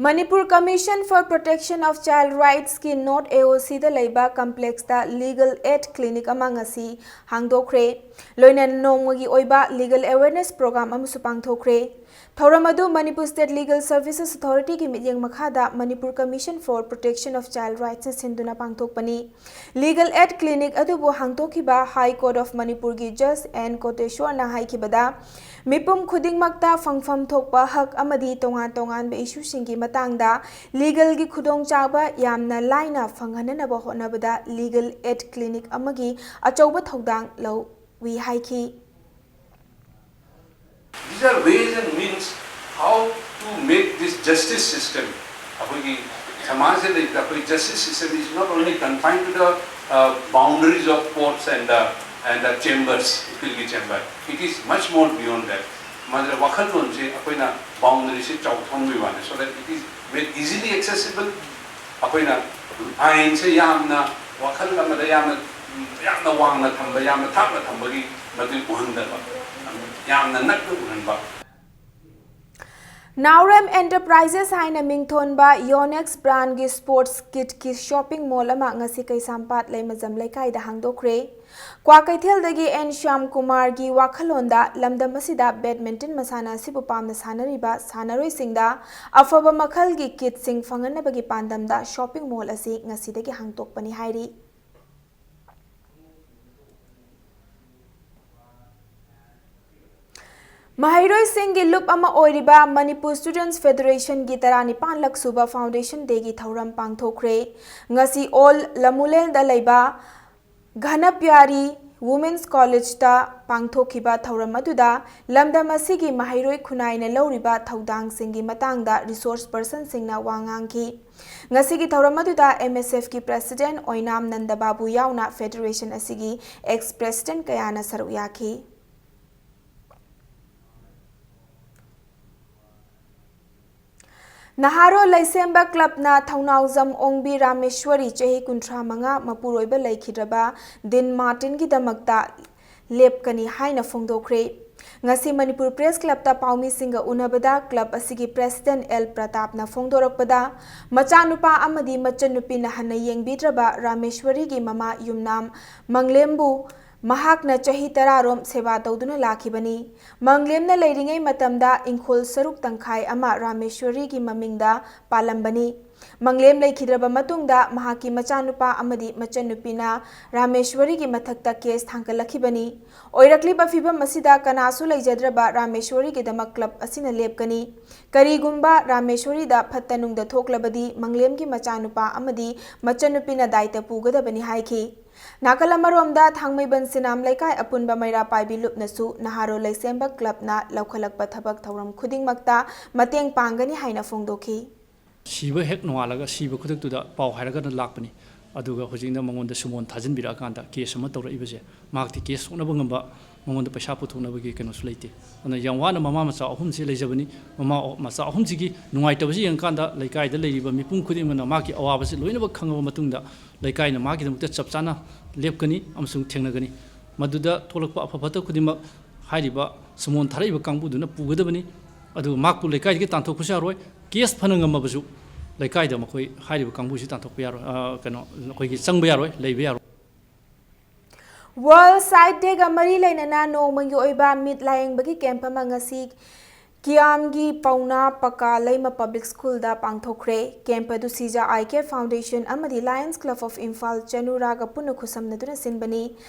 Manipur Commission for Protection of Child Rightsꯀꯤ North AOCꯗ ꯂꯩꯕ complexꯇ legal aid clinic ꯑꯃ ꯉꯁꯤ ꯍꯥꯡꯗꯣꯛꯈ꯭ꯔꯦ꯫ ꯂꯣꯏꯅꯅ ꯅꯣꯡꯃꯒꯤ ꯑꯣꯏꯕ legal awareness program ꯑꯃꯁꯨ ꯄꯥꯡꯊꯣꯛꯈ꯭ꯔꯦ꯫ ꯊꯧꯔꯝ ꯑꯗꯨ Manipur State Legal Services Authorityꯒꯤ ꯃꯤꯠꯌꯦꯡ ꯃꯈꯥꯗ Manipur Commission for Protection of Child Rightsꯅ ꯁꯤꯟꯗꯨꯅ ꯄꯥꯡꯊꯣꯛꯄꯅꯤ꯫ Legal aid clinic ꯑꯗꯨꯕꯨ ꯍꯥꯡꯗꯣꯛꯈꯤꯕ High Court of Manipurꯒꯤ Judge N ꯀꯣꯇꯦꯁ꯭ꯋꯔꯅ ꯍꯥꯏꯈꯤꯕꯗ, ꯃꯤꯄꯨꯝ ꯈꯨꯗꯤꯡꯃꯛꯇ ꯐꯪꯐꯝ ꯊꯣꯛꯄ ꯍꯛ ꯑꯃꯗꯤ ꯇꯣꯉꯥꯟ ꯇꯣꯉꯥꯟꯕ issueꯁꯤꯡꯒꯤ ꯃꯇꯥꯡꯗ legalꯒꯤ ꯈꯨꯗꯣꯡꯆꯥꯕ ꯌꯥꯝꯅ ꯂꯥꯏꯅ ꯐꯪꯍꯟꯅꯅꯕ ꯍꯣꯠꯅꯕꯗ legal aid clinic ꯑꯃꯒꯤ ꯑꯆꯧꯕ ꯊꯧꯗꯥꯡ ꯂꯧꯏ ꯍꯥꯏꯈꯤ꯫ These are ways and means how to make this justice system ꯑꯩꯈꯣꯏꯒꯤ ꯁꯃꯥꯖꯗ ꯂꯩꯕꯗ ꯑꯩꯈꯣꯏ justice system is not only confined to the uh, boundaries of courts and the and the chambers, appeal chamber. It is much more beyond that. ꯃꯗꯨꯗ ꯋꯥꯈꯜꯂꯣꯟꯁꯦ ꯑꯩꯈꯣꯏꯅ boundaryꯁꯦ ꯆꯥꯎꯊꯣꯛꯍꯟꯕꯒꯤ ꯋꯥꯅꯤ, so that it is made easily accessible. ꯑꯩꯈꯣꯏꯅ ꯑꯥꯏꯟꯁꯦ ꯌꯥꯝꯅ ꯋꯥꯈꯜ ꯑꯃꯗ ꯌꯥꯝꯅ ꯌꯥꯝꯅ ꯋꯥꯡꯅ ꯊꯝꯕ, ꯌꯥꯝꯅ ꯊꯥꯛꯅ ꯊꯝꯕꯒꯤ ꯃꯗꯨ ꯎꯍꯟꯗꯕ, ꯌꯥꯝꯅ ꯅꯛꯅ ꯎꯍꯟꯕ꯫ ꯅꯥꯎꯔꯦꯝ ꯑꯦꯟꯇꯔꯄ꯭ꯔꯥꯏꯖꯦꯁ ꯍꯥꯏꯅ ꯃꯤꯡꯊꯣꯟꯕ ꯌꯣꯅꯦꯛꯁ ꯕ꯭ꯔꯥꯟꯒꯤ ꯁ꯭ꯄꯣꯔꯠꯁ ꯀꯤꯠꯀꯤ ꯁꯣꯞꯄꯤꯡ ꯃꯣꯜ ꯑꯃ ꯉꯁꯤ ꯀꯩꯁꯥꯝꯄꯥꯠ ꯂꯩꯃꯖꯝ ꯂꯩꯀꯥꯏꯗ ꯍꯥꯡꯗꯣꯛꯈ꯭ꯔꯦ꯫ ꯀ꯭ꯋꯥꯀꯩꯊꯦꯜꯗꯒꯤ ꯑꯦꯟ ꯁ꯭ꯌꯥꯝ ꯀꯨꯃꯥꯔꯒꯤ ꯋꯥꯈꯜꯂꯣꯟꯗ ꯂꯝꯗꯝ ꯑꯁꯤꯗ ꯕꯦꯗꯃꯤꯟꯇꯟ ꯃꯁꯥꯟꯅ ꯑꯁꯤꯕꯨ ꯄꯥꯝꯅ ꯁꯥꯟꯅꯔꯤꯕ ꯁꯥꯟꯅꯔꯣꯏꯁꯤꯡꯗ ꯑꯐꯕ ꯃꯈꯜꯒꯤ ꯀꯤꯠꯁꯤꯡ ꯐꯪꯍꯟꯅꯕꯒꯤ ꯄꯥꯟꯗꯝꯗ ꯁꯣꯞꯄꯤꯡ ꯃꯣꯜ ꯑꯁꯤ ꯉꯁꯤꯗꯒꯤ ꯍꯥꯡꯗꯣꯛꯄꯅꯤ ꯍꯥꯏꯔꯤ꯫ ꯃꯍꯩꯔꯣꯏꯁꯤꯡꯒꯤ ꯂꯨꯞ ꯑꯃ ꯑꯣꯏꯔꯤꯕ ꯃꯅꯤꯄꯨꯔ ꯁ꯭ꯇꯨꯗꯦꯟꯠꯁ ꯐꯦꯗꯔꯦꯁꯟꯒꯤ ꯇꯔꯥꯅꯤꯄꯥꯟꯂꯛ ꯁꯨꯕ ꯐꯥꯎꯟꯗꯦꯁꯟ ꯗꯦꯒꯤ ꯊꯧꯔꯝ ꯄꯥꯡꯊꯣꯛꯈ꯭ꯔꯦ꯫ ꯉꯁꯤ ꯑꯣꯜ ꯂꯃꯨꯂꯦꯜꯗ ꯂꯩꯕ ꯘꯅꯄ꯭ꯌꯥꯔꯤ ꯋꯨꯃꯦꯟꯁ ꯀꯣꯂꯦꯖꯇ ꯄꯥꯡꯊꯣꯛꯈꯤꯕ ꯊꯧꯔꯝ ꯑꯗꯨꯗ ꯂꯝꯗꯝ ꯑꯁꯤꯒꯤ ꯃꯍꯩꯔꯣꯏ ꯈꯨꯟꯅꯥꯏꯅ ꯂꯧꯔꯤꯕ ꯊꯧꯗꯥꯡꯁꯤꯡꯒꯤ ꯃꯇꯥꯡꯗ ꯔꯤꯁꯣꯔꯁ ꯄꯔꯁꯟꯁꯤꯡꯅ ꯋꯥ ꯉꯥꯡꯈꯤ꯫ ꯉꯁꯤꯒꯤ ꯊꯧꯔꯝ ꯑꯗꯨꯗ ꯑꯦꯝ ꯑꯦꯁ ꯑꯦꯐꯀꯤ ꯄ꯭ꯔꯦꯁꯤꯗꯦꯟꯠ ꯑꯣꯏꯅꯥꯝ ꯅꯟꯗꯕꯥꯕꯨ ꯌꯥꯎꯅ ꯐꯦꯗꯔꯦꯁꯟ ꯑꯁꯤꯒꯤ ꯑꯦꯛꯁ ꯄ꯭ꯔꯦꯁꯤꯗꯦꯟꯠ ꯀꯌꯥꯅ ꯁꯔꯨꯛ ꯌꯥꯈꯤ꯫ ꯅꯍꯥꯔꯣꯜ ꯂꯩꯁꯦꯝꯕ ꯀ꯭ꯂꯕꯅ ꯊꯧꯅꯥꯎꯖꯝ ꯑꯣꯡꯕꯤ ꯔꯥꯃꯦꯁ꯭ꯋꯔꯤ, ꯆꯍꯤ ꯀꯨꯟꯊ꯭ꯔꯥ ꯃꯉꯥ, ꯃꯄꯨꯔꯣꯏꯕ ꯂꯩꯈꯤꯗ꯭ꯔꯕ ꯗꯤꯟ ꯃꯥꯔꯇꯤꯟꯒꯤꯗꯃꯛꯇ ꯂꯦꯞꯀꯅꯤ ꯍꯥꯏꯅ ꯐꯣꯡꯗꯣꯛꯈ꯭ꯔꯦ꯫ ꯉꯁꯤ ꯃꯅꯤꯄꯨꯔ ꯄ꯭ꯔꯦꯁ ꯀ꯭ꯂꯕꯇ ꯄꯥꯎꯃꯤꯁꯤꯡꯒ ꯎꯅꯕꯗ ꯀ꯭ꯂꯕ ꯑꯁꯤꯒꯤ ꯄ꯭ꯔꯦꯁꯤꯗꯦꯟꯠ ꯑꯦꯜ ꯄ꯭ꯔꯇꯥꯞꯅ ꯐꯣꯡꯗꯣꯔꯛꯄꯗ, ꯃꯆꯥꯅꯨꯄꯥ ꯑꯃꯗꯤ ꯃꯆꯟꯅꯨꯄꯤꯅ ꯍꯟꯅ ꯌꯦꯡꯕꯤꯗ꯭ꯔꯕ ꯔꯥꯃꯦꯁ꯭ꯋꯔꯤꯒꯤ ꯃꯃꯥ ꯌꯨꯝꯅꯥꯝ ꯃꯪꯂꯦꯝꯕꯨ ꯃꯍꯥꯛꯅ ꯆꯍꯤ ꯇꯔꯥꯔꯣꯝ ꯁꯦꯕꯥ ꯇꯧꯗꯨꯅ ꯂꯥꯛꯈꯤꯕꯅꯤ꯫ ꯃꯪꯂꯦꯝꯅ ꯂꯩꯔꯤꯉꯩ ꯃꯇꯝꯗ ꯏꯪꯈꯣꯜ ꯁꯔꯨꯛ ꯇꯪꯈꯥꯏ ꯑꯃ ꯔꯥꯃꯦꯁ꯭ꯋꯔꯤꯒꯤ ꯃꯃꯤꯡꯗ ꯄꯥꯜꯂꯝꯕꯅꯤ꯫ ꯃꯪꯂꯦꯝ ꯂꯩꯈꯤꯗ꯭ꯔꯕ ꯃꯇꯨꯡꯗ ꯃꯍꯥꯛꯀꯤ ꯃꯆꯥꯅꯨꯄꯥ ꯑꯃꯗꯤ ꯃꯆꯟꯅꯨꯄꯤꯅ ꯔꯥꯃꯦꯁ꯭ꯋꯔꯤꯒꯤ ꯃꯊꯛꯇ ꯀꯦꯁ ꯊꯥꯡꯒꯠꯂꯛꯈꯤꯕꯅꯤ꯫ ꯑꯣꯏꯔꯛꯂꯤꯕ ꯐꯤꯚꯝ ꯑꯁꯤꯗ ꯀꯅꯥꯁꯨ ꯂꯩꯖꯗ꯭ꯔꯕ ꯔꯥꯃꯦꯁ꯭ꯋꯔꯤꯒꯤꯗꯃꯛ ꯀ꯭ꯂꯕ ꯑꯁꯤꯅ ꯂꯦꯞꯀꯅꯤ꯫ ꯀꯔꯤꯒꯨꯝꯕ ꯔꯥꯃꯦꯁ꯭ꯋꯔꯤꯗ ꯐꯠꯇ ꯅꯨꯡꯗ ꯊꯣꯛꯂꯕꯗꯤ ꯃꯪꯂꯦꯝꯒꯤ ꯃꯆꯥꯅꯨꯄꯥ ꯑꯃꯗꯤ ꯃꯆꯟꯅꯨꯄꯤꯅ ꯗꯥꯏꯇ ꯄꯨꯒꯗꯕꯅꯤ ꯍꯥꯏꯈꯤ꯫ ꯅꯥꯀꯜ ꯑꯃꯔꯣꯝꯗ ꯊꯥꯡꯃꯩꯕꯟ ꯁꯤꯅꯥꯝ ꯂꯩꯀꯥꯏ ꯑꯄꯨꯟꯕ ꯃꯩꯔꯥ ꯄꯥꯏꯕꯤ ꯂꯨꯞꯅꯁꯨ ꯅꯍꯥꯔꯣꯜ ꯂꯩꯁꯦꯝꯕ ꯀ꯭ꯂꯕꯅ ꯂꯧꯈꯠꯂꯛꯄ ꯊꯕꯛ ꯊꯧꯔꯝ ꯈꯨꯗꯤꯡꯃꯛꯇ ꯃꯇꯦꯡ ꯄꯥꯡꯒꯅꯤ ꯍꯥꯏꯅ ꯐꯣꯡꯗꯣꯛꯈꯤ꯫ ꯁꯤꯕ ꯍꯦꯛ ꯅꯣꯡꯉꯥꯜꯂꯒ ꯁꯤꯕ ꯈꯨꯗꯛꯇꯨꯗ ꯄꯥꯎ ꯍꯥꯏꯔꯒꯅ ꯂꯥꯛꯄꯅꯤ꯫ ꯑꯗꯨꯒ ꯍꯧꯖꯤꯛꯅ ꯃꯉꯣꯟꯗ ꯁꯨꯃꯣꯟ ꯊꯥꯖꯤꯟꯕꯤꯔꯛꯑꯀꯥꯟꯗ ꯀꯦꯁ ꯑꯃ ꯇꯧꯔꯛꯏꯕꯁꯦ, ꯃꯍꯥꯛꯇꯤ ꯀꯦꯁ ꯁꯣꯛꯅꯕ ꯉꯝꯕ, ꯃꯉꯣꯟꯗ ꯄꯩꯁꯥ ꯄꯨꯊꯣꯛꯅꯕꯒꯤ ꯀꯩꯅꯣꯁꯨ ꯂꯩꯇꯦ꯫ ꯑꯗꯨꯅ ꯌꯥꯝ ꯋꯥꯅ ꯃꯃꯥ ꯃꯆꯥ ꯑꯍꯨꯝꯁꯤ ꯂꯩꯖꯕꯅꯤ꯫ ꯃꯃꯥ ꯃꯆꯥ ꯑꯍꯨꯝꯁꯤꯒꯤ ꯅꯨꯡꯉꯥꯏꯇꯕꯁꯤ ꯌꯦꯡꯉꯀꯥꯟꯗ ꯂꯩꯀꯥꯏꯗ ꯂꯩꯔꯤꯕ ꯃꯤꯄꯨꯝ ꯈꯨꯗꯤꯡꯃꯛꯅ ꯃꯍꯥꯛꯀꯤ ꯑꯋꯥꯕꯁꯤ ꯂꯣꯏꯅꯃꯛ ꯈꯪꯉꯕ ꯃꯇꯨꯡꯗ ꯂꯩꯀꯥꯏꯅ ꯃꯍꯥꯛꯀꯤꯗꯃꯛꯇ ꯆꯞ ꯆꯥꯅ ꯂꯦꯞꯀꯅꯤ ꯑꯃꯁꯨꯡ ꯊꯦꯡꯅꯒꯅꯤ꯫ ꯃꯗꯨꯗ ꯊꯣꯛꯂꯛꯄ ꯑꯐ ꯐꯠꯇ ꯈꯨꯗꯤꯡꯃꯛ ꯍꯥꯏꯔꯤꯕ ꯁꯨꯃꯣꯟ ꯊꯥꯔꯛꯏꯕ ꯀꯥꯡꯕꯨꯗꯨꯅ ꯄꯨꯒꯗꯕꯅꯤ꯫ ꯑꯗꯨ ꯃꯍꯥꯛꯄꯨ ꯂꯩꯀꯥꯏꯗꯒꯤ ꯇꯥꯟꯊꯣꯛꯄꯁꯨ ꯌꯥꯔꯣꯏ꯫ ꯀꯦꯁ ꯐꯅ ꯉꯝꯃꯕꯁꯨ ꯂꯩꯀꯥꯏꯗ ꯃꯈꯣꯏ ꯍꯥꯏꯔꯤꯕ ꯀꯥꯡꯕꯨꯁꯤ ꯇꯥꯟꯊꯣꯛꯄ ꯌꯥꯔꯣꯏ, ꯑ, ꯀꯩꯅꯣ, ꯑꯩꯈꯣꯏꯒꯤ ꯆꯪꯕ ꯌꯥꯔꯣꯏ, ꯂꯩꯕ ꯌꯥꯔꯣꯏ꯫ World Sight Day ꯒ ꯃꯔꯤ ꯂꯩꯅꯅ ꯅꯣꯡꯃꯒꯤ ꯑꯣꯏꯕ ꯃꯤꯠ ꯂꯥꯌꯦꯡꯕꯒꯤ ꯀꯦꯝꯞ ꯑꯃ ꯉꯁꯤ ꯀꯤꯌꯥꯝꯒꯤ ꯄꯥꯎꯅꯥ ꯄꯀꯥ ꯂꯩꯃ ꯄꯕ꯭ꯂꯤꯛ ꯁ꯭ꯀꯨꯜꯗ ꯄꯥꯡꯊꯣꯛꯈ꯭ꯔꯦ꯫ ꯀꯦꯝꯞ ꯑꯗꯨ ꯁꯤꯖꯥ ꯑꯥꯏ ꯀꯦꯌꯔ ꯐꯥꯎꯟꯗꯦꯁꯟ ꯑꯃꯗꯤ ꯂꯥꯌꯟꯁ ꯀ꯭ꯂꯕ ꯑꯣꯐ ꯏꯝꯐꯥꯜ ꯆꯅꯨꯔꯥꯒ ꯄꯨꯟꯅ ꯈꯨꯠꯁꯝꯅꯗꯨꯅ ꯁꯤꯟꯕꯅꯤ꯫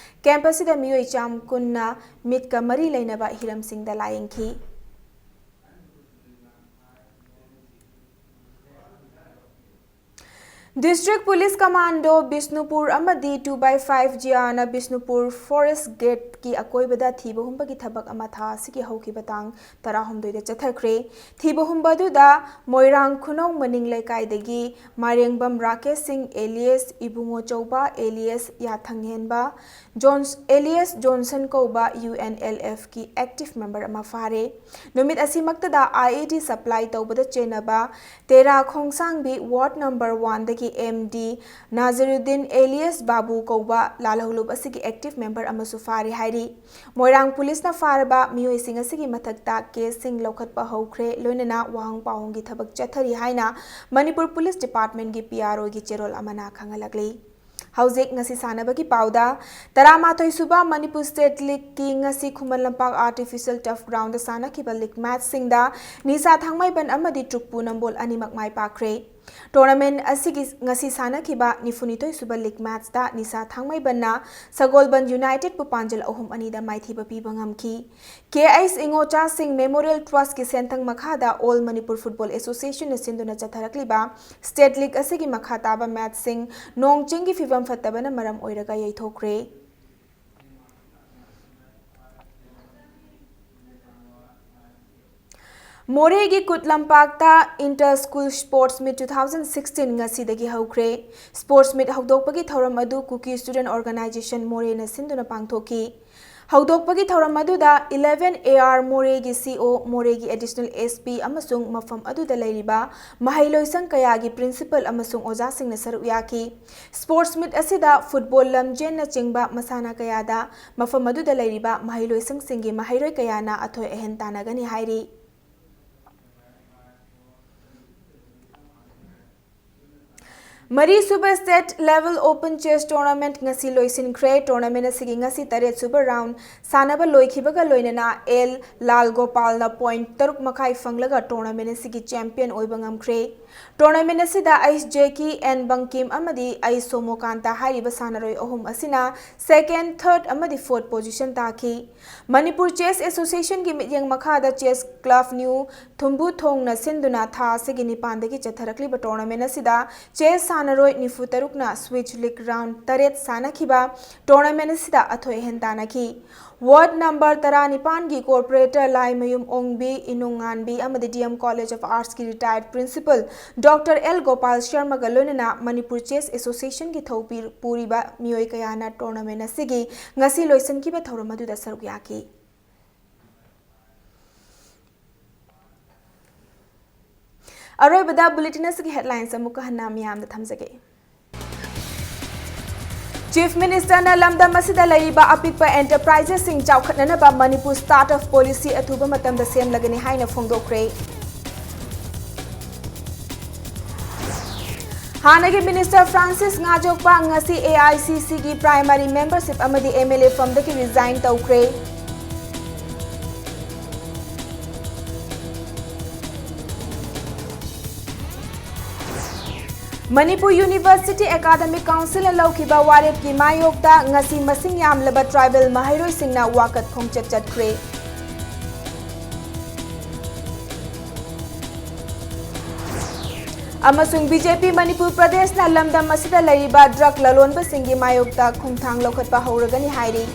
ꯀꯦꯝꯞ ꯑꯁꯤꯗ ꯃꯤꯑꯣꯏ ꯆꯥꯝ ꯀꯨꯟꯅ ꯃꯤꯠꯀ ꯃꯔꯤ ꯂꯩꯅꯕ ꯍꯤꯔꯝꯁꯤꯡꯗ ꯂꯥꯌꯦꯡꯈꯤ꯫ District Police Commando ꯕꯤꯁꯅꯨꯄꯨꯔ ꯑꯃꯗꯤ two by five ꯖꯤꯌꯥꯅ ꯕꯤꯁꯅꯨꯄꯨꯔ ꯐꯣꯔꯦꯁ꯭ꯠ ꯒꯦꯠꯀꯤ ꯑꯀꯣꯏꯕꯗ ꯊꯤꯕ ꯍꯨꯝꯕꯒꯤ ꯊꯕꯛ ꯑꯃ ꯊꯥ ꯑꯁꯤꯒꯤ ꯍꯧꯈꯤꯕ ꯇꯥꯡ ꯇꯔꯥꯍꯨꯝꯗꯣꯏꯗ ꯆꯠꯊꯈ꯭ꯔꯦ꯫ ꯊꯤꯕ ꯍꯨꯝꯕ ꯑꯗꯨꯗ ꯃꯣꯏꯔꯥꯡ ꯈꯨꯅꯧ ꯃꯅꯤꯡ ꯂꯩꯀꯥꯏꯗꯒꯤ ꯃꯥꯏꯔꯦꯡꯕꯝ ꯔꯥꯀꯦꯁ ꯁꯤꯡ alias ꯏꯕꯨꯡꯉꯣ ꯆꯧꯕ alias ꯌꯥꯊꯪꯍꯦꯟꯕ, ꯖꯣꯟꯁ alias ꯖꯣꯟꯁꯟ ꯀꯧꯕ ꯌꯨ ꯑꯦꯟ ꯑꯦꯜ ꯑꯦꯐꯀꯤ ꯑꯦꯛꯇꯤꯚ ꯃꯦꯝꯕꯔ ꯑꯃ ꯐꯥꯔꯦ꯫ ꯅꯨꯃꯤꯠ ꯑꯁꯤꯃꯛꯇꯗ IED supply ꯇꯧꯕꯗ ꯆꯦꯟꯅꯕ Tera Khongsangbi ward number one ꯗꯒꯤ M D Nazruddin alias Babu ꯀꯧꯕ ꯂꯥꯜꯍꯧꯂꯨꯞ ꯑꯁꯤꯒꯤ ꯑꯦꯛꯇꯤꯚ ꯃꯦꯝꯕꯔ ꯑꯃꯁꯨ ꯐꯥꯔꯦ ꯍꯥꯏꯔꯤ꯫ ꯃꯣꯏꯔꯥꯡ ꯄꯨꯂꯤꯁꯅ ꯐꯥꯔꯕ ꯃꯤꯑꯣꯏꯁꯤꯡ ꯑꯁꯤꯒꯤ ꯃꯊꯛꯇ ꯀꯦꯁꯁꯤꯡ ꯂꯧꯈꯠꯄ ꯍꯧꯈ꯭ꯔꯦ, ꯂꯣꯏꯅꯅ ꯋꯥꯍꯪ ꯄꯥꯎꯍꯪꯒꯤ ꯊꯕꯛ ꯆꯠꯊꯔꯤ ꯍꯥꯏꯅ ꯃꯅꯤꯄꯨꯔ ꯄꯨꯂꯤꯁ ꯗꯤꯄꯥꯔꯠꯃꯦꯟꯠꯀꯤ ꯄꯤ ꯑꯥꯔ ꯑꯣꯒꯤ ꯆꯦꯔꯣꯜ ꯑꯃꯅ ꯈꯪꯍꯜꯂꯛꯂꯤ꯫ ꯍꯧꯖꯤꯛ ꯉꯁꯤ ꯁꯥꯟꯅꯕꯒꯤ ꯄꯥꯎꯗ, ꯇꯔꯥꯃꯥꯊꯣꯏ ꯁꯨꯕ ꯃꯅꯤꯄꯨꯔ ꯁ꯭ꯇꯦꯠ ꯂꯤꯒꯀꯤ ꯉꯁꯤ ꯈꯨꯃꯟ ꯂꯝꯄꯥꯛ ꯑꯥꯔꯇꯤꯐꯤꯁꯤꯌꯦꯜ ꯇꯔꯐ ꯒ꯭ꯔꯥꯎꯟꯗ ꯁꯥꯟꯅꯈꯤꯕ ꯂꯤꯒ ꯃꯦꯆꯁꯤꯡꯗ ꯅꯤꯁꯥ ꯊꯥꯡꯃꯩꯕꯟ ꯑꯃꯗꯤ ꯇ꯭ꯔꯨꯛꯄꯨ ꯅꯝꯕꯣꯜ ꯑꯅꯤꯃꯛ ꯃꯥꯏ ꯄꯥꯛꯈ꯭ꯔꯦ꯫ ꯇꯣꯔꯅꯥꯃꯦꯟꯠ ꯑꯁꯤꯒꯤ ꯉꯁꯤ ꯁꯥꯟꯅꯈꯤꯕ ꯅꯤꯐꯨꯅꯤꯊꯣꯏ ꯁꯨꯕ ꯂꯤꯒ ꯃꯦꯆꯇ ꯅꯤꯁꯥ ꯊꯥꯡꯃꯩꯕꯟꯅ ꯁꯒꯣꯜꯕꯟ ꯌꯨꯅꯥꯏꯇꯦꯗꯄꯨ ꯄꯥꯟꯖꯜ ꯑꯍꯨꯝ ꯑꯅꯤꯗ ꯃꯥꯏꯊꯤꯕ ꯄꯤꯕ ꯉꯝꯈꯤ꯫ ꯀꯦ ꯑꯩꯆ ꯏꯉꯣꯆꯥꯁꯤꯡ ꯃꯦꯃꯣꯔꯤꯌꯦꯜ ꯇ꯭ꯔꯁꯠꯀꯤ ꯁꯦꯟꯊꯪ ꯃꯈꯥꯗ ꯑꯣꯜ ꯃꯅꯤꯄꯨꯔ ꯐꯨꯠꯕꯣꯜ ꯑꯦꯁꯣꯁꯤꯌꯦꯁꯟꯅ ꯁꯤꯟꯗꯨꯅ ꯆꯠꯊꯔꯛꯂꯤꯕ ꯁ꯭ꯇꯦꯠ ꯂꯤꯒ ꯑꯁꯤꯒꯤ ꯃꯈꯥ ꯇꯥꯕ ꯃꯦꯆꯁꯤꯡ ꯅꯣꯡ ꯆꯤꯡꯒꯤ ꯐꯤꯕꯝ ꯐꯠꯇꯕꯅ ꯃꯔꯝ ꯑꯣꯏꯔꯒ ꯌꯩꯊꯣꯛꯈ꯭ꯔꯦ꯫ ꯃꯣꯔꯦꯒꯤ ꯀꯨꯠ ꯂꯝꯄꯥꯛꯇ Inter School Sports Meet two thousand sixteen ꯉꯁꯤꯗꯒꯤ ꯍꯧꯈ꯭ꯔꯦ꯫ Sports Meet ꯍꯧꯗꯣꯛꯄꯒꯤ ꯊꯧꯔꯝ ꯑꯗꯨ Kuki Student Organisation ꯃꯣꯔꯦꯅ ꯁꯤꯟꯗꯨꯅ ꯄꯥꯡꯊꯣꯛꯈꯤ꯫ ꯍꯧꯗꯣꯛꯄꯒꯤ ꯊꯧꯔꯝ ꯑꯗꯨꯗ eleven A R ꯃꯣꯔꯦꯒꯤ C O, ꯃꯣꯔꯦꯒꯤ Additional S P ꯑꯃꯁꯨꯡ ꯃꯐꯝ ꯑꯗꯨꯗ ꯂꯩꯔꯤꯕ ꯃꯍꯩꯂꯣꯏꯁꯪ ꯀꯌꯥꯒꯤ principal ꯑꯃꯁꯨꯡ ꯑꯣꯖꯥꯁꯤꯡꯅ ꯁꯔꯨꯛ ꯌꯥꯈꯤ꯫ Sports Meet ꯑꯁꯤꯗ football, ꯂꯝꯖꯦꯟꯅꯆꯤꯡꯕ ꯃꯁꯥꯟꯅ ꯀꯌꯥꯗ ꯃꯐꯝ ꯑꯗꯨꯗ ꯂꯩꯔꯤꯕ ꯃꯍꯩꯂꯣꯏꯁꯪꯁꯤꯡꯒꯤ ꯃꯍꯩꯔꯣꯏ ꯀꯌꯥꯅ ꯑꯊꯣꯏ ꯑꯍꯦꯟ ꯇꯥꯟꯅꯒꯅꯤ ꯍꯥꯏꯔꯤ꯫ ꯃꯔꯤꯁꯨꯕ State Level Open Chess Tournament ꯉꯁꯤ ꯂꯣꯏꯁꯤꯟꯈ꯭ꯔꯦ꯫ Tournament ꯑꯁꯤꯒꯤ ꯉꯁꯤ ꯇꯔꯦꯠ ꯁꯨꯕ round ꯁꯥꯟꯅꯕ ꯂꯣꯏꯈꯤꯕꯒ ꯂꯣꯏꯅꯅ ꯑꯦꯜ ꯂꯥꯜ ꯒꯣꯄꯥꯜꯅ point ꯇꯔꯨꯛ ꯃꯈꯥꯏ ꯐꯪꯂꯒ tournament ꯑꯁꯤꯒꯤ champion ꯑꯣꯏꯕ ꯉꯝꯈ꯭ꯔꯦ꯫ Tournament ꯑꯁꯤꯗ ꯑꯩꯁ ꯖꯦꯀꯤ, ꯑꯦꯟ ꯕꯪꯀꯤꯝ ꯑꯃꯗꯤ ꯑꯩꯁ ꯁꯣꯃꯣꯀꯥꯟꯇ ꯍꯥꯏꯔꯤꯕ ꯁꯥꯟꯅꯔꯣꯏ ꯑꯍꯨꯝ ꯑꯁꯤꯅ second, third ꯑꯃꯗꯤ fourth position ꯇꯥꯈꯤ꯫ ꯃꯅꯤꯄꯨꯔ Chess Associationꯒꯤ ꯃꯤꯠꯌꯦꯡ ꯃꯈꯥꯗ Chess Club New ꯊꯨꯝꯕꯨ ꯊꯣꯡꯅ ꯁꯤꯟꯗꯨꯅ ꯊꯥ ꯑꯁꯤꯒꯤ ꯅꯤꯄꯥꯟꯗꯒꯤ ꯆꯠꯊꯔꯛꯂꯤꯕ tournament ꯑꯁꯤꯗ chess ꯁꯥꯟꯅꯔꯣꯏ ꯅꯤꯐꯨ ꯇꯔꯨꯛꯅ Swiss League round ꯇꯔꯦꯠ ꯁꯥꯟꯅꯈꯤꯕ tournament ꯑꯁꯤꯗ ꯑꯊꯣꯏ ꯑꯍꯦꯟ ꯇꯥꯟꯅꯈꯤ꯫ Ward number ꯇꯔꯥꯅꯤꯄꯥꯟꯒꯤ corporator ꯂꯥꯏꯃꯌꯨꯝ ꯑꯣꯡꯕꯤ, ꯏꯅꯨꯡꯉꯥꯟꯕꯤ ꯑꯃꯗꯤ D M College of Artsꯀꯤ retired principal Doctor L Gopal ꯁꯔꯃꯒ ꯂꯣꯏꯅꯅ ꯃꯅꯤꯄꯨꯔ Chess Associationꯒꯤ ꯊꯧ ꯄꯤ-, ꯄꯨꯔꯤꯕ ꯃꯤꯑꯣꯏ ꯀꯌꯥꯅ tournament ꯑꯁꯤꯒꯤ ꯉꯁꯤ ꯂꯣꯏꯁꯤꯟꯈꯤꯕ ꯊꯧꯔꯝ ꯑꯗꯨꯗ ꯁꯔꯨꯛ ꯌꯥꯈꯤ꯫ ꯑꯔꯣꯏꯕꯗ bulletin ꯑꯁꯤꯒꯤ headlines ꯑꯃꯨꯛꯀ ꯍꯟꯅ ꯃꯤꯌꯥꯝꯗ ꯊꯝꯖꯒꯦ꯫ Chief Ministerꯅ ꯂꯝꯗꯝ ꯑꯁꯤꯗ ꯂꯩꯔꯤꯕ ꯑꯄꯤꯛꯄ enterpriseꯁꯤꯡ ꯆꯥꯎꯈꯠꯅꯅꯕ ꯃꯅꯤꯄꯨꯔ startup policy ꯑꯊꯨꯕ ꯃꯇꯝꯗ ꯁꯦꯝꯂꯒꯅꯤ ꯍꯥꯏꯅ ꯐꯣꯡꯗꯣꯛꯈ꯭ꯔꯦ꯫ ꯍꯥꯟꯅꯒꯤ Minister Francis ꯉꯥꯖꯣꯛꯄ ꯉꯁꯤ A I C Cꯒꯤ primary membership ꯑꯃꯗꯤ M L A ꯐꯝꯗꯒꯤ resign ꯇꯧꯈ꯭ꯔꯦ꯫ ꯃꯅꯤꯄꯨꯔ University Academic Councilꯅ ꯂꯧꯈꯤꯕ ꯋꯥꯔꯦꯞꯀꯤ ꯃꯥꯌꯣꯛꯇ ꯉꯁꯤ ꯃꯁꯤꯡ ꯌꯥꯝꯂꯕ tribal ꯃꯍꯩꯔꯣꯏꯁꯤꯡꯅ ꯋꯥꯀꯠ ꯈꯣꯡꯆꯠ ꯆꯠꯈ꯭ꯔꯦ꯫ ꯑꯃꯁꯨꯡ B J P ꯃꯅꯤꯄꯨꯔ ꯄ꯭ꯔꯗꯦꯁꯅ ꯂꯝꯗꯝ ꯑꯁꯤꯗ ꯂꯩꯔꯤꯕ drug ꯂꯂꯣꯟꯕꯁꯤꯡꯒꯤ ꯃꯥꯌꯣꯛꯇ ꯈꯣꯡꯊꯥꯡ ꯂꯧꯈꯠꯄ ꯍꯧꯔꯒꯅꯤ ꯍꯥꯏꯔꯤ꯫